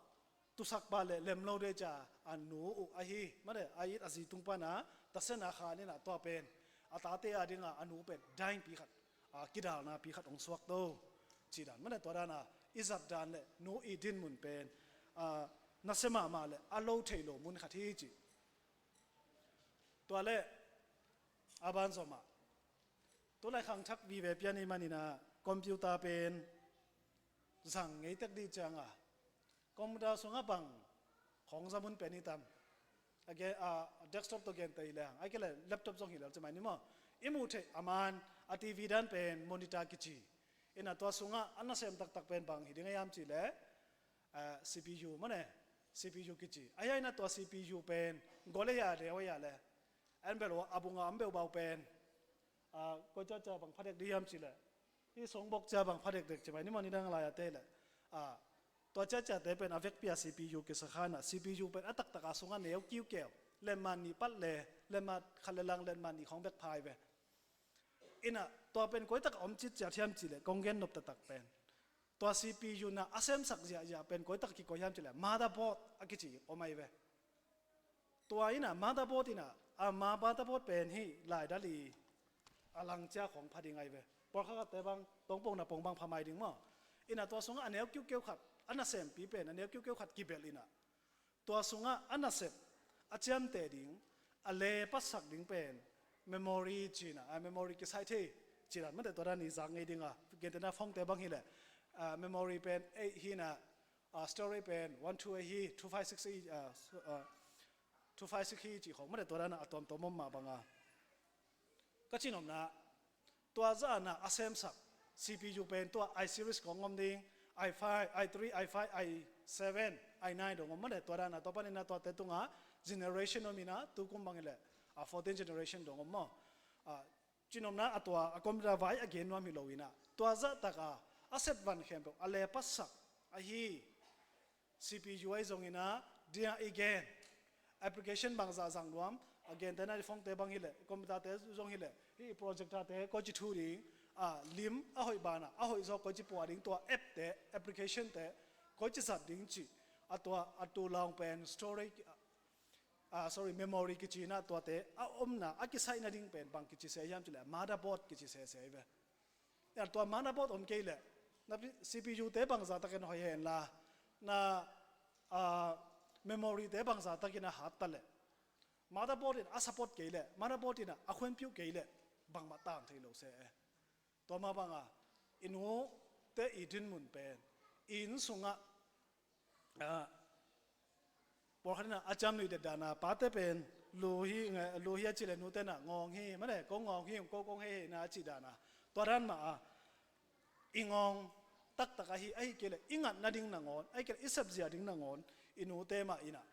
tusak pah leh lem lo ding ci-a a nu uh ahi, mah ne, a it a zi tung pan a tasen a khan in ah tua pen a tate a dinga a nu pen daingpi khat, a, kidalnapi khat hong suak to cih dan, mah ne, tua dan a i zat dan le nu i dinmun pen, a, nasia mahmah le a lo thei lo mun khat hi ci. Tua leh a banzom ah, tulai khangthak vive pian i hih manin ah computer pen zang ngei tek dih ciangah, computer sungah bang khong za mun pen hi tam? A ge-, a, desktop tawh genteh hi lehang, ahih kei leh laptop zong hi lel ci mai ni maw. I muh theih a man a T V dan pen monitor kici. In ah tua sungah a nasem taktak pen bang hi ding a hiam cih leh, a, C P U mah ne, C P U kici. A hia in ah tua C P U pen gol a hia, deu a hia leh, en bel a bungah om beubau pen, a, koi ciacia bang pha dek ding hiam cih leh, hih songbok cia bang pha dekdek ci mai ni maw, nidang lai a te leh, a, tua ciaciate pen a vekpi a C P U kisa kha in ah, C P U pen a taktak a sungah neu kiukiu, letmat nih pat le, letmat khat le lang letmat nih khong bek pha hi ve. In ah tua pen koi tak a om citciat hiam cih leh, kong gen nop taktak pen, tua C P U in ah a semsak ziahziah pen koi tak a kikoih hiam cih leh, motherboard a kici om ahi ve. Tua in ah motherboard in ah, a, ma-, motherboard pen hih laidal i a lang cia khong pha ding ahi ve. Pawlkhat khatte bang tongpong napong bang pha mai ding maw. In ah tua sungah a neu kiukiu khat, a nasempi pen a neu kiukiu khat kibelh in ah, tua sungah a nasep, a ciamteh ding, a lepatsak ding pen memory ci-in ah, a, memory kisai thei ci-in ah, mah ne, tua dan i zak ngei ding a, gentehna phone-te bang hi leh, a, memory pen eight hi in ah, a, storage pen one two eight hi, two five six hi, a, so, a, two five six hi cih khong mah ne, tua dan a tuamtuam om mah bang a. Ka cihnopna, tua zah in ah a semsak C P U pen tua i series khong om ding, i five, i three, i five, i seven, i nine dong om mah ne, tua dan a, tua panin ah tuate tungah generation om in ah, tukum bang hi leh, a, fourteen generation dong om maw. A, cihnopna a tua a computer vai a gen nuam hi lo in ah, tua zah tak a a set van khempeuh a lepatsak ahi C P U ahi zongin ah, dia i gen application bangzah zang nuam, a gentehna i phone-te bang hi leh, computer-te zong hi leh, hih projector-te koi ci thu ding, a, lim a hoih banah a hoih zaw koi ci pua ding, tua app-te, application-te koi ci zat ding cih, a tua, a tu laung pen storage, a, sorry, memory kici in ah, tuate a omna, a kisaih nading pen bang kici se hiam cih leh, motherboard kici sese hi ve. Tua motherboard om kei leh, na C P U-te bangzah takin hoih hen la, na, a, memory-te bangzah takin a hat ta leh, motherboard in a support kei leh, motherboard in a khuanpiuh kei leh, bangmah tang thei lo se e. Tua mah bang a, i nute i dinmun pen, i inn sungah, a, pawlkhat in a ciamnuih det dan a, pate pen lu hi, lu hi a cih leh, nute in a ngawng hi, mah ne, ko ngawng hi, ko kong hei hi na a cih dan a, tua dan mah a, i ngawng, taktak ahi, ahi kei leh i ngat nading nangawn, ahi kei leh i sepzia ding nangawn i nute mah in ah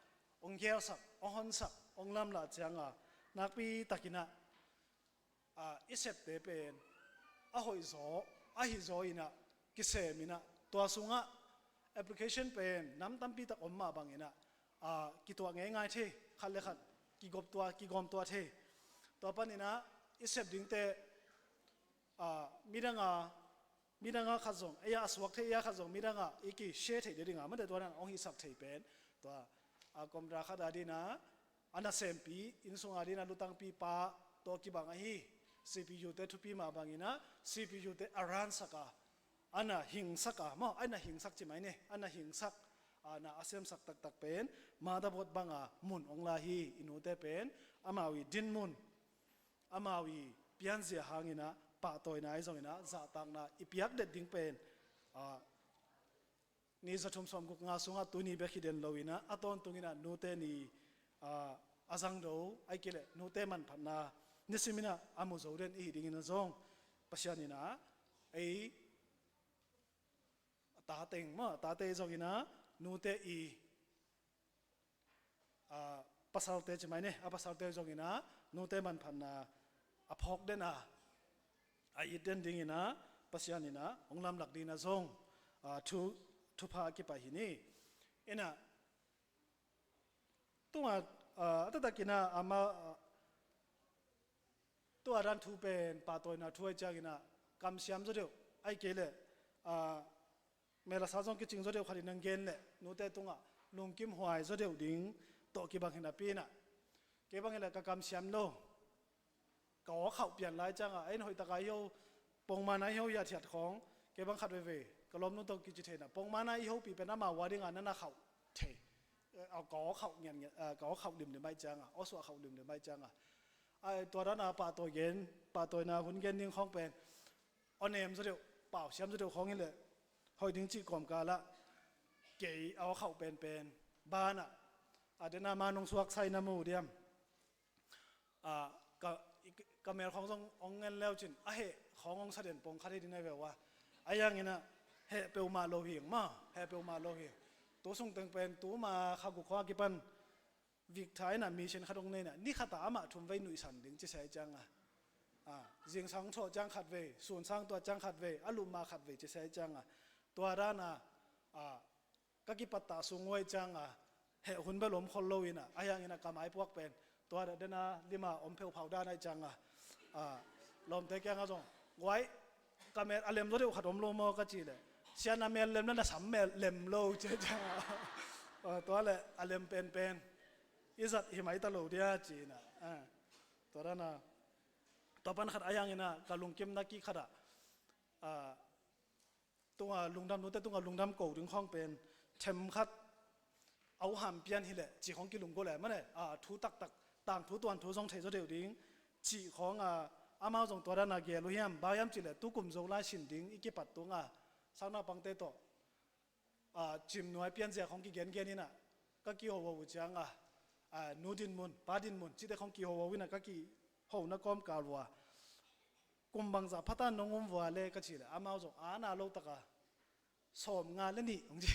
hong gelsak, hong honsak, hong lamlah ciang a, nakpi takin ah, a, i septe pen a hoihzaw, ahi zaw in ah kisem in ah, tua sungah application pen nam tampi tak om mah bangin ah, a, kituah ngeingai thei, khat le khat kigawmtuah, kigawmtuah thei. Tua panin ah i sep dingte, a, midang a, midang a khat zong, ei a suak thei, ei a khat zong midang a i ki-share thei ding a, mate, tua dan hong hisak thei pen, tua, a, kawmra khat a ding a, a nasempi, inn sung a ding a lutangpipa tawh kibang ahi, C P U te thupi mah bangin ah, C P U te a ransak a, a na hingsak a, maw, a na hingsak ci mai ni, a na hingsak, a na a semsak taktak pen, motherboard bang a mun hong la hi. I nute pen amau i dinmun, amau i pianzia hangin ah, pahtawina ahi zongin ah, zahtakna i piak det ding pen, a, ni za thum sawmguk nga sungah tuni bek hi den lo in ah, a tawntungin ah nute ni, a, a zangdo, ahi kei leh nute manphatna nisim in ah a mu zo den i hi dingin ah zong, Pasian in ah ei tate, maw, tate zongin ah nute i, a, pasalte ci mai ni, a pasalte zongin ah nute manphatna a phawk den a, a it den dingin ah Pasian in ah hong lamlak dingin ah zong, a, thu, thupha a kipai hi ni. In ah, tua, a, a taktakin ah, ama, a, tua dan thu pen pahtawina thu ahi ciangin ah, kamsiam zaw deuh, ahi kei leh, a, mel a sa zong kicing zaw deuh khat in hong gen leh, nute tungah lungkim huai zaw deuh ding tawh kibang hi napi in ah, kei bang hi leh ka kamsiam lo, ka aw khauh pian lai ciang a, a inn hoih tak a hi ho, pongman a hi ho, hiathiat khawng, kei bang khat veivei ka lawmnu tawh kici thei in ah, pongman a hi ho pi pen amau a ding a na na khauh thei. A, ka aw khauh ngian ngian, a, ka aw khauh limlim ahi ciang a, aw suah khauh limlim ahi ciang a, a, tua dan a pahtawi gen, pahtawina hun gen ding khawng pen, aw nem zaw deuh, pau siam zaw deuh khawng hi leh hoih ding cih kawmkal ah, kei aw khauh penpen, ban ah, a, den a man hong suak sa in ah mu diam. A, ka, ka mel khawng zong hong ngen leu cin, a heh khawng hong sa den pong khat hi ding na hi ve ua. Ahi hangin ah heh peuhmah lo hi ing, maw, heh peuhmah lo hi ing. Tu sung teng pen, tu ma kha guk khawng a kipan Victor in ah mission khat hong nei in ah, ni khat ah amah thum vei nuihsan ding ci sa hi ciang a, a, zingsang thawh ciang khat vei, sunsang tuah ciang khat vei, a lup ma khat vei ci sa hi ciang a, tua dan a, a, ka kipattah sung uh ahi ciang a, heh hun bel om khol lo in ah, ahi hangin ah ka maipuak pen tua dah den a lim a om pheuphau dan ahi ciang a, a, lawmte kiang ah zong, guai, ka mel a lem zaw deuh khat om lo maw ka cih leh, sia, na mel lem, na sam mel lem lo ci ahi ciang a, a, tua leh a lem penpen i zat hi mai ta lo dia ci in ah, a, tua dan a, tua pan khat ahi hangin ah ka lungkimna kik khat ah, a, tunga lungdam, nute tunga lungdam ko ding khawng pen, them khat, a uh ham pian hi leh cih khawng kilunggo leh, mane, a, thu taktak, tangthu tuanthu zong thei zaw deuh ding cih khawng a, amau zong tua dan a gel uh hiam? Bang hiam cih leh tukum Zolai sin ding i kipat tung a, sang naupangte tawh, a, cimnuai pianzia khawng kigengen in ah, ka kihoho uh ciang a, a, nu dinmun, pa dinmun cihte khawng kihoho in ah, ka kihona kawmkal uh a, kum bangzah pha ta nong um vua le ka cih leh, amau zong a na lo tak a, sawmnga le nih hong ci.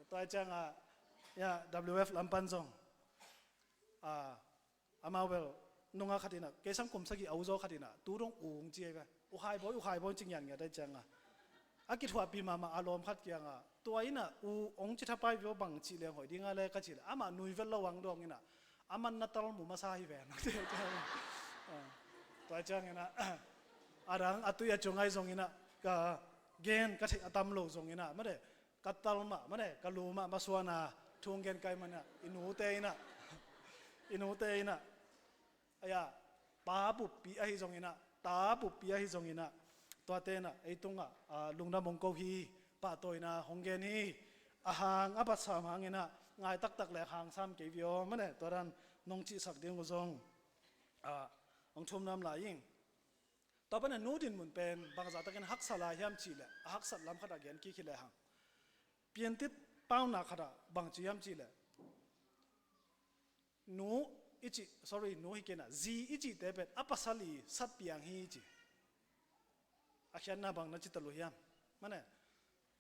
Tua ciang a, ya, W F lam pan zong, a, amau bel nunga khat in ah, kei sang kum sagih a uh zaw khat in ah, tu dong u hong ci ahi ve. U Khai Bawi, U Khai Bawi ci ngiatngiat ahi ciang a, a kithuahpih mahmah a lawm khat kiang a, tua in ah u hong ci thapai vio, bang cih leng hoih ding a le ka cih leh, amah nui vet lo ang dawng in ah, a man na tal mu masa hi ven. Tua ciang in ah, a dang a tui a ciang ahi zong in ah, ka gen ka theih a tam lo zong in ah, mate, ka tal mah, mate, ka lu mah masuan a, thu hong gen kai man ah, i nute in ah, i nute in ah, a, ya, pa buppi ahi zong in ah, ta buppi ahi zong in ah, tuate in ah ei tungah, a, lungdam hong ko hi, pahtawina hong gen hi. A hang a batsam hang in ah, ngai taktak leh hang sam kei vio, mane, tua dan nong cihsak ding uh zong, a, hong thum nuam lai ing. Tua pan a nu dinmun pen bangzah takin haksa lai hiam cih leh, a haksat lam khat a gen kik hi lehang, piantit paunak khat ah bang ci hiam cih leh, nu i cih, sorry, nu hi kei in ah, zi i cihte pen a pasal i satpiang hi ci. A khiatna bang na ci ta lo hiam? Mane,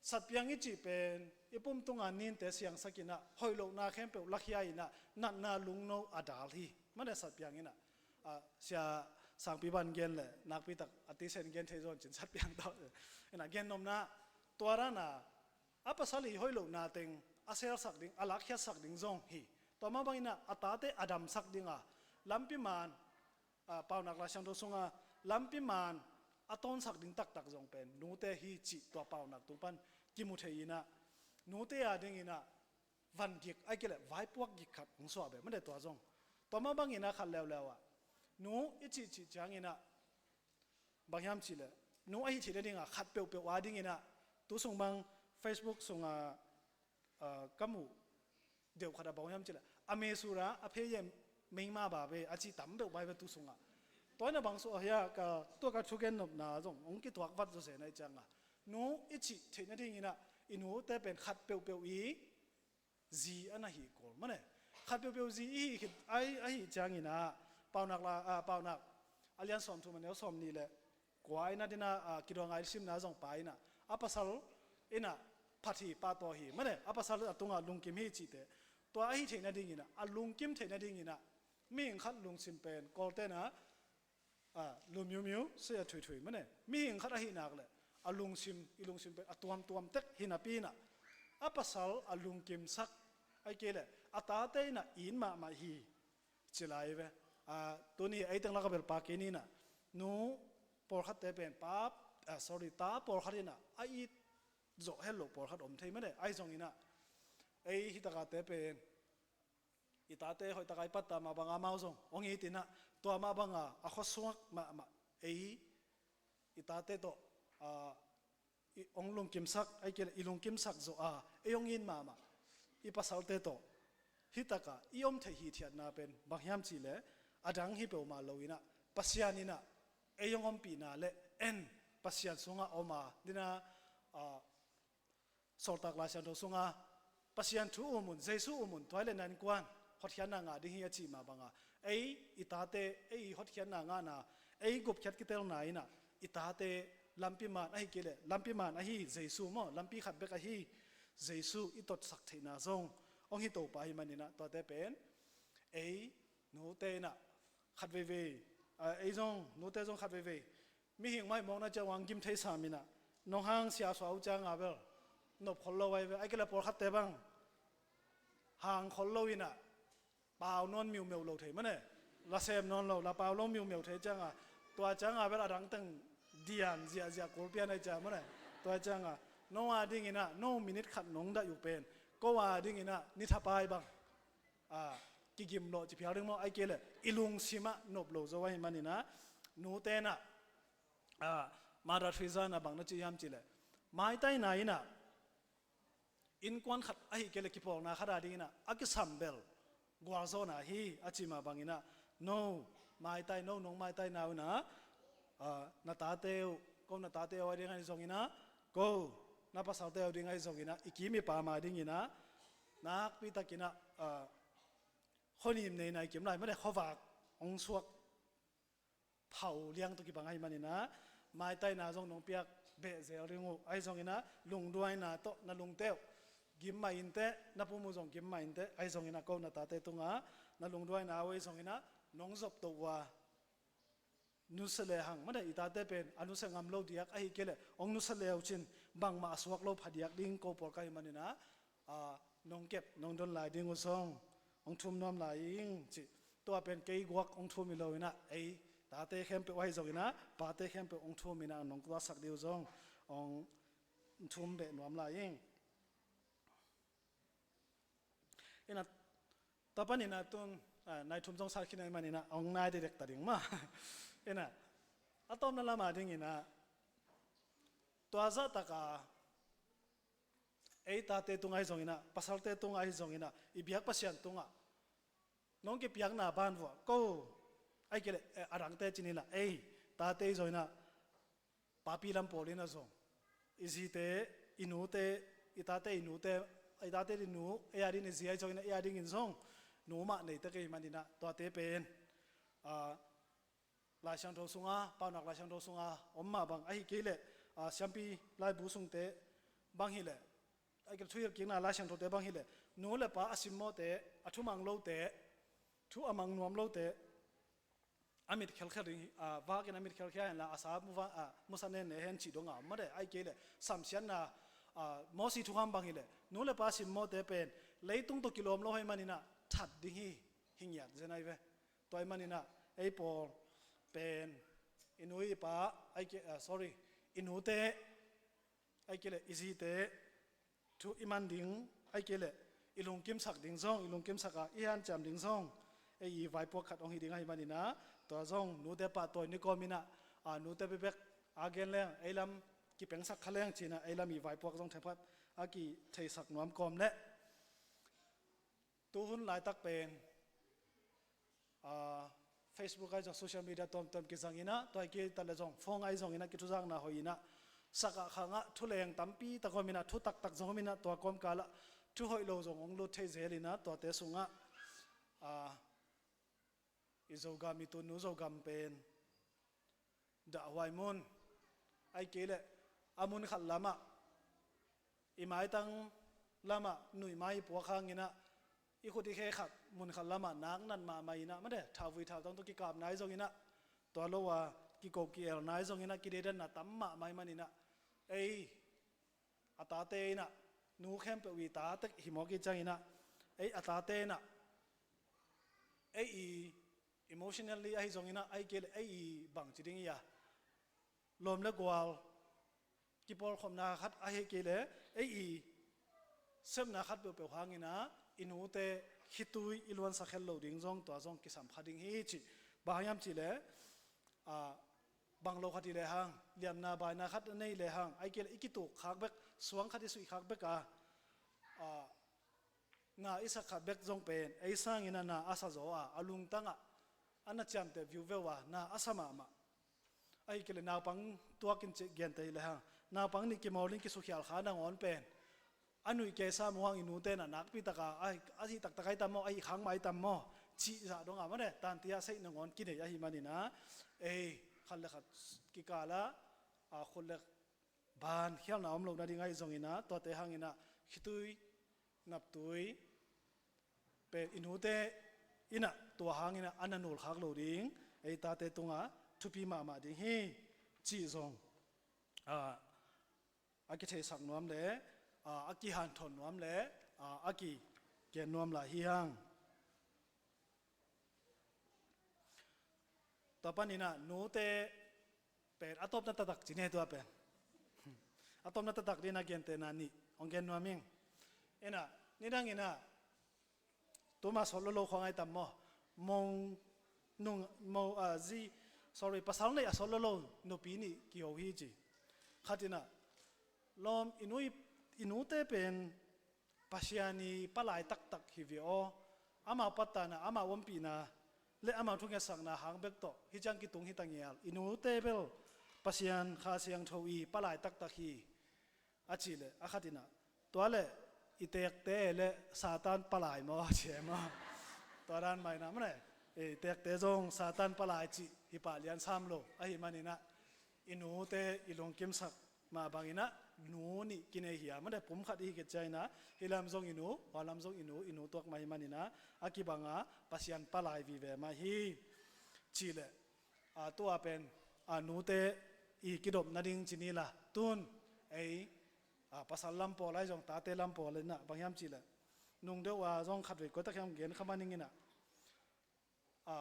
satpiang i cih pen i pum tunga ninte siangsak inah, hoih lohna khempeuh lakhia inah, natna lungno a dal hi. Mane, satpiang inah, ah, sia sangpi ban gen le nakpitak a tisen gen thei zaw cin satpiang tawh inah gen nopna, tua dana a pasal i hoih lohna teng a selsak ding, a lakkhiatsak ding zong hi. Tua mah bang inah a tate a damsak dinga lampi man, ah, Paunak Lai Siangtho sunga lampi man a tawnsak ding taktak zong pen nute hi cih tua Paunak tung pan kimu thei inah, nute a ding inah van gik, ai kei leh vaipuak gik khat hong suah beh, mane, tua zong. Tua mah bang inah khat leuleu ah, nu i cihcih ciang inah, bang hiam cih leh, nu ahi theih nadinga khat peuhpeuh a ding inah, tu sung bang Facebook sunga, ah, ka muh deuh khat a bang hiam cih leh, a mesura a phei em mei ma ba ve a ci tam deuh bai ve tu sungah. Tua inah bang suah hia, ka, tua ka thugen nopna zong hong kituak vat zawzen ahih cianga, nu i cih theih nading inah i nute pen khat peuhpeuh i zi a na hi kul, mane. Khat peuhpeuh zi i hih khit ai, ahih ciang inah, Paunak la, ah, Paunak a lian sawmthum a neu sawmnih le kua inah dina, ah, kidua ngai simna zong pa inah, a pasal inah phat hi, pa tawh hi, mane, a pasal a tungah lungkim hi cihte. Tua ahi theih nading inah, a lungkim theih nading inah, mihing khat lungsim pen Kawltena, ah, lu miumiu, sia thuithui, mane, mihing khat ahi nak leh a lungsim, i lungsim pen a tuamtuam tek hi napi inah, a pasal a lungkimsak, ai kei leh a tate inah it mahmah hi, ci lai ve. Ah, tuni ei teng laka bel pa kei ni inah, nu pawlkhatte pen pa, ah, sorry, ta pawlkhat inah a it zawh het loh pawlkhat om thei, mane, ahi zong inah, ei hi takate pen i tate hoih taka i patta mah banga amau zong hong it inah, tua mah banga a khuasuak mahmah ei i tate tawh, ah, i hong lungkimsak, ai kei leh i lungkimsak zawh a, ei hong it mahmah i pasalte tawh hi taka i om theih hithiatna pen bang hiam cih leh, a dang hi peuhmah lo inah, Pasian inah ei hong ompihna le en, Pasian sungah om a dina, ah, Sawltak Lai Siangtho sunga Pasian thu um un, Jesu um un, tua hi leh na innkuan hotkhiatna ngah ding hi a cih mah banga, ei i tate, ei i hotkhiatna ngahna, ei gupkhiat kitelna inah i tate lampi man ahi kei leh, lampi man ahi Jesu maw, lampi khat bek ahi Jesu i totsak theihna zong hong hi to pah ahih man inah, tuate pen ei nute inah khat veivei, ah, ei zong, nute zong khat veivei mihing mah i mawkna ciang hong gim thei sam inah, nong hang sia suah uh cianga bel nop khol lo ai ve, ai kei leh pawlkhatte bang hang khol lo inah pau nawn miumeu lo thei, mane, la sem nawn lo, la pau lo miumeu thei cianga, tua cianga bel a dang teng dian ziahziah kul pian ai cia, mane, tua cianga no a ding inah, no minit khat nong daih uh pen ko a ding inah ni thapai bang, ah, kigim lawh ci phial ding maw, ai kei leh i lungsim ah nop lo zo ahih man inah, nute inah, ah, Mother Teresa inah bang na ci hiam cih leh, maitaina inah innkuan khat ahi kei leh kipawlna khat a ding inah a kisam bel gualzawhna hi a cih mah bang inah, no maitai, no nong maitaina uh inah, ah, na tate uh, ko na tate uh a ding ahi zong inah, ko na pasalte uh ding ahi zong inah, i kim i pam a ding inah nakpi tak inah, ah, khuanim neina i kim lai, mane, khuavak hong suak phau liang tawh kibang ahih man inah, maitaina zong nong piak beh zel ding uh, ahi zong inah lungduaina tawh na lungte uh gim mah inteh, na pum uh zong gim mah inteh, ahi zong inah ko na tate tunga na lungduaina uh ahi zong inah nong zop to uh a, nusia le hang, mane, i tate pen a nusia ngam lo diak, ahi kei leh hong nusia le uh cin bangmah a suak lo pha diak ding ko pawl ka hih man inah, ah, nong kep, nong don lai ding uh zong hong thum nuam lai ing ci. Tua pen kei guak hong thum hi lo inah, ei tate khempeuh ahi zong inah, pate khempeuh hong thum inah nong tuahsak ding uh zong hong thum beh nuam lai ing. Inah, tua pan inah tun, ah, nai thum zong sat khin ahih man inah hong nai dekdek ta ding maw. Inah, a tawpna lam a ding inah, tua zah taka ei tate tunga ahi zong inah, pasalte tunga ahi zong inah, i biak Pasian tungah nong kipiakna ban vuah ko, ahi kei leh, eh, a dangte ci ni inah, ei tate ahi zong inah, papi lam pawl inah zong, i zite, i nute, i tate, i nute, i tate i nu, ei a ding i zi ahi zong inah, ei a dingin zong nu mah nei tek ahih man inah, tuate pen, ah, Lai Siangtho sunga, Paunak Lai Siangtho sunga om mah bang, ahi kei leh a, siampi laibu sungte bang hileh, a, thuhilhkikna Lai Siangthote bang hileh, nu le pa a simmawhte, a thumang lote, thu a mang nuam lote, a mit khelkhia ding hi, a, vakin a mit khelkhia henla, a sa muva, a, musa nenne hen cih dong a om mah de, ahih kei leh samsiatna, a, Mosi thukham bang hileh, nu le pa simmawhte pen leitung tawh kilawm lo ahih maninah that ding hi, hi ngiat zen ahi ve. Tua ahih maninah ei pawl pen i nu i pa, ahih kei, a, sorry, i nute, ahih kei leh i zite thu i man ding, ahih kei leh i lungkimsak ding zong, i lungkimsak a i hanciam ding zong, ei i vaipuak khat hong hi ding ahih maninah, tua zong nute pahtawi ni kawminah, a, nute bekbek a gen leng ei lam kipengsak kha leng cinah ei lam i vaipuak zong themkhat a kitheisak nuam kawm leh. Tuhun laitak pen, a, Facebook ahi zong social media tuamtuam kizanginah, tua hi kei ta le zong phone ahi zonginah kithuzakna hoihinah, sakah khangah thuleng tampi tak ominah, thu taktak zong ominah, tua kawmkalah thu hoih lo zong hong lut thei zelinah, tuate sungah, a, i Zogam, i tunu Zogam pen dahhuai mun, ahih kei leh a mun khat lamah, i maitang lamah nuihmai i puak hanginah, i khut i khe khat mun khat lamah nak nat mahmah inah, mate, thauvui thautang tawh kikapna ahi zonginah, tua lo a kiko ki-elna ahi zonginah, kideidanna tam mahmah ahih maninah, ei a tate inah, nu khempeuh i ta tek hi mawk i cianginah, ei a tate inah, ei i emotionally ahi zonginah, ahih kei leh ei i bangci ding i a lawm le gual kipawlkhopna khat, ahih kei leh ei i sepna khat peuhpeuh hanginah, i nute khitui i luansak khet lo ding zong, tua zong kisam kha ding hi cih. Bang hang hiam cih leh, a, bang lo khat i lehang, liamna baina khat a nei lehang, ahih kei leh i kituk khak bek, suang khat i suih khak bek a, a, na i sak khat bek zong pen ei sangin a na a sa zaw a, a lungtangah a na ciamteh viuveu a, na a sa mahmah. Ahih kei leh naupang tuakin ci, genteh hi lehang, naupang nih kimawl in kisukhial kha nangawn pen, a nuih kei sa muang i nute na nakpi taka, a, a hih taktak ahi tam maw, a hih khang mah ahi tam maw, cih zah dongah mate, tantia seih nangawn kinei ahih maninah, ei khat le khat kikalah, a, khut le ban khialna om lo nading ahi zonginah, tuate hanginah khitui naptui pen i nute inah tua hanginah a na nulkhak lo ding, ei tate tungah thupi mahmah ding hi cih zong, a, a kitheisak nuam le, a, a kihanthawn nuam le, a, a kigen nuam lai hi hang. Tua paninah nute pen a tawpna taktak ci ne tua pen. A tawpna taktak dinah gentehna nih hong gen nuam ing. Inah, nidanginah, tuma sawt lolo khong ahi tam maw? Mong nung, mo, a, zi, sorry, pasal neih a sawt lolo nupi nih kiho hi ci. Khatinah, lawm, i nu i, i nute pen Pasian i palai taktak hi ve aw. Amau pattanah, amau ompihna le amau thungetsakna hang bek tawh hih ciang kitung hi ta ngial. I nute bel Pasian Kha Siangtho i palai taktak hi, a cih leh, a khatinah, tua leh i tekte le Satan palai maw, a ci e maw? Tua dan mah inah mate, i tekte zong Satan palai cih hi pah lian sam lo ahih maninah, i nute i lungkimsak mah banginah nu nih kinei hi a, mate, pum khat i hi khit cianginah, hih lam zong i nu, hua lam zong i nu, i nu tuak mah hi maninah, a kibanga Pasian palai vive mah hi. Cih leh, a, tua pen, a, nute i kidop nading ci ni la, tun ei, a, pasal lam pawl ahi zong, tate lam pawl inah bang hiam cih leh, nung deuh a zong khatvei koi tak hiam gen kha man ing inah, a,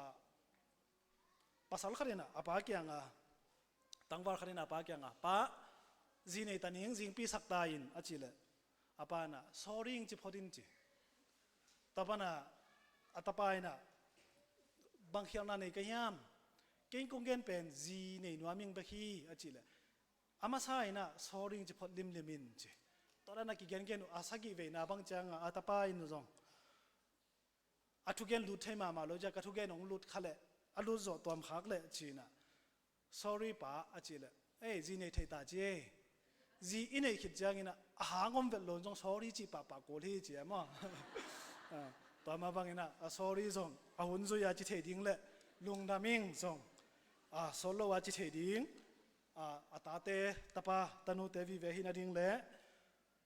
pasal khat inah a pa kiangah, tangval khat inah a pa kiangah, "Pa, zi nei ta ning, zingpi sak ta in," a cih leh, a pa inah, "Sorry ing ci phot in," ci. Tua panah a tapa inah, "Bang khialhna nei ka hiam? Kei kong gen pen zi nei nuam ing bek hi," a cih leh, a masa inah, "Sorry ing ci phot limlim in," ci. Tua dan a kigengen uh a sagih veina bang ciangah a tapa in zong, "A thugen lut thei mahmah lo ciah, ka thugen hong lut kha leh, a lut zawh tuam khak leh," ci inah, "Sorry pa," a cih leh, "Ei, zi nei thei ta," ci ei. Zi i neih khit ciangin a hang om vet lo zong sorry cih pahpah kul hi ci e maw? Ah, tua mah bangin ah, a sorry zong a hun zui a ci thei ding le lungdam ing zong, a sawt lo a ci thei ding, A, a tate, tapa tanute vive hi nading le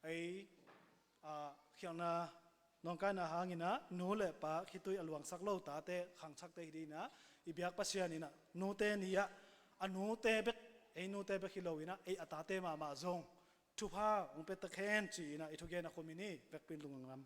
ei, a, khialhna nawngkaina hangin ah nu le pa khitui a luangsak lo tate khangthakte hi dingin ah i biak Pasian in ah nute ni ah a nute bek, ei nute bek hi loin ah ei a tate mahmah zong thupha hong pia ta hen ci-in ah i thugen a khum i hi. Vekpi in lungdam.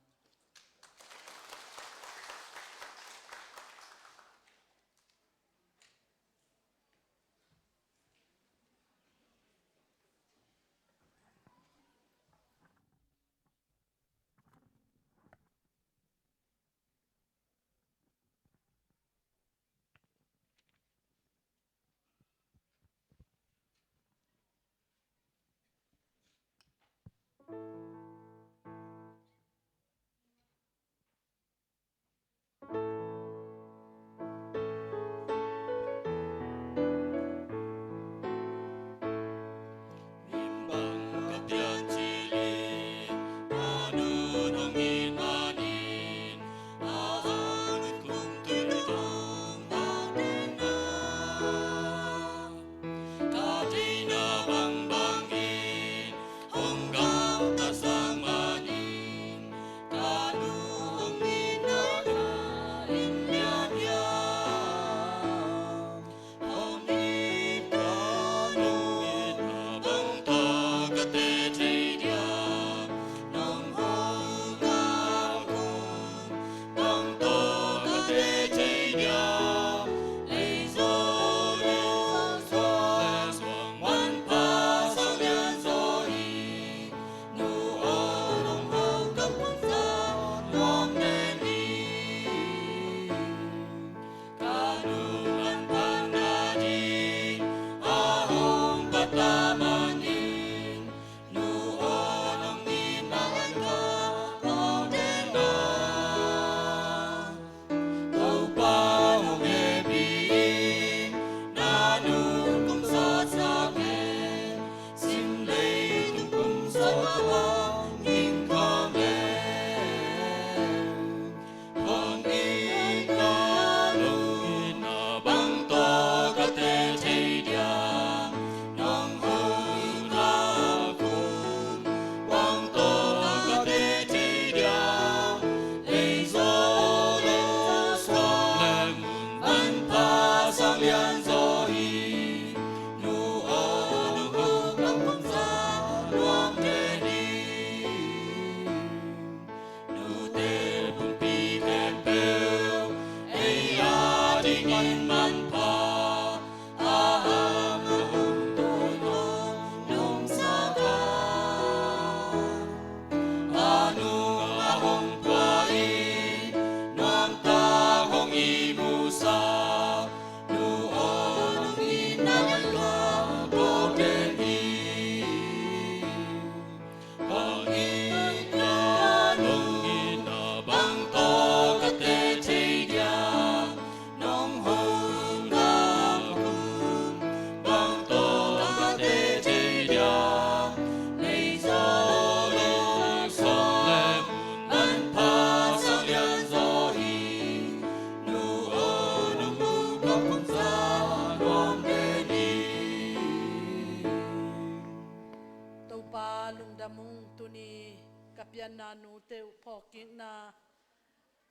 Topa lungdam ung, tuni ka pianna nute uh phawkkikna,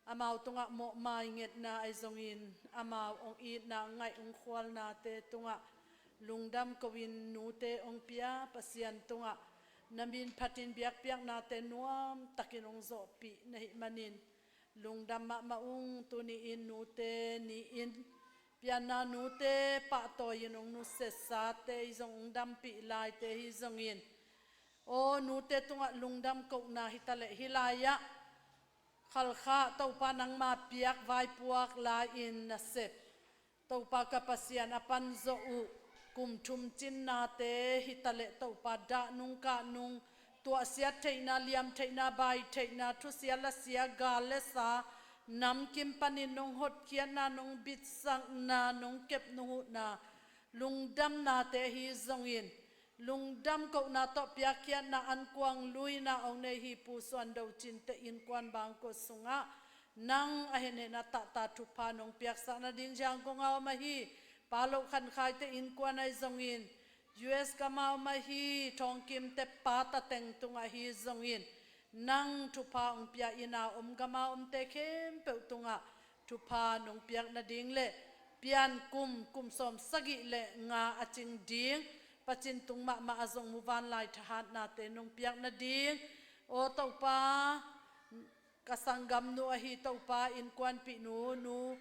amau tungah mawhmai ngetna ahi zongin amau hong itna ngaih hong khualnate tungah lungdam ko-in nute hong pia Pasian tungah na min phatin biakpiaknate nuamtakin hong zawhpih na hih manin lungdam mahmah ung. Tuni-in nute ni-in pianna nute pahtawi-in hong nusiasate hi zong hong dampih laite hi zongin aw nute tungah lungdam kohna hi taleh hih lai-ah Khalkha Topa nangma piak vaipuak lai-in nasep Topa ka Pasian a panzawh uh kum thum cinnate hi taleh Topa dah nung kah nung tuahsiat theihna, liam theihna, bai theihna, thusia lasia, gal le sa, namkim panin nong hotkhiatna, nong bitsakna, nong kep nong huhna lungdamnate hi zongin lungdam kohna tawh piakkhiatna ankuang luina hong nei hi Pu Suan Do Cin te innkuan bangkua sungah nang a henhen a tahta thupha nong piaksak nading ziang kong a om ahi. Pa Lo Khan Khai te innkuan ahi zongin U S gama om ahi thawngkim teppa tateng tungah hi zongin nang thupha hong pia in a, om gama omte khempeuh tungah thupha nong piak nading le pian kum, kum sawm sagih le nga a cing ding, Pasian tung mahmah a zong muvanlai thahatnate nong piak nading, aw Topa, ka sanggamnu ahi Topa, innkuanpihnu, nu,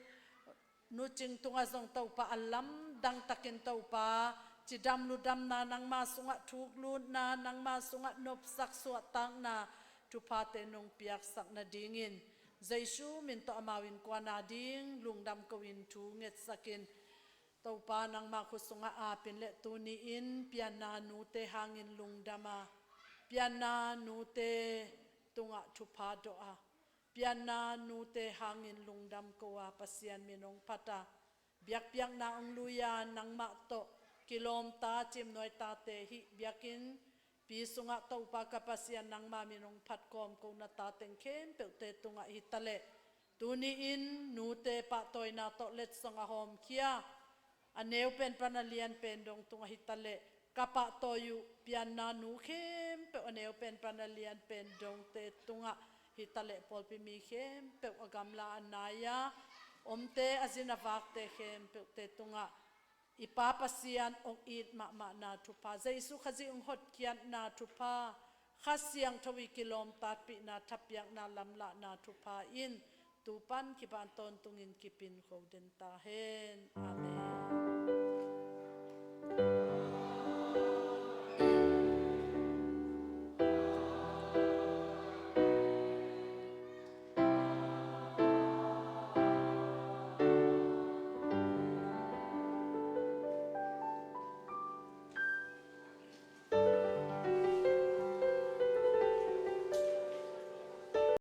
nu Cing tungah zong Topa a lamdang takin Topa, cidam ludamna, nangma sungah thuklutna, nangma sungah nopsak suahtakna, thuphate nong piaksak nadingin Jesu min tawh amau innkuan ading lungdam ko-in thu ngetsakin, Topa nangma khut sungah apin le tuni-in pianna nute hangin lungdam a, pianna nute tungah thupha dawh a, pianna nute hangin lungdam ko a, Pasian min hong phat a, biakpiakna hong lui a, nangmah tawh kilawmta cimnuai tate hih biakinn pi sungah Topa ka Pasian nangma min hong phat kawm ko na tateng khempeuhte tungah hi taleh, tuni-in nute pahtawina tawh letsong a hawmkhia, a neu pen pan a lian pen dong tungah hi taleh, ka pahtawi uh pianna nu khempeuh a neu pen pan a lian pen dongte tungah hi taleh, pawlpi mi khempeuh a gamla a nai a omte, a zin a vakte khempeuhte tungah i Pa Pasian hong it mahmahna thupha, Jesu Khazih hong hotkhiatna thupha, Kha Siangtho i kilawmtatpihna, thapiakna, lamlahna thupha in tu pan kipan tawntungin kipin kho den ta hen. Amen.